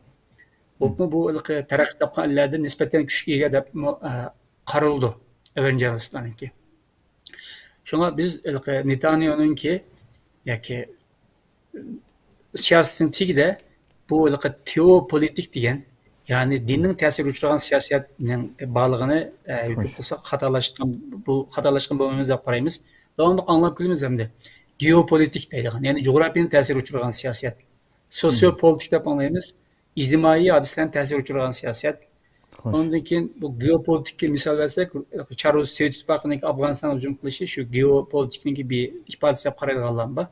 بولۇپمۇ بۇ ھېلىقى تەرەققىي تاپقان ئەللەردىن نىسبەتەن كۈچكە ئىگە دەپمۇ، ئە، قارىلىدۇ ئېۋانگېلىستلارنىڭكى. شۇڭا بىز ھېلىقى نېتانياھونىڭكى ياكى سىياسىتىنىڭ تېگىدە بۇ ھېلىقى تېئوپولىتىك دېگەن، يەنى دىننىڭ تەسىرىگە ئۇچرىغان سىياسەتنىڭ بارلىقىنى، ئە، ھۆكۈم قىلساق خاتالاشقان، بۇ خاتالاشقان بولمايمىز دەپ قارايمىز. داۋاملىق ئاڭلاپ كېلىمىز ھەمدە گېئوپولىتىك دەيدىغان، يەنى جۇغراپىيەنى تەسىرگە ئۇچرىغان سىياسەت. سوسىيوپولىتىك دەپ ئاڭلايمىز. ئىجتىمائىي ھادىسىلەرنى تەسىرگە ئۇچرىغان سىياسەت. ئاندىن كېيىن بۇ گېئوپولىتىككا مىسال بەرسەك، چارلىز سوۋېت ئىتتىپاقىنىڭكى ئافغانىستانغا ھۇجۇم قىلىشى شۇ گېئوپولىتىكىنىڭكى بىر ئىپادىسى دەپ قارايدىغانلارمۇ بار.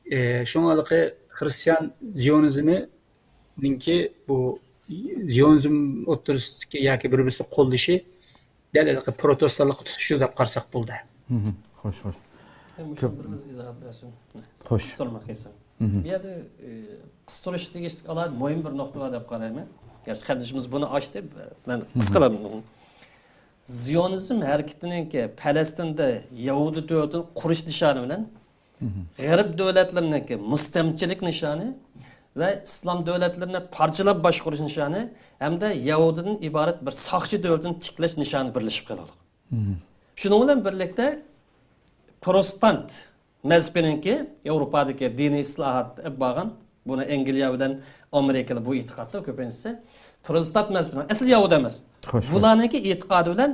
ئى، شۇڭا ھېلىقى خرىستىيان زىيونىزمىنىڭكى بۇ زىيونىزم ئوتتۇرىسىدىكى ياكى بىر-بىرسىنى قوللىشى دەل ھېلىقى پروتېستانتلىققا تۇتىشىدۇ دەپ قارىساق بولىدۇ. خوش، خوش. مۇشۇ كۆپ بىر ئىز ئىزاھات بەرسۇن. خوش. قىستۇرما قىلسام. بۇ يەردە، ئى، قىستۇرۇش دېگۈچىلىك ئالاھىدە مۇھىم بىر نۇقتا بار دەپ قارايمەن. ياخشى، قېرىندىشىمىز بۇنى ئاچتى. مەن قىسقىلىم. زىيونىزم ھەرىكىتىنىڭكى پەلەستىندە يەھۇدىي دۆلىتىنى قۇرۇش نىشانى بىلەن غەرب دۆلەتلىرىنىڭكى مۇستەملىكىچىلىك نىشانى ۋە ئىسلام دۆلەتلىرىنى پارچىلاپ باشقۇرۇش نىشانى ھەمدە يەھۇدىيدىن ئىبارەت بىر ساقچى دۆلىتىنى تىكلەش نىشانى بىرلىشىپ قېلىدۇ. شۇنىڭ بىلەن بىرلىكتە، پروتېستانت مەزھىپىنىڭكى، ياۋروپادىكى دىنىي ئىسلاھات ئېلىپ بارغان، بۇنى ئەنگلىيە بىلەن ئامېرىكىدا بۇ ئېتىقادتا كۆپىنچىسى پروتېستانت مەزھىپىنىڭ، ئەسلى يەھۇدىي ئەمەس. خوش، خوش. بۇلارنىڭكى ئېتىقادى بىلەن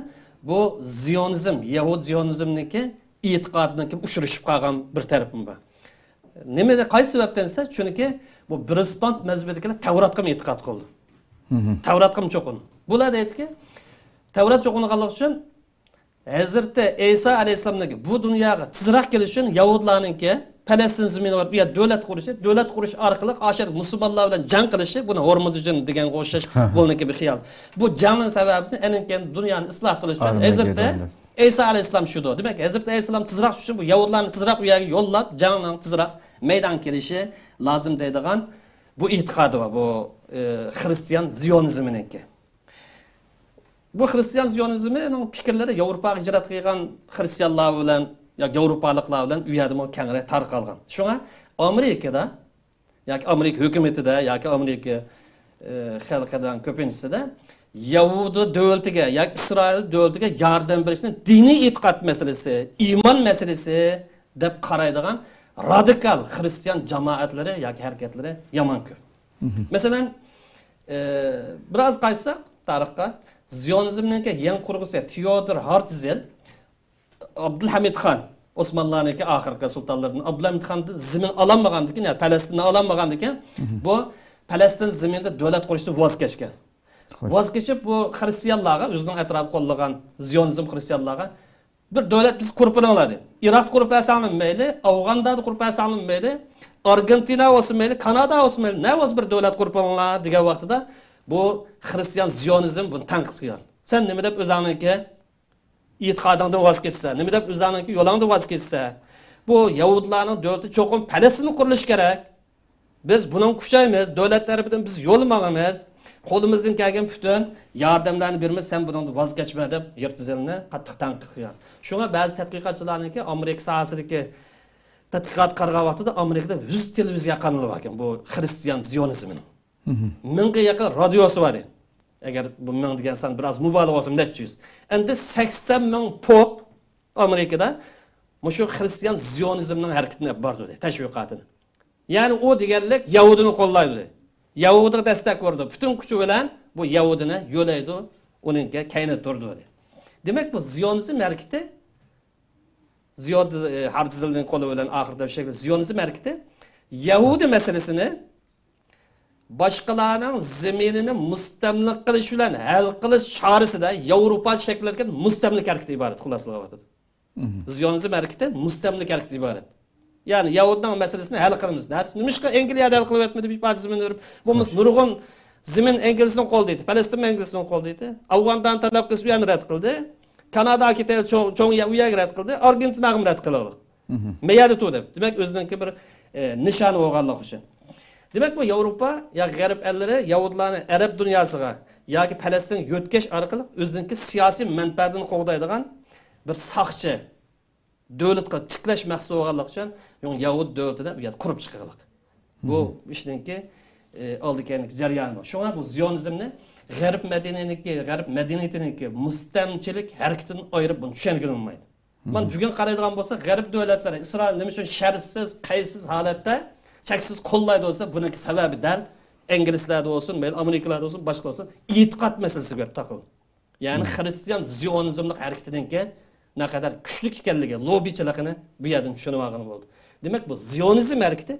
بۇ زىيونىزم، يەھۇدىي زىيونىزمنىڭكى ئېتىقادىنىڭكى ئۇچرىشىپ قالغان بىر تەرىپىمۇ بار. نېمە، قايسى سەۋەبتىن دېسە، چۈنكى بۇ پروتېستانت مەزھىپىدىكىلەر تەۋراتقىمۇ ئېتىقاد قىلىدۇ. تەۋراتقىمۇ چوقۇنىدۇ. بۇلار دەيدىكى، تەۋرات چوقۇنىدىغانلىقى ئۈچۈن ھەزرىتى ئەيسا ئەلەيھىسسالامنىڭكى بۇ دۇنياغا تېزراق كېلىشى ئۈچۈن يەھۇدىيلارنىڭكى پەلەستىن زېمىنى بار، ئۇ يەردە دۆلەت قۇرۇشى، دۆلەت قۇرۇش ئارقىلىق ئاشۇ يەردە مۇسۇلمانلار بىلەن جەڭ قىلىشى، بۇنى ھورمۇزدىن دېگەنگە ئوخشاش بۇنىڭكى بىر خىيال. بۇ جەڭنىڭ سەۋەبىدىن ئېنىڭ كېيىن دۇنيانى ئىسلاھ قىلىش ئۈچۈن ھەزرىتى ئەيسا ئەلەيھىسسالام چۈشىدۇ. دېمەك، ھەزرىتى ئەلەيھىسسالام تېزراق چۈشۈشى، بۇ يەھۇدىيلارنى تېزراق ئۇ يەرگە يوللاپ، جەڭنىڭ تېزراق مەيدانغا كېلىشى لازىم دەيدىغان بۇ ئېتىقادى بار، بۇ، ئى، خرىستىيان زىيونىزمىنىڭكى. بۇ خرىستىيان زىيونىزمىنىڭ پىكىرلىرى ياۋروپاغا ھىجرەت قىلغان خرىستىيانلار بىلەن ياكى ياۋروپالىقلار بىلەن ئۇ يەردىمۇ كەڭرەك تارقالغان. شۇڭا ئامېرىكىدا ياكى ئامېرىكا ھۆكۈمىتىدە ياكى ئامېرىكا، ئى، خەلقىنىڭ كۆپىنچىسىدە يەھۇدىي دۆلىتىگە ياكى ئىسرائىل دۆلىتىگە ياردەم بېرىشنى دىنىي ئېتىقاد مەسىلىسى، ئىمان مەسىلىسى دەپ قارايدىغان رادىكال خرىستىيان جامائەتلىرى ياكى ھەرىكەتلىرى يامان كۆپ. مەسىلەن، ئى، بىراز قايتساق تارىخقا، زىيونىزمنىڭكى يېڭى قۇرغۇسى تېئودور ھارتزېل، ئابدۇلھەمىد خان، ئوسمانلارنىڭكى ئاخىرقى سۇلتانلىرىدىن ئابدۇلھەمىد خاندىن زېمىن ئالالمىغاندىكىن، يەنى پەلەستىننى ئالالمىغاندىكىن، بۇ پەلەستىن زېمىنىدە دۆلەت قۇرۇشتىن ۋاز كەچكەن. ۋاز كېچىپ، بۇ خرىستىيانلارغا، ئۆزىنىڭ ئەتراپىدا قوللىغان زىيونىزم خرىستىيانلارغا بىر دۆلەت بىز قۇرۇپ بېرىڭلار دېدى. ئىراقتا قۇرۇپ بەرسەڭلارمۇ مەيلى، ئافغانىستاندا قۇرۇپ بەرسەڭلارمۇ مەيلى، ئارگېنتىنا بولسۇن مەيلى، كانادا بولسۇن مەيلى، نە بولسا بىر دۆلەت قۇرۇپ بېرىڭلار دېگەن ۋاقتىدا، بۇ خرىستىيان زىيونىزم بۇنى تەنقىد قىلغان. سەن نېمە دەپ ئۆزۈڭنىڭكى ئېتىقادىڭدىن ۋاز كېچىسەن، نېمە دەپ ئۆزۈڭنىڭكى يولۇڭدىن ۋاز كېچىسەن؟ بۇ يەھۇدىيلارنىڭ دۆلىتى چوقۇم پەلەستىندە قۇرۇلۇشى كېرەك. بىز بۇنىڭغا كۈچەيمىز، دۆلەت تەرىپىدىن بىز يول ماڭىمىز، قولىمىزدىن كەلگەن پۈتۈن ياردەملەرنى بېرىمىز، سەن بۇنىڭدىن ۋاز كەچمە دەپ يىرتىزىلنى قاتتىق تەنقىد قىلغان. شۇڭا بەزى تەتقىقاتچىلارنىڭكى ئامېرىكا ساھەسىدىكى تەتقىقات قارىغان ۋاقتىدا ئامېرىكىدا يۈز تېلېۋىزىيە قانىلى باركەن، بۇ خرىستىيان زىيونىزمىنىڭ. مىڭغا يېقىن رادىيوسى بار دەيدۇ. ئەگەر بۇ مىڭ دېگەن سان بىراز مۇبالىغە بولسا، نەچچە يۈز. ئەمدى سەكسەن مىڭ پوپ ئامېرىكىدا مۇشۇ خرىستىيان زىيونىزمنىڭ ھەرىكىتىنى ئېلىپ بارىدۇ دەيدۇ، تەشۋىقاتىنى. يەنى ئۇ دېگەنلىك يەھۇدىينى قوللايدۇ. يەھۇدىيغا دەستەك بېرىدۇ. پۈتۈن كۈچى بىلەن بۇ يەھۇدىينى يۆلەيدۇ، ئۇنىڭكى كەينىدە تۇرىدۇ. دېمەك، بۇ زىيونىزم ھەرىكىتى، زىيون، ئى، ھارتزېلنىڭ قولى بىلەن ئاخىرىدا شەكىل زىيونىزم ھەرىكىتى يەھۇدىي مەسىلىسىنى باشقىلارنىڭ زېمىنىنى مۇستەملىكە قىلىش بىلەن ھەل قىلىش چارىسىدە ياۋروپا شەكىللەنگەن مۇستەملىكە ھەرىكىتى ئىبارەت، خۇلاسىلىۋاتىدۇ. زىيونىزم ھەرىكىتى مۇستەملىكە ھەرىكىتى ئىبارەت. يەنى يەھۇدىينىڭ مەسىلىسىنى ھەل قىلىمىز. نەدىسى، نېمىشقا ئەنگلىيەدە ھەل قىلىۋەتمىدى، بىر پارچە زېمىن بېرىپ؟ بولمىسا نۇرغۇن زېمىن ئەنگلىيىسىنىڭ قولىدا ئىدى، پەلەستىنمۇ ئەنگلىيىسىنىڭ قولىدا ئىدى. ئافغانىستاننى تەلەپ قىلسا ئۇ يەرنى رەت قىلدى. كانادا كېتەيسە چوڭ، چوڭ يەر، ئۇ يەرگە رەت قىلدى. ئارگېنتىناغىمۇ رەت قىلىۋالدى. مەيەردە تۇر دەپ. دېمەك، ئۆزىنىڭكى بىر، ئە، نىشانى بولغانلىقى ئۈچۈن. دېمەك، بۇ ياۋروپا يا غەرب ئەللىرى يەھۇدىيلارنى ئەرەب دۇنياسىغا ياكى پەلەستىنگە يۆتكەش ئارقىلىق ئۆزىنىڭكى سىياسىي مەنپەئەتىنى قوغدايدىغان بىر ساقچى دۆلەت قىلىپ تىكلەش مەقسىتى بولغانلىقى ئۈچۈن، يەھۇدىي دۆلىتىنى ئۇ يەردە قۇرۇپ چىققانلىق. بۇ ئىشنىڭكى، ئە، ئالدى كەينىدىكى جەريانى بۇ. شۇڭا بۇ زىيونىزمنى غەرب مەدەنىيىتىنىڭكى، غەرب مەدەنىيىتىنىڭكى مۇستەملىكىچىلىك ھەرىكىتىدىن ئايرىپ بۇنى چۈشەنگىلى بولمايدۇ. مانا بۈگۈن قارايدىغان بولساق، غەرب دۆلەتلىرى ئىسرائىل نېمە ئۈچۈن شەرتسىز، قەيتسىز ھالەتتە چەكسىز قوللايدۇ دېسە، بۇنىڭكى سەۋەبى دەل ئىنگلىزلەردە بولسۇن، مەيلى ئامېرىكىلاردا بولسۇن، باشقىلار بولسۇن، ئېتىقاد مەسىلىسىگە بېرىپ تاقىلدى. يەنى خىرىستىيان زىيونىزملىق ھەرىكىتىنىڭكى نەقەدەر كۈچلۈك ئىكەنلىكى، لوببىچىلىقىنى بۇ يەردىن چۈشىنىۋالغىلى بولىدۇ. دېمەك، بۇ زىيونىزم ھەرىكىتى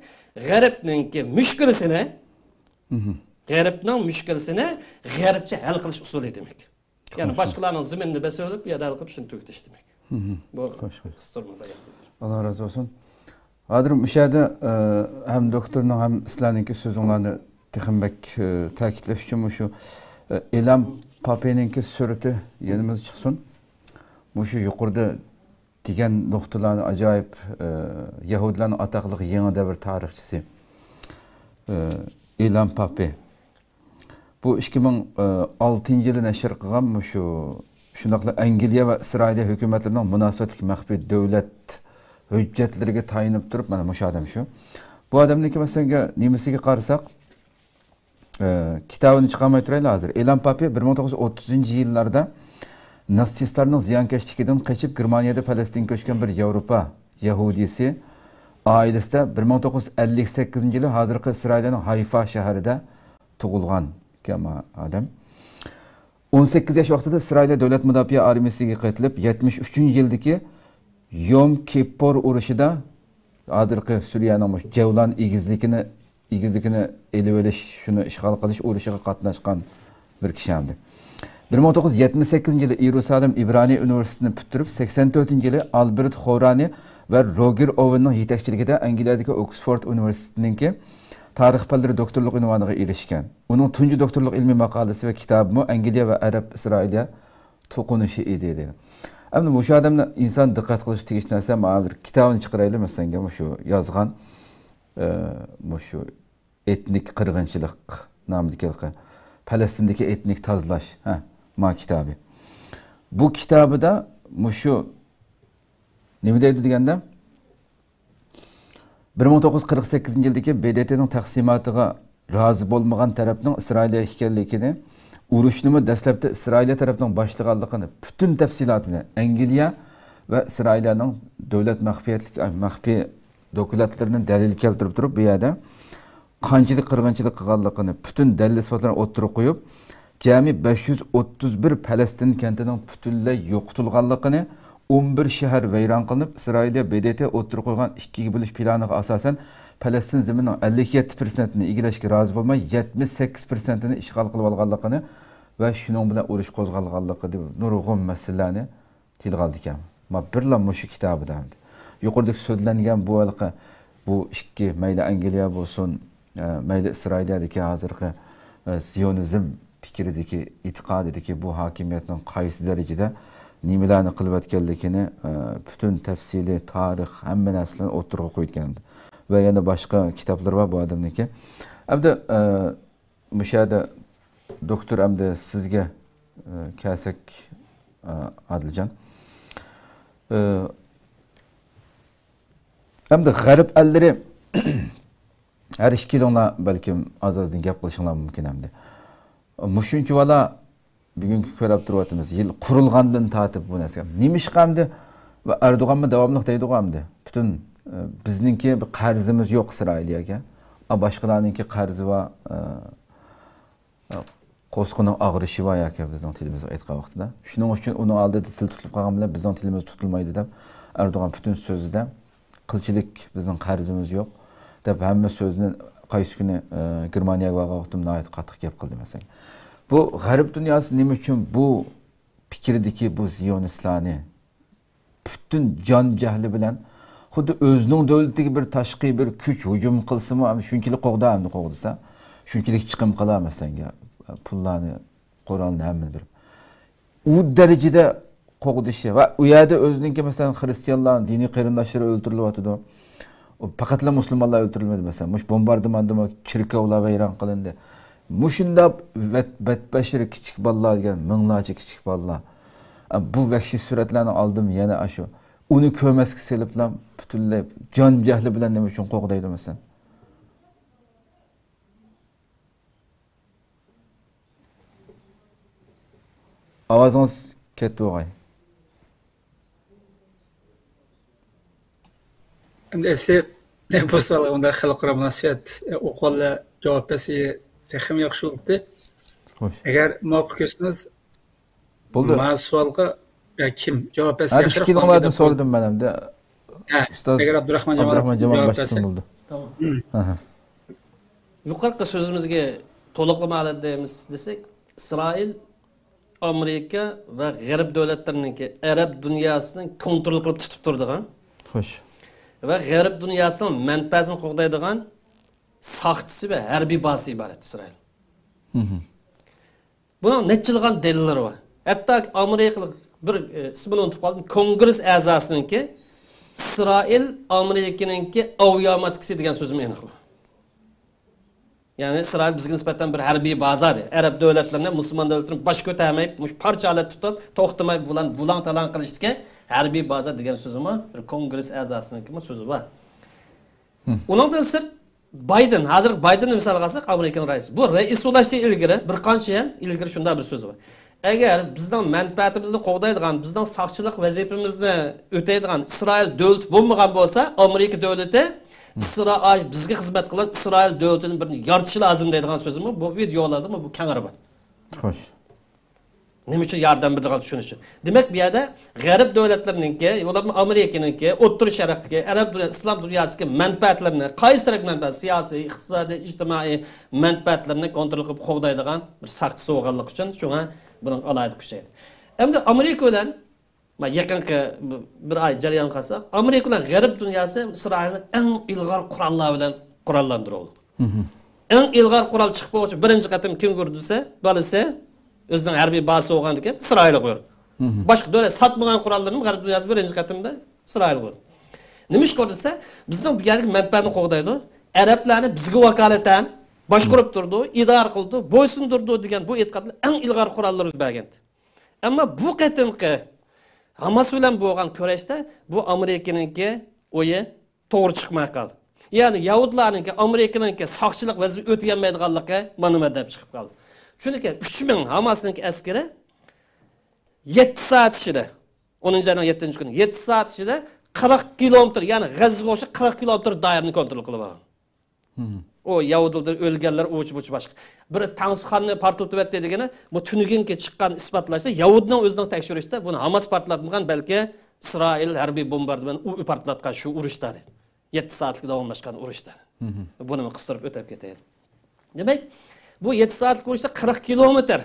غەربنىڭكى مۈشكۈلىسىنى، غەربنىڭ مۈشكۈلىسىنى غەربچە ھەل قىلىش ئۇسۇلى دېمەك. يەنى باشقىلارنىڭ زېمىنىنى بېسىۋېلىپ، بۇ يەردە ھەل قىلىپ شۇنى تۈگىتىش دېمەك. بۇ قىستۇرما بايان. ئاللا رازى بولسۇن. ھازىر مۇشۇ يەردە، ئە، ھەم دوكتورنىڭ، ھەم سىلەرنىڭكى سۆزۈڭلارنى تېخىمۇ بەك، ئە، تەكىتلەش ئۈچۈن مۇشۇ، ئە، ئېلان پاپىنىڭكى سۈرىتى يېنىمىزدا چىقسۇن. مۇشۇ يۇقىرىدا دېگەن نۇقتىلارنى ئاجايىپ، ئە، يەھۇدىيلارنىڭ ئاتاقلىق يېڭى دەۋر تارىخچىسى، ئە، ئېلان پاپى. بۇ ئىككى مىڭ ئالتىنچى يىلى نەشر قىلغان مۇشۇ، شۇنداقلا ئەنگلىيە ۋە ئىسرائىلىيە ھۆكۈمەتلىرىنىڭ مۇناسىۋەتلىك مەخپىي دۆلەت ھۆججەتلىرىگە تايىنىپ تۇرۇپ، مانا مۇشۇ ئادەم شۇ. بۇ ئادەمنىڭكى مەسىلەنگە نېمىسىگە قارىساق، ئە، كىتابىنى چىقارماي تۇرايلى ھازىر. ئېلان پاپى بىر مىڭ توققۇز يۈز ئوتتۇزىنچى يىللاردا ناتسىستلارنىڭ زىيانكەشلىكىدىن قېچىپ، گېرمانىيەدە پەلەستىنگە كۆچكەن بىر ياۋروپا يەھۇدىيسى ئائىلىسىدە بىر مىڭ توققۇز يۈز ئەللىك سەككىزىنچى يىلى ھازىرقى ئىسرائىلىيەنىڭ ھايفا شەھىرىدە تۇغۇلغان ئىكەن بۇ ئادەم. ئون سەككىز ياش ۋاقتىدا ئىسرائىلىيە دۆلەت مۇداپىئە ئارمىيىسىگە قېتىلىپ، يەتمىش ئۈچىنچى يىلدىكى يوم كىپپۇر ئۇرۇشىدا، ھازىرقى سۈرىيەنىڭ مۇشۇ جەۋلان ئېگىزلىكىنى، ئېگىزلىكىنى ئېلىۋېلىش، شۇنى ئىشغال قىلىش ئۇرۇشىغا قاتناشقان بىر كىشى ئەمدى. بىر مىڭ توققۇز يۈز يەتمىش سەككىزىنچى يىلى ئىيرۇسالىم ئىبرانىي ئۇنىۋېرسىتېتىنى پۈتتۈرۈپ، سەكسەن تۆتىنچى يىلى ئالبېرت خورانى ۋە روگېر ئوۋېننىڭ يېتەكچىلىكىدە ئەنگلىيەدىكى ئوكسفورد ئۇنىۋېرسىتېتىنىڭكى تارىخ پەنلىرى دوكتورلۇق ئۇنۋانىغا ئېرىشكەن. ئۇنىڭ تۇنجى دوكتورلۇق ئىلمىي ماقالىسى ۋە كىتابىمۇ ئەنگلىيە ۋە ئەرەب ئىسرائىلىيە توقۇنۇشى ئىدى، دېدى. ئەمدى مۇشۇ ئادەمنى ئىنسان دىققەت قىلىشى تېگىشلىك نەرسە، مانا بىر كىتابىنى چىقىرايلى، مەسىلەنگە مۇشۇ يازغان، ئە، مۇشۇ ئېتنىك قىرغىنچىلىق نامىدىكى ھېلىقى پەلەستىندىكى ئېتنىك تازىلاش، ھە، ما كىتابى. بۇ كىتابىدا مۇشۇ نېمە دەيدۇ دېگەندە، بىر مىڭ توققۇز يۈز قىرىق سەككىزىنچى يىلدىكى ب د ت نىڭ تەقسىماتىغا رازى بولمىغان تەرەپنىڭ ئىسرائىلىيە ئىكەنلىكىنى، ئۇرۇشنىمۇ دەسلەپتە ئىسرائىلىيە تەرەپنىڭ باشلىغانلىقىنى پۈتۈن تەپسىلاتى بىلەن ئەنگلىيە ۋە ئىسرائىلىيەنىڭ دۆلەت مەخپىيەتلىك، مەخپىي دوكلاتلىرىنى دەلىل كەلتۈرۈپ تۇرۇپ، بۇ يەردە قانچىلىك قىرغىنچىلىق قىلغانلىقىنى پۈتۈن دەلىل-ئىسپاتلارنى ئوتتۇرىغا قويۇپ، جەمئىي بەش يۈز ئوتتۇز بىر پەلەستىن كەنتىنىڭ پۈتۈنلەي يوقىتىلغانلىقىنى، ئون بىر شەھەر ۋەيران قىلىنىپ، ئىسرائىلىيە ب د ت ئوتتۇرىغا قويغان ئىككىگە بۆلۈش پىلانىغا ئاساسەن، پەلەستىن زېمىنىنىڭ ئەللىك يەتتە پىرسەنتىنى ئىگىلەشكە رازى بولماي، يەتمىش سەككىز پىرسەنتىنى ئىشغال قىلىۋالغانلىقىنى ۋە شۇنىڭ بىلەن ئۇرۇش قوزغالغانلىقىدەك نۇرغۇن مەسىلىلەرنى تىلغا ئالىدىكەن. ما بىرلا مۇشۇ كىتابىدا ئەمدى. يۇقىرىدىكى سۆزلەنگەن بۇ ھېلىقى، بۇ ئىككى، مەيلى ئەنگلىيە بولسۇن، ئە، مەيلى ئىسرائىلىيەدىكى ھازىرقى، ئە، زىيونىزم پىكرىدىكى، ئېتىقادىدىكى بۇ ھاكىمىيەتنىڭ قايسى دەرىجىدە نېمىلەرنى قىلىۋەتكەنلىكىنى، ئە، پۈتۈن تەپسىلىي تارىخ، ھەممە نەرسىلەرنى ئوتتۇرىغا قويىدىكەن. ۋە يەنە باشقا كىتابلىرى بار بۇ ئادەمنىڭكى. ئەمدى، ئە، مۇشۇ يەردە دوكتور ئەمدى سىزگە، ئە، كەلسەك، ئە، ئادىلجان. ئە، ئەمدى غەرب ئەللىرى، ھەر ئىككىلىڭلار بەلكىم ئاز-ئازدىن گەپ قىلىشىڭلار مۇمكىن ئەمدى. مۇشۇنچىۋالا بۈگۈنكى كۆرۈپ تۇرۇۋاتىمىز. يىل قۇرۇلغاندىن تارتىپ بۇ نەرسە. نېمىشقا ئەمدى؟ ۋە ئەردوغانمۇ داۋاملىق دەيدىغۇ ئەمدى. پۈتۈن، ئە، بىزنىڭكى بىر قەرزىمىز يوق ئىسرائىلىيەگە. ئا، باشقىلارنىڭكى قەرزى بار، ئە، قورسىقىنىڭ ئاغرىشى بار ياكى بىزنىڭ تىلىمىزغا ئېيتقان ۋاقتىدا. شۇنىڭ ئۈچۈن ئۇنىڭ ئالدىدا تىل تۇتۇلۇپ قالغان بىلەن بىزنىڭ تىلىمىز تۇتۇلمايدۇ دەپ ئەردوغان پۈتۈن سۆزىدە قىلچىلىك بىزنىڭ قەرزىمىز يوق دەپ ھەممە سۆزىنى قايسى كۈنى، ئە، گېرمانىيەگە بارغان ۋاقتىم ناھايىتى قاتتىق گەپ قىلدى مەسىلەن. بۇ غەرب دۇنياسى نېمە ئۈچۈن بۇ پىكىردىكى بۇ زىيونىستلارنى پۈتۈن جان جەھلى بىلەن، خۇددى ئۆزىنىڭ دۆلىتىگە بىر تاشقى بىر كۈچ ھۇجۇم قىلسىمۇ، ئەمدى شۇنچىلىك قوغدا، ئەمدى قوغدىسا، شۇنچىلىك چىقىم قىلار، مەسىلەنگە، پۇللارنى، قورالنى ھەممىنى بېرىپ. ئۇ دەرىجىدە قوغدىشى ۋە ئۇ يەردە ئۆزىنىڭكى، مەسىلەن، خرىستىيانلار، دىنىي قېرىنداشلىرى ئۆلتۈرۈلۈۋاتىدۇ. ئۇ پەقەتلا مۇسۇلمانلار ئۆلتۈرۈلمىدى، مەسىلەن، مۇشۇ بومباردىماندىمۇ چېركاۋلار ۋەيران قىلىندى. مۇشۇنداق بەت-، بەتبەشىرە كىچىك بالىلار دېگەن، مىڭلارچە كىچىك بالىلار. ئە، بۇ ۋەھشىي سۈرەتلەرنىڭ ئالدىمۇ يەنە ئاشۇ. ئۇنى كۆرمەسكە سېلىپلا پۈتۈنلەي جان جەھلى بىلەن نېمە ئۈچۈن قوغدايدۇ مەسىلەن؟ ئاۋازىڭىز كەتتى بولغاي. ئەمدى ئەسلى بۇ سوئالغا مۇنداق خەلقئارا مۇناسىۋەت ئوقۇغانلار جاۋاب بەرسە تېخىمۇ ياخشى بولدى. خوش. ئەگەر مۇۋاپىق كۆرسىڭىز، بولدى. مانا سوئالغا، يا، كىم جاۋاب بەرسە ياخشىراق بولغان گەپ. سورىدىم مەن ئەمدى. ھە، ئۇستاز ئەگەر ئابدۇراخمان جامال ئابدۇراخمان جامال جاۋاب بەرسە. باشلىسا بولدى. تامام. ئاھا. يۇقىرىقى سۆزىمىزگە تولۇقلىما ھالەتتە دەيمىز دېسەك، ئىسرائىل ئامېرىكا ۋە غەرب دۆلەتلىرىنىڭكى، ئەرەب دۇنياسىنىڭ كونترول قىلىپ تۇتۇپ تۇرىدىغان، خوش. ۋە غەرب دۇنياسىنىڭ مەنپەئەتىنى قوغدايدىغان ساقچىسى ۋە ھەربىي بازىسى ئىبارەت ئىسرائىل. مھم. بۇنىڭ نەچچىلىغان دەلىللىرى بار. ھەتتا ئامېرىكىلىق بىر، ئى، ئىسمىنى ئۇنتۇپ قالدىم، كونگرېس ئەزاسىنىڭكى ئىسرائىل ئامېرىكىنىڭكى ئاۋىئاماتكىسى دېگەن سۆزىمۇ ئېنىق. يەنى ئىسرائىل بىزگە نىسبەتەن بىر ھەربىي بازا دەيدۇ. ئەرەب دۆلەتلىرىنى، مۇسۇلمان دۆلەتلىرىنى باش كۆتەرمەي، مۇشۇ پارچە ھالەتتە تۇتۇپ، توختىماي ۋۇلان-، ۋۇلاڭ-تالاڭ قىلىشتىكى ھەربىي بازا دېگەن سۆزىمۇ بىر كونگرېس ئەزاسىنىڭكىمۇ سۆزى بار. ھم. ئۇنىڭدىن سىرت، بايدېن، ھازىرقى بايدېننى مىسالغا ئالساق، ئامېرىكىنىڭ رەئىسى. بۇ رەئىس بولۇشتىن ئىلگىرى، بىر قانچە يىل ئىلگىرى شۇنداق بىر سۆزى بار. ئەگەر بىزنىڭ مەنپەئەتىمىزنى قوغدايدىغان، بىزنىڭ ساقچىلىق ۋەزىپىمىزنى ئۆتەيدىغان ئىسرائىل دۆلىتى بولمىغان بولسا، ئامېرىكا دۆلىتى ئىسرائىل، بىزگە خىزمەت قىلغان ئىسرائىل دۆلىتىنى بىر يارىتىشى لازىم دەيدىغان سۆزىمۇ بۇ ۋىدېئولاردىمۇ بۇ كەڭرى بار. خوش. نېمە ئۈچۈن ياردەم بېرىدىغان چۈشىنىش ئۈچۈن. دېمەك، بۇ يەردە غەرب دۆلەتلىرىنىڭكى، بولۇپمۇ ئامېرىكىنىڭكى، ئوتتۇرا شەرقتىكى، ئەرەب دۇنيا، ئىسلام دۇنياسىدىكى مەنپەئەتلىرىنى، قايسى تەرەپ مەنپەئەت، سىياسىي، ئىقتىسادىي، ئىجتىمائىي مەنپەئەتلىرىنى كونترول قىلىپ قوغدايدىغان بىر ساقچىسى بولغانلىقى ئۈچۈن شۇڭا بۇنىڭ ئالاھىدە كۈچەيدى. ئەمدى ئامېرىكا بىلەن، مانا يېقىنقى بىر ئاي جەريانغا قارىساق، ئامېرىكا بىلەن غەرب دۇنياسى ئىسرائىلنى ئەڭ ئىلغار قوراللار بىلەن قوراللاندۇرۇۋالدى. مھم. ئەڭ ئىلغار قورال چىقىپ بولغۇچە بىرىنچى قېتىم كىمگە ئۇردى دېسە، بالىسى ئۆزىنىڭ ھەربىي بازىسى بولغاندىكىن ئىسرائىلغا ئۇردى. مھم. باشقا دۆلەت ساتمىغان قوراللىرىنى غەرب دۇنياسى بىرىنچى قېتىمدا ئىسرائىلغا ئۇردى. نېمىشقا ئۇردى دېسە، بىزنىڭ بۇ يەردىكى مەنپەئەتنى قوغدايدۇ. ئەرەبلەرنى بىزگە ۋاكالىتەن باشقۇرۇپ تۇرىدۇ، ئىدارە قىلىدۇ، بويسۇندۇرىدۇ دېگەن بۇ ئېتىقاد بىلەن ئەڭ ئىلغار قوراللىرىنى بەرگەنتى. ئەمما بۇ قېتىمقى ھاماس بىلەن بولغان كۈرەشتە بۇ ئامېرىكىنىڭكى ئويى توغرا چىقماي قالدى. يەنى يەھۇدىيلارنىڭكى، ئامېرىكىنىڭكى ساقچىلىق ۋەزىپىسىنى ئۆتىيەلمەيدىغانلىقى مانا مەدەپ چىقىپ قالدى. چۈنكى ئۈچ مىڭ ھاماسنىڭكى ئەسكىرى يەتتە سائەت ئىچىدە، ئونىنچى ئاينىڭ يەتتىنچى كۈنى، يەتتە سائەت ئىچىدە قىرىق كىلومېتىر، يەنى غەززىگە ئوخشاش قىرىق كىلومېتىر دائىرىنى كونترول قىلىپ ئالغان. مھم. ئۇ يەھۇدىيلاردا ئۆلگەنلەر، ئۇچ بۇچ باشقا. بىر تەڭسىخاننى پارتلىتىۋەتتى دېگىنى، بۇ تۈنۈگۈنكى چىققان ئىسپاتلاشتا، يەھۇدنىڭ ئۆزىنىڭ تەكشۈرۈشىدە بۇنى ھاماس پارتلاتمىغان، بەلكى ئىسرائىل ھەربىي بومباردىمان ئۇ پارتلاتقان شۇ ئۇرۇشتا دەيدۇ. يەتتە سائەتلىك داۋاملاشقان ئۇرۇشتا. مھم. بۇنىمۇ قىستۇرۇپ ئۆتۈپ كېتەيلى. دېمەك، بۇ يەتتە سائەتلىك ئۇرۇشتا قىرىق كىلومېتىر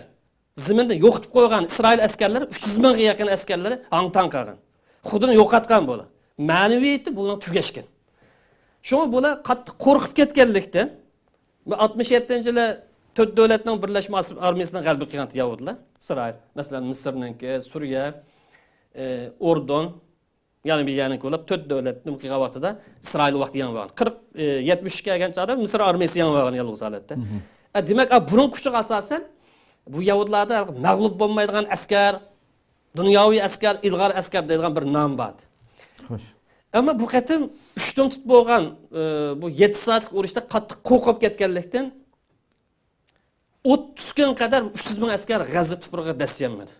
زېمىندا يوقىتىپ قويغان ئىسرائىل ئەسكەرلىرى ئۈچ يۈز مىڭغا يېقىن ئەسكەرلىرى ھاڭ-تاڭ قالغان. خۇدىنى يوقاتقان بۇلار. مەنىۋىيىتى بۇلارنىڭ تۈگەشكەن. شۇڭا بۇلار قاتتىق قورقۇپ كەتكەنلىكتىن، بۇ ئاتمىش يەتتىنچى يىلى تۆت دۆلەتنىڭ بىرلەشمە ئارمىيىسىنىڭ غەلىبە قىلغان يەھۇدىيلار ئىسرائىل. مەسىلەن، مىسىرنىڭكى، سۈرىيە، ئە، ئۇردۇن، يەنى بىر يەرنى كولاپ، تۆت دۆلەت نېمە قىلغان ۋاقتىدا ئىسرائىل ۋاقتى يېڭىپ ئالغان. قىرىق، ئە، يەتمىش ئۈچكە كەلگەن چاغدا مىسىر ئارمىيىسى يېڭىپ ئالغان يالغۇز ھالەتتە. مھم. ئە، دېمەك، ئە، بۇنىڭ كۈچىگە ئاساسەن، بۇ يەھۇدىيلاردا مەغلۇپ بولمايدىغان ئەسكەر، دۇنياۋى ئەسكەر، ئىلغار ئەسكەر دەيدىغان بىر نام بار. خوش. ئەمما بۇ قېتىم ئۈچتىن تۇت بولغان، ئە، بۇ يەتتە سائەتلىك ئۇرۇشتا قاتتىق قورقۇپ كەتكەنلىكتىن، ئوتتۇز كۈن قەدەر ئۈچ يۈز مىڭ ئەسكەر غەززە تۇپرىقىغا دەسسىيەلمىدى.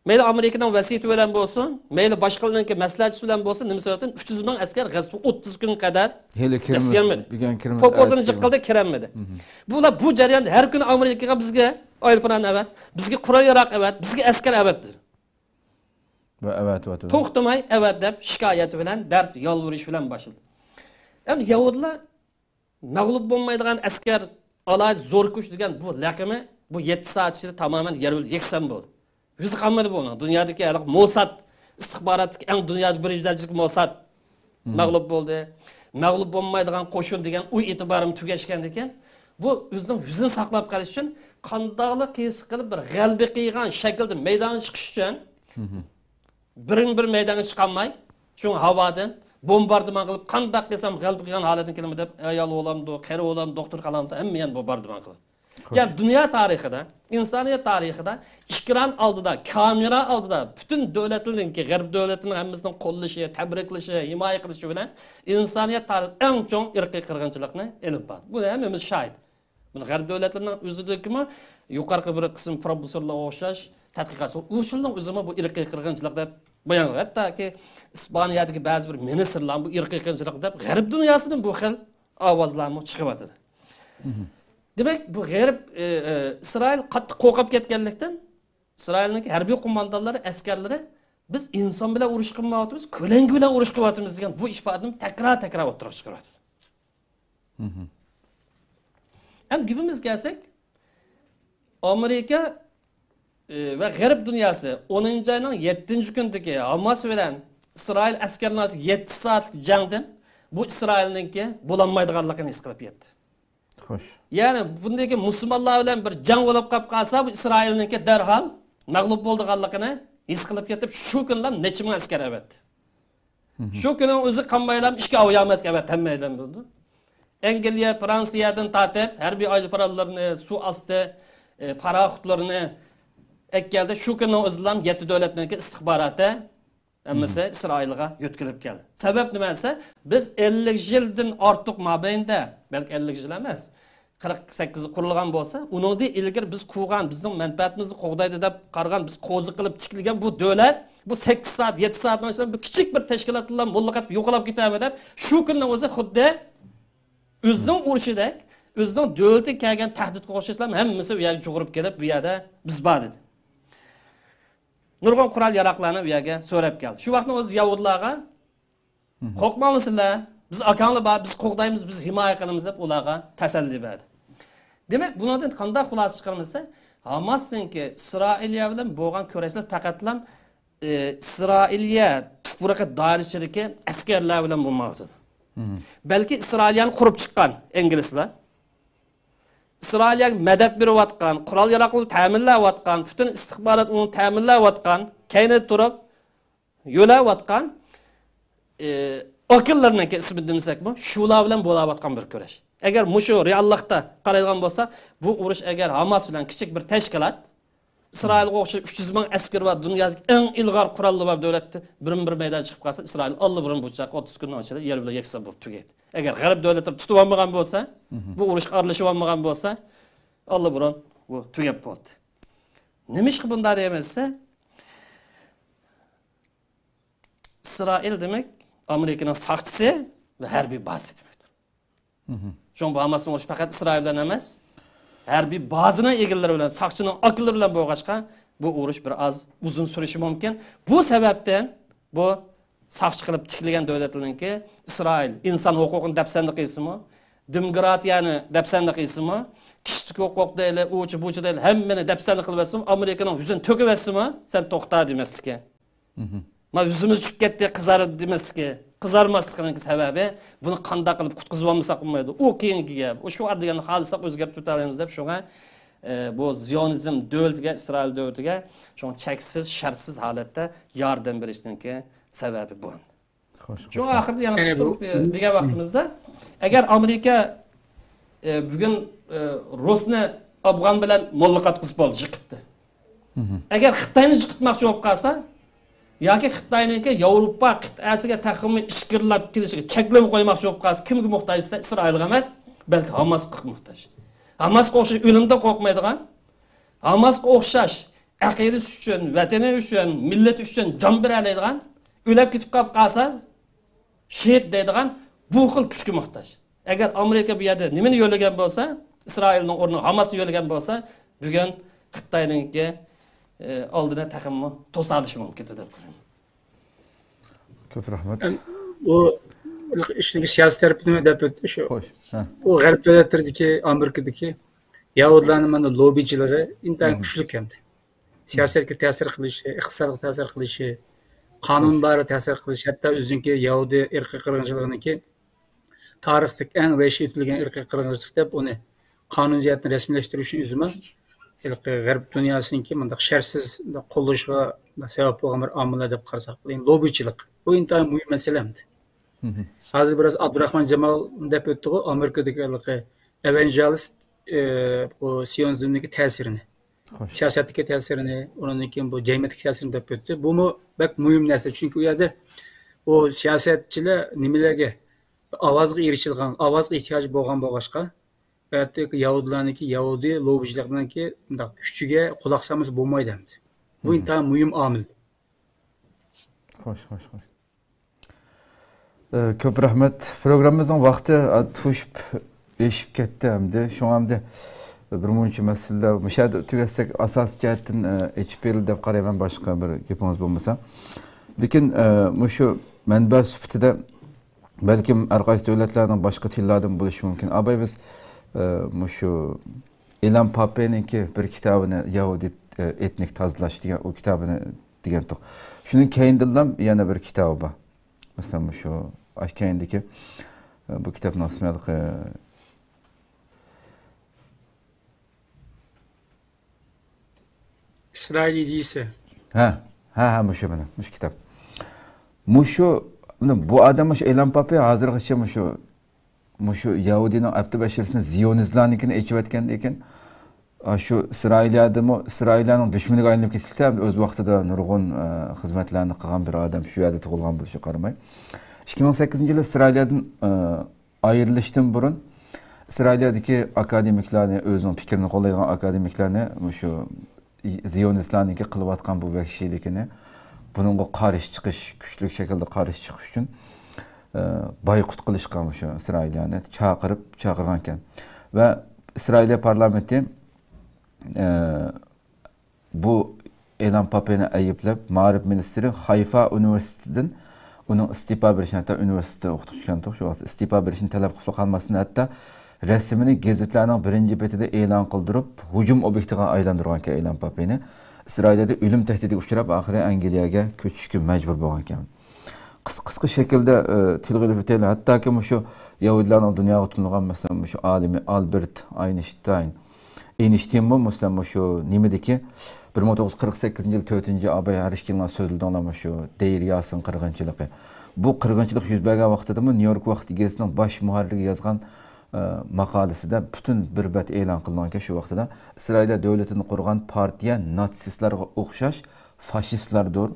مەيلى ئامېرىكىنىڭ ۋەسىيىتى بىلەن بولسۇن، مەيلى باشقىلارنىڭكى مەسلىھەتچىسى بىلەن بولسۇن، نېمە سەۋەبتىن ئۈچ يۈز مىڭ ئەسكەر غەززە ئوتتۇز كۈن قەدەر ھېلى كىرمىز، دەسسىيەلمىدى. بۈگۈن كىرمىز، پوپوزىنى ئەتىسى جىق قىلدى، كىرەلمىدى. مھم. بۇلار بۇ جەرياندا ھەر كۈنى ئامېرىكىغا بىزگە ئايروپىلان ئەۋەت، بىزگە قورال ياراغ ئەۋەت، بىزگە ئەسكەر ئەۋەت دېدى. ۋە ئەۋەتىۋاتىدۇ. توختىماي ئەۋەت دەپ شىكايەت بىلەن، دەرد يالۋۇرۇش بىلەن باشلىدى. ئەمدى يەھۇدىيلار مەغلۇپ بولمايدىغان ئەسكەر، ئالاھىدە زور كۈچ دېگەن بۇ لەقىمى بۇ يەتتە سائەت ئىچىدە تامامەن يەر بىلەن يەكسان بولدى. يۈزى قالمىدى بۇنىڭ. دۇنيادىكى ھېلىقى موساد، ئىستىخباراتتىكى ئەڭ دۇنيادا بىرىنچى دەرىجىلىك موساد مھم. مەغلۇپ بولدى. مەغلۇپ بولمايدىغان قوشۇن دېگەن ئۇ ئېتىبارىمۇ تۈگەشكەندىكىن، بۇ ئۆزىنىڭ يۈزىنى ساقلاپ قېلىش ئۈچۈن قانداقلا قىلسا قىلىپ بىر غەلىبە قىلغان شەكىلدە مەيدانغا چىقىش ئۈچۈن مھم. بىرىن بىر مەيدانغا چىقالماي، شۇڭا ھاۋادىن بومباردىمان قىلىپ، قانداق قىلسام غەلىبە قىلغان ھالەتكە كېلىمەن دەپ، ئايال بولامدۇ، قېرى بولامدۇ، دوختۇر قالامدۇ، ھەممە يەرنى بومباردىمان قىلىدۇ. خوش. يەنى دۇنيا تارىخىدا، ئىنسانىيەت تارىخىدا ئېكران ئالدىدا، كامېرا ئالدىدا پۈتۈن دۆلەتلەرنىڭكى، غەرب دۆلەتلىرىنىڭ ھەممىسىنىڭ قوللىشى، تەبرىكلىشى، ھىمايە قىلىشى بىلەن ئىنسانىيەت تارىخىدا ئەڭ چوڭ ئىرقىي قىرغىنچىلىقنى ئېلىپ باردى. بۇنى ھەممىمىز شاھىت. بۇنى غەرب دۆلەتلىرىنىڭ ئۆزىدىكىمۇ يۇقىرىقى بىر قىسىم پروفېسسورلارغا ئوخشاش تەتقىقاتچىلار ئۇ يىلنىڭ ئۆزىمۇ بۇ ئىرقىي قىرغىنچىلىق دەپ بايان قىلغان. ھەتتاكى ئىسپانىيەدىكى بەزى بىر مىنىستىرلار بۇ ئىرقىي قىرغىنچىلىق دەپ غەرب دۇنياسىدىن بۇ خىل ئاۋازلارمۇ چىقىۋاتىدۇ. مھم. دېمەك، بۇ غەرب، ئى، ئى، ئىسرائىل قاتتىق قورقۇپ كەتكەنلىكتىن، ئىسرائىلنىڭكى ھەربىي قوماندانلىرى، ئەسكەرلىرى، «بىز ئىنسان بىلەن ئۇرۇش قىلمايۋاتىمىز، كۆلەڭگە بىلەن ئۇرۇش قىلىۋاتىمىز» دېگەن بۇ ئىپادىنى تەكرار-تەكرار ئوتتۇرىغا چىقىرىۋاتىدۇ. ھەم گېپىمىزگە كەلسەك، ئامېرىكا، ئى، ۋە غەرب دۇنياسى ئونىنچى ئاينىڭ يەتتىنچى كۈنىدىكى ھاماس بىلەن ئىسرائىل ئەسكەرلىرىنىڭ ئارىسىدىكى يەتتە سائەتلىك جەڭدىن بۇ ئىسرائىلنىڭكى بولالمايدىغانلىقىنى ھېس قىلىپ يەتتى. خوش. يەنى بۇندىكى مۇسۇلمانلار بىلەن بىر جەڭ بولۇپ قاپ قالسا، بۇ ئىسرائىلنىڭكى دەرھال مەغلۇپ بولىدىغانلىقىنى ھېس قىلىپ يېتىپ، شۇ كۈنلا نەچچە مىڭ ئەسكەر ئەۋەتتى. شۇ كۈننىڭ ئۆزى قالمايلا ئىككى ئاۋىيامەتكە ئەۋەتتى ھەممەيلەن بولدى. ئەنگلىيە، فرانسىيەدىن تارتىپ ھەربىي ئايروپىلانلىرىنى، سۇ ئاستى، ئى، پاراخوتلىرىنى ئەكەلدى. شۇ كۈننىڭ ئۆزىلا يەتتە دۆلەتنىڭكى ئىستىخباراتى ھەممىسى ئىسرائىلغا يۆتكىلىپ كەلدى. سەۋەب نېمە دېسە، بىز ئەللىك يىلدىن ئارتۇق مابەيندە، بەلكى ئەللىك يىل ئەمەس، قىرىق سەككىز قۇرۇلغان بولسا، ئۇنىڭدىن ئىلگىرى بىز قۇرغان، بىزنىڭ مەنپەئەتىمىزنى قوغدايدۇ دەپ قارىغان، بىز قوزا قىلىپ تىكلىگەن بۇ دۆلەت، بۇ سەككىز سائەت، يەتتە سائەتنىڭ ئىچىدە بىر كىچىك بىر تەشكىلات بىلەن موللا قېتىپ يوقىلاپ كېتەرمۇ دەپ، شۇ كۈننىڭ ئۆزى خۇددى ئۆزىنىڭ ئۇرۇشىدەك، ئۆزىنىڭ دۆلىتىگە كەلگەن تەھدىتكە ئوخشاشلا ھەممىسى ئۇ يەرگە جۇغۇرۇپ كېلىپ، بۇ يەردە بىز بار دېدى. نۇرغۇن قورال ياراغلارنى ئۇ يەرگە سۆرەپ كەلدى. شۇ ۋاقىتنىڭ ئۆزى يەھۇدىيلارغا، «قورقماڭلار سىلەر، بىز ئاكاڭلار بار، بىز قوغدايمىز، بىز ھىمايە قىلىمىز» دەپ ئۇلارغا تەسەللى بەردى. دېمەك، بۇنىڭدىن قانداق خۇلاسە چىقىرىمىز دېسە، ھاماسنىڭكى ئىسرائىلىيە بىلەن بولغان كۈرەشلىرى پەقەتلا، ئى، ئىسرائىلىيە تۇپرىقى دائىرىسىدىكى ئەسكەرلەر بىلەن بولمايۋاتىدۇ. بەلكى ئىسرائىلىيەنى قۇرۇپ چىققان ئىنگلىزلار، ئىسرائىلىيەگە مەدەت بېرىۋاتقان، قورال-ياراغ بىلەن تەمىنلەۋاتقان، پۈتۈن ئىستىخبارات ئۇنى تەمىنلەۋاتقان، كەينىدە تۇرۇپ يۆلەۋاتقان، ئى، ئاكىلىرىنىڭكى ئىسمىنى دېمىسەكمۇ، شۇلار بىلەن بولاۋاتقان بىر كۈرەش. ئەگەر مۇشۇ رېئاللىقتا قارايدىغان بولسا، بۇ ئۇرۇش ئەگەر ھاماس بىلەن كىچىك بىر تەشكىلات، ئىسرائىلغا ئوخشاش ئۈچ يۈز مىڭ ئەسكىرى بار، دۇنيادىكى ئەڭ ئىلغار قوراللىرى بار دۆلەتتە بىرمۇ بىر مەيدانغا چىقىپ قالسا، ئىسرائىل ئاللىبۇرۇن بۇ چاغقا ئوتتۇز كۈننىڭ ئىچىدە يەر بىلەن يەكسان بولۇپ تۈگەيدۇ. ئەگەر غەرب دۆلەتلىرى تۇتۇۋالمىغان بولسا، بۇ ئۇرۇشقا ئارىلىشىۋالمىغان بولسا، ئاللىبۇرۇن بۇ تۈگەپ بولدى. نېمىشقا بۇنداق دەيمىز دېسە، ئىسرائىل دېمەك ئامېرىكىنىڭ ساقچىسى ۋە ھەربىي بازىسى دېمەكتۇر. شۇڭا بۇ ھاماسنىڭ ئۇرۇشى پەقەت ئىسرائىل بىلەن ئەمەس، ھەربىي بازىنىڭ ئىگىلىرى بىلەن، ساقچىنىڭ ئاكىلىرى بىلەن بولغاچقا، بۇ ئۇرۇش بىر ئاز ئۇزۇن سۈرۈشى مۇمكىن. بۇ سەۋەبتىن بۇ ساقچى قىلىپ تىكلىگەن دۆلەتلەرنىڭكى ئىسرائىل ئىنسان ھوقۇقىنى دەپسەندە قىلسىمۇ، دېموكراتىيەنى دەپسەندە قىلسىمۇ، كىشىلىك ھوقۇق دەيلى، ئۇچى بۇچى دەيلى، ھەممىنى دەپسەندە قىلىۋەتسىمۇ، ئامېرىكىنىڭ يۈزىنى تۆكۈۋەتسىمۇ، سەن توختا دېمەسلىكى. ما يۈزىمىز چۈشۈپ كەتتى، قىزار دېمەسلىكى، قىزارماسلىقىنىڭ سەۋەبى، بۇنى قانداق قىلىپ قۇتقۇزۇۋالمىساق بولمايدۇ. ئۇ كېيىنكى گەپ. ئۇ شوئار دېگەننى خالىساق ئۆزگەرتىپ ئۆتەلەيمىز دەپ، شۇڭا، ئە، بۇ زىيونىزم دۆلىتىگە، ئىسرائىل دۆلىتىگە شۇڭا چەكسىز، شەرتسىز ھالەتتە ياردەم بېرىشنىڭكى سەۋەبى بۇ. خوش، شۇڭا خوش. ئاخىرىدا يەنە يەنى قىستۇرۇپ، بۇ ئە، دېگەن ۋاقتىمىزدا، ئەگەر ئامېرىكا، ئە، بۈگۈن، ئە، رۇسنى ئافغان بىلەن موللا قاتقۇزۇپ بولدى، جىقىتتى. ئەگەر خىتاينى جىقىتماقچى بولۇپ قالسا، ياكى خىتاينىڭكى ياۋروپا قىتئەسىگە تېخىمۇ ئىچكىرىلەپ كېلىشىگە چەكلىمە قويماقچى بولۇپ قالسا، كىمگە موھتاج دېسە، ئىسرائىلغا ئەمەس، بەلكى ھاماسقا موھتاج. ھاماسقا ئوخشاش ئۆلۈمدىن قورقمايدىغان، ھاماسقا ئوخشاش ئەقىدىسى ئۈچۈن، ۋەتىنى ئۈچۈن، مىللىتى ئۈچۈن جان بېرەلەيدىغان، ئۆلۈپ كېتىپ قاپ قالسا، شېھىت دەيدىغان بۇ خىل كۈچكە موھتاج. ئەگەر ئامېرىكا بۇ يەردە نېمىنى يۆلىگەن بولسا، ئىسرائىلنىڭ ئورنىغا ھاماسنى يۆلىگەن بولسا، بۈگۈن خىتاينىڭكى، ئى، ئالدىدا تېخىمۇ توسالىشى مۇمكىن دەپ قارايمەن. كۆپ رەھمەت. ئەم، بۇ ئىشنىڭ سىياسىي تەرىپى نېمە دەپ ئۆتتى شۇ. خوش. ھە. بۇ غەرب دۆلەتلىرىدىكى، ئامېرىكىدىكى يەھۇدىيلارنىڭ مانا لوببىچىلىقى ئىنتايىن كۈچلۈك ئەمدى. سىياسەتكە تەسىر قىلىشى، ئىقتىسادقا تەسىر قىلىشى، قانۇن بارا تەسىر قىلىشى، ھەتتا ئۆزىنىڭكى يەھۇدىي ئىرقىي قىرغىنچىلىقىنىڭكى تارىختىكى ئەڭ ۋەھشىي ئۆتۈلگەن ئىرقىي قىرغىنچىلىق دەپ ئۇنى قانۇن جەھەتتىن رەسمىيلەشتۈرۈشنى ئۆزىمۇ ھېلىقى غەرب دۇنياسىنىڭكى مۇنداق شەرتسىز قوللىشىغا سەۋەب بولغان بىر ئامىللار دەپ قارىساق بولىدۇ. لوببىچىلىق. بۇ ئىنتايىن مۇھىم مەسىلە ئەمدى. ھازىر بىراز ئابدۇراخمان جامال دەپ ئۆتتىغۇ، ئامېرىكىدىكى ھېلىقى ئېۋانژېلىست، ئى، بۇ سىيونىزمدىكى تەسىرىنى. خوش. سىياسەتتىكى تەسىرىنى، ئۇنىڭدىن كېيىن بۇ جەمئىيەتتىكى تەسىرىنى دەپ ئۆتتى. بۇمۇ بەك مۇھىم نەرسە، چۈنكى ئۇ يەردە ئۇ سىياسەتچىلەر نېمىلەرگە ئاۋازغا ئېرىشىدىغان، ئاۋازغا ئېھتىياجى بولغان بولغاچقا، ئۇ يەردىكى يەھۇدىيلارنىڭكى، يەھۇدىي لوببىچىلىقنىڭكى مۇنداق كۈچىگە قۇلاق سالمىسا بولمايدۇ ئەمدى. بۇ ئىنتايىن مۇھىم ئامىل. خوش، خوش، خوش. ئە، كۆپ رەھمەت. پروگراممىمىزنىڭ ۋاقتى، ئە، توشۇپ ئېشىپ كەتتى ئەمدى. شۇڭا ئەمدى بىر مۇنچە مەسىلىلەر مۇشۇ يەردە تۈگەتسەك، ئاساسىي جەھەتتىن، ئە، ئېچىپ بېرىلدى دەپ قارايمەن، باشقا بىر گېپىڭىز بولمىسا. لېكىن، ئە، مۇشۇ مەنبە سۈپىتىدە بەلكىم ھەر قايسى دۆلەتلەرنىڭ باشقا تىللاردىن بولۇشى مۇمكىن. ئاباي بىز، ئە، مۇشۇ ئېلان پاپېنىڭكى بىر كىتابىنى، يەھۇدىي، ئە، ئېتنىك تازىلاش دېگەن ئۇ كىتابىنى دېگەنتۇق. شۇنىڭ كەينىدىنلا يەنە بىر كىتابى بار. مەسىلەن، مۇشۇ، ئاش كەينىدىكى، ئە، بۇ كىتابنىڭ ئىسمى ھېلىقى ئىسرائىل ئىدىيىسى. ھە، ھە، ھە، مۇشۇ مانا، مۇشۇ كىتاب. مۇشۇ، مانا بۇ ئادەم مۇشۇ ئېلان پاپى ھازىرغىچە مۇشۇ، مۇشۇ يەھۇدىينىڭ ئەپتى بەشىرىسىنى، زىيونىستلارنىڭكىنى ئېچىۋەتكەندىن كېيىن، ئا، شۇ ئىسرائىلىيەدىمۇ، ئىسرائىلىيەنىڭ دۈشمىنىگە ئايلىنىپ كېتىپتۇ. ئۆز ۋاقتىدا نۇرغۇن، ئە، خىزمەتلەرنى قىلغان بىر ئادەم، شۇ يەردە تۇغۇلغان بولۇشىغا قارىماي. ئىككى مىڭ سەككىزىنچى يىلى ئىسرائىلىيەدىن، ئە، ئايرىلىشتىن بۇرۇن ئىسرائىلىيەدىكى ئاكادېمىكلارنى، ئۆزىنىڭ پىكرىنى قوللايدىغان ئاكادېمىكلارنى مۇشۇ زىيونىستلارنىڭكى قىلىۋاتقان بۇ ۋەھشىيلىكىنى، بۇنىڭغا قارشى چىقىش، كۈچلۈك شەكىلدە قارشى چىقىش ئۈچۈن، ئە، بايقۇت قىلىشقا مۇشۇ ئىسرائىلىيەنى چاقىرىپ، چاقىرغانىكەن. ۋە ئىسرائىلىيە پارلامېنتى، ئە، بۇ ئېلان پاپېنى ئەيىبلەپ، مائارىپ مىنىستىرى خايفا ئۇنىۋېرسىتېتىدىن ئۇنىڭ ئىستېپا بېرىشىنى، ھەتتا ئۇنىۋېرسىتېتتا ئوقۇتقۇچىكەنتۇق، شۇ ۋاقىت ئىستېپا بېرىشىنى تەلەپ قىلىپلا قالماستىن، ھەتتا رەسىمىنى گېزىتلەرنىڭ بىرىنچى بېتىدە ئېلان قىلدۇرۇپ، ھۇجۇم ئوبيېكتىغا ئايلاندۇرغانىكەن ئېلان پاپېنى. ئىسرائىلىيەدە ئۆلۈم تەھدىتىگە ئۇچراپ، ئاخىرى ئەنگلىيەگە كۆچۈشكە مەجبۇر بولغانىكەن. قىسقا، قىسقا شەكىلدە، ئى، تىلغا ئېلىپ ئۆتەيلى. ھەتتاكى مۇشۇ يەھۇدىيلارنىڭ دۇنياغا تونۇلغان، مەسىلەن، مۇشۇ ئالىمى ئالبېرت ئاينشتاين، ئېينشتىينمۇ، مەسىلەن، مۇشۇ نېمىدىكى، بىر مىڭ توققۇز يۈز قىرىق سەككىزىنچى يىل تۆتىنچى ئاباي ھەر ئىككىڭلار سۆزلىدىڭلار مۇشۇ دەير ياسىن قىرغىنچىلىقى. بۇ قىرغىنچىلىق يۈز بەرگەن ۋاقتىدىمۇ نيۇ يورك ۋاقتى گېزىتىنىڭ باش مۇھەررىرىگە يازغان، ئە، ماقالىسىدە پۈتۈن بىر بەت ئېلان قىلىنغانىكەن شۇ ۋاقتىدا. ئىسرائىلىيە دۆلىتىنى قۇرغان پارتىيە ناتسىستلارغا ئوخشاش فاشىستلاردۇر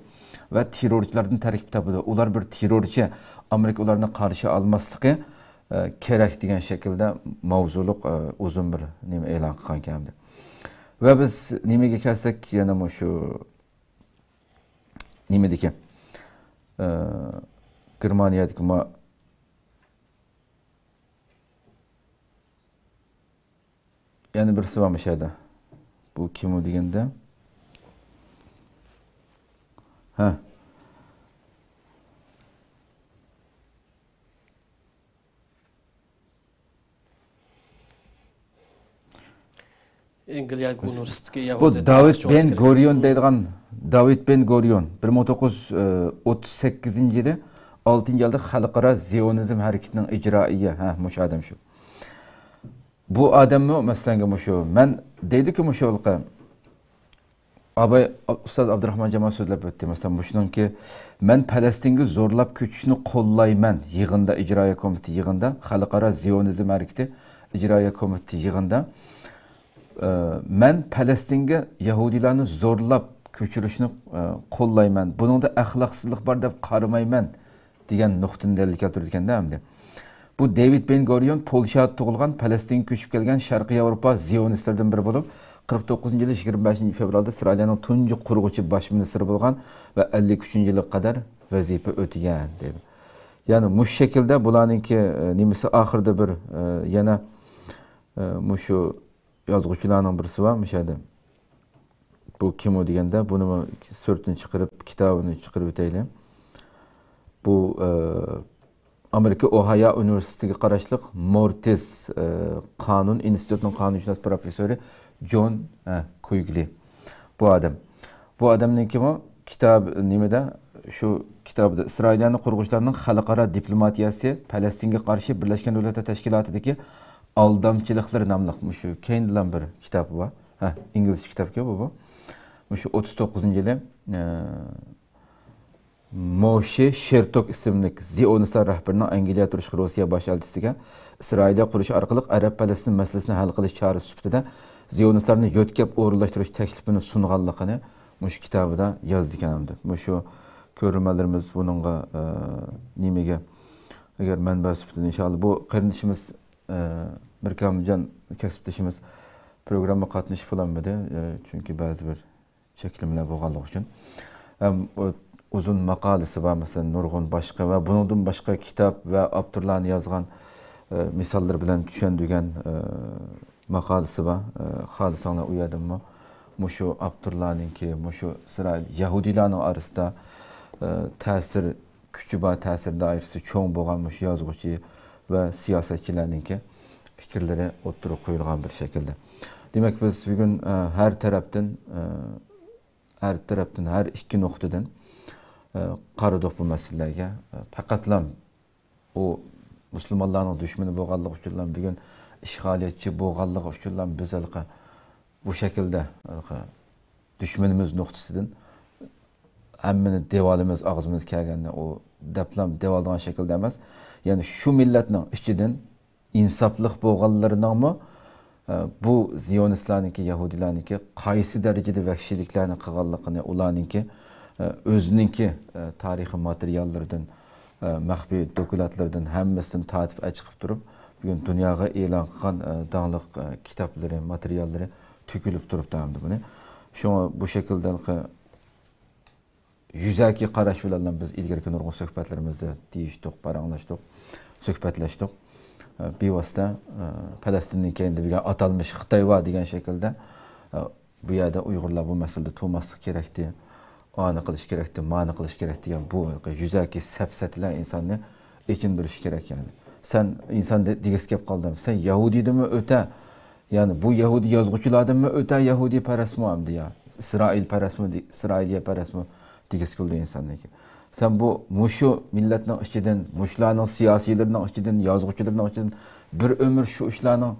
ۋە تېررورچىلاردىن تەركىب تاپىدۇ. ئۇلار بىر تېررورچى، ئامېرىكا ئۇلارنى قارشى ئالماسلىقى، ئە، كېرەك دېگەن شەكىلدە ماۋزۇلۇق، ئە، ئۇزۇن بىر نېمە ئېلان قىلغانىكەن. ۋە بىز نېمىگە كەلسەك، يەنە مۇشۇ نېمىدىكى، ئە، گېرمانىيەدىكى ما-، يەنە بىرسى بار مۇشۇ يەردە. بۇ كىم ئۇ دېگەندە؟ ھە. ئەنگلىيە ئۇنىۋېرسىتېتىدىكى بۇ يەھۇدىي داۋىد تارىخچى بېن ئوسكار گورىيون دەيدىغان، داۋىد بېن گورىيون، بىر مىڭ توققۇز يۈز ئوتتۇز سەككىزىنچى يىلى ئالتىنچى ئايدا خەلقئارا زىيونىزم ھەرىكىتىنىڭ ئىجرائىيە، ھە، مۇشۇ ئادەم شۇ. بۇ ئادەممۇ، مەسىلەنگە، مۇشۇ، مەن دەيدۇكى، مۇشۇ ھېلىقى ئاباي، ئۇستاز ئابدۇراخمان جامال سۆزلەپ ئۆتتى. مەسىلەن، مۇشۇنىڭكى، مەن پەلەستىنگە زورلاپ كۆچۈشنى قوللايمەن يىغىندا، ئىجرائىيە كومىتېتى يىغىندا، خەلقئارا زىيونىزم ھەرىكىتى ئىجرائىيە كومىتېتى يىغىندا، ئە، مەن پەلەستىنگە يەھۇدىيلارنى زورلاپ كۆچۈرۈشنى، ئە، قوللايمەن. بۇنىڭدا ئەخلاقسىزلىق بار دەپ قارىمايمەن. دېگەن نۇقتىنى دەلىل كەلتۈرىدىكەن-دە ئەمدى. بۇ دېۋىد بېن گورىيون پولشادا تۇغۇلغان، پەلەستىنگە كۆچۈپ كەلگەن شەرقىي ياۋروپا زىيونىستلىرىدىن بىرى بولۇپ، قىرىق توققۇزىنچى يىلى يىگىرمە بەشىنچى فېۋرالدا ئىسرائىلىيەنىڭ تۇنجى قۇرغۇچى باش مىنىستىرى بولغان ۋە ئەللىك ئۈچىنچى يىلىغا قەدەر ۋەزىپە ئۆتىگەن، دەيدۇ. يەنى مۇشۇ شەكىلدە بۇلارنىڭكى، ئە، نېمىسى ئاخىرىدا بىر، ئە، يەنە، ئە، مۇشۇ يازغۇچىلارنىڭ بىرسى بار مۇشۇ يەردە. بۇ كىم ئۇ دېگەندە، بۇنىمۇ سۈرىتىنى چىقىرىپ، كىتابىنى چىقىرىپ ئۆتەيلى. بۇ، ئە، ئامېرىكا ئوھايو ئۇنىۋېرسىتېتىگە قاراشلىق مورتىس، ئە، قانۇن ئىنستىتۇتىنىڭ قانۇنشۇناس پروفېسسورى جون، ئە، كۇيگلى. بۇ ئادەم. بۇ ئادەمنىڭكىمۇ كىتاب نېمىدە، شۇ كىتابىدا ئىسرائىلىيەنى قۇرغۇچىلارنىڭ خەلقئارا دىپلوماتىيەسى، پەلەستىنگە قارشى بىرلەشكەن دۆلەتلەر تەشكىلاتىدىكى ئالدامچىلىقلىرى ناملىق مۇشۇ كەينىدىلا بىر كىتابى بار. ھە، ئىنگلىزچە كىتابكەن بۇ، بۇ. مۇشۇ ئوتتۇز توققۇزىنچى يىلى، ئە، موشې شېرتوك ئىسىملىك زىيونىستلار رەھبىرىنىڭ ئەنگلىيە تۇرۇشلۇق روسىيە باش ئەلچىسىگە ئىسرائىلىيە قۇرۇش ئارقىلىق ئەرەب پەلەستىن مەسىلىسىنى ھەل قىلىش چارىسى سۈپىتىدە زىيونىستلارنى يۆتكەپ ئورۇنلاشتۇرۇش تەكلىپىنى سۇنغانلىقىنى مۇشۇ كىتابىدا يازىدىكەن ئەمدى. مۇشۇ كۆرۈرمەنلىرىمىز بۇنىڭغا، ئە، نېمىگە، ئەگەر مەنبە سۈپىتىدە ئىنشائاللا بۇ قېرىندىشىمىز، ئە، مىركامىلجان كەسىپدىشىمىز پروگراممىغا قاتنىشىپ بولالمىدى، ئە، چۈنكى بەزى بىر چەكلىمىلەر بولغانلىقى ئۈچۈن. ھەم ئۇ ئۇزۇن ماقالىسى بار، مەسىلەن، نۇرغۇن باشقا ۋە بۇنىڭدىن باشقا كىتاب ۋە ئاپتورلارنى يازغان، ئە، مىساللىرى بىلەن چۈشەندۈرگەن، ئە، ماقالىسى بار. ئە، خالىساڭلار ئۇ يەردىمۇ مۇشۇ ئاپتورلارنىڭكى، مۇشۇ ئىسرائىل يەھۇدىيلارنىڭ ئارىسىدا، ئە، تەسىر كۈچى بار، تەسىر دائىرىسى چوڭ بولغان مۇشۇ يازغۇچى ۋە سىياسەتچىلەرنىڭكى پىكىرلىرى ئوتتۇرىغا قويۇلغان بىر شەكىلدە. دېمەك، بىز بۈگۈن، ئە، ھەر تەرەپتىن، ئە، ھەر تەرەپتىن، ھەر ئىككى نۇقتىدىن، ئە، قارىدۇق بۇ مەسىلىلەرگە. ئە، پەقەتلا ئۇ مۇسۇلمانلارنىڭ دۈشمىنى بولغانلىقى ئۈچۈنلا، بۈگۈن ئىشغالىيەتچى بولغانلىقى ئۈچۈنلا بىز ھېلىقى بۇ شەكىلدە، ھېلىقى دۈشمىنىمىز نۇقتىسىدىن ھەممىنى دەۋالىمىز، ئاغزىمىز كەلگەننى ئۇ دەپلا دەۋالىدىغان شەكىلدە ئەمەس. يەنى شۇ مىللەتنىڭ ئىچىدىن ئىنساپلىق بولغانلىرىنىڭمۇ، ئە، بۇ زىيونىستلارنىڭكى، يەھۇدىيلارنىڭكى قايسى دەرىجىدە ۋەھشىيلىكلەرنى قىلغانلىقىنى، ئۇلارنىڭكى، ئە، ئۆزىنىڭكى، ئە، تارىخىي ماتېرىياللىرىدىن، ئە، مەخپىي دوكلاتلىرىدىن ھەممىسىدىن تارتىپ ئەچىقىپ تۇرۇپ، بۈگۈن دۇنياغا ئېلان قىلغان، ئە، داڭلىق، ئە، كىتابلىرى، ماتېرىياللىرى تۆكۈلۈپ تۇرۇپتۇ ئەمدى بۇنى. شۇڭا بۇ شەكىلدە يۈزەكى قاراش بىلەن بىز ئىلگىرىكى نۇرغۇن سۆھبەتلىرىمىزدە دېيىشتۇق، پاراڭلاشتۇق، سۆھبەتلەشتۇق. ئە، بىۋاسىتە، ئە، پەلەستىندىن كېيىن دېگەن ئاتالمىش خىتاي بار دېگەن شەكىلدە، ئە، بۇ يەردە ئۇيغۇرلار بۇ مەسىلىدە تۇرماسلىق كېرەكتى، ئانى قىلىش كېرەكتى، مانى قىلىش كېرەكتى دېگەن بۇ يۈزەكى سەپسەتىلەر ئىنساننى ئېچىندۇرۇشى كېرەك يەنى. سەن ئىنسان دېگۈسى كەپ قالدى. سەن يەھۇدىيدىنمۇ ئۆتە، يەنى بۇ يەھۇدىي يازغۇچىلاردىنمۇ ئۆتە يەھۇدىيپەرەسمۇ ئەمدى يا؟ ئىسرائىلپەرەسمۇ، ئىسرائىلىيەپەرەسمۇ دېگۈسى كېلىدۇ ئىنساننىڭكى. سەن بۇ مۇشۇ مىللەتنىڭ ئىچىدىن، مۇشۇلارنىڭ سىياسىيلىرىنىڭ ئىچىدىن، يازغۇچىلىرىنىڭ ئىچىدىن بىر ئۆمۈر شۇ ئىشلارنىڭ،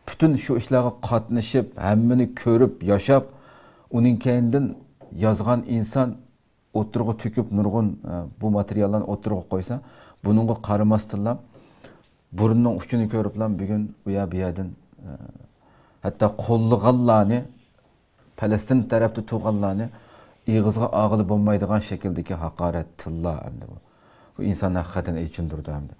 پۈتۈن شۇ ئىشلارغا قاتنىشىپ، ھەممىنى كۆرۈپ، ياشاپ، ئۇنىڭ كەينىدىن يازغان ئىنسان ئوتتۇرىغا تۆكۈپ نۇرغۇن، ئە، بۇ ماتېرىياللارنى ئوتتۇرىغا قويسا، بۇنىڭغا قارىماستىنلا بۇرنىنىڭ ئۇچىنى كۆرۈپلا بۈگۈن ئۇ يەر بۇ يەردىن، ئە، ھەتتا قوللىغانلارنى، پەلەستىن تەرەپتە تۇرغانلارنى ئېغىزغا ئالغىلى بولمايدىغان شەكىلدىكى ھاقارەت تىللار ئەمدى بۇ. بۇ ئىنساننى ھەقىقەتەن ئېچىندۇرىدۇ ئەمدى.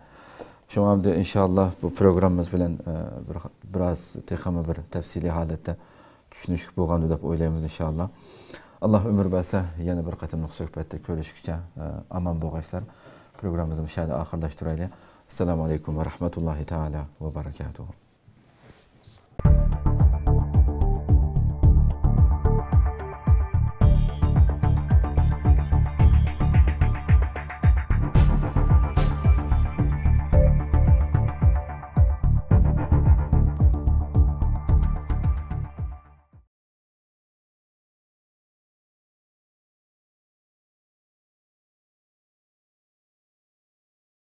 شۇڭا ئەمدى ئىنشاللا بۇ پروگراممىمىز بىلەن، ئە، بىر، بىراز تېخىمۇ بىر تەپسىلىي ھالەتتە چۈشىنىشلىك بولغاندۇ دەپ ئويلايمىز ئىنشاللا. ئاللا ئۆمۈر بەرسە يەنە بىر قېتىملىق سۆھبەتتە كۆرۈشكىچە، ئە، ئامان بولغايسىلەر. پروگراممىمىزنى مۇشۇ يەردە ئاخىرلاشتۇرايلى. ئەسسالامۇ ئەلەيكۇم ۋە رەھمەتۇللاھى تائالا ۋە بەرەكاتۇھۇ.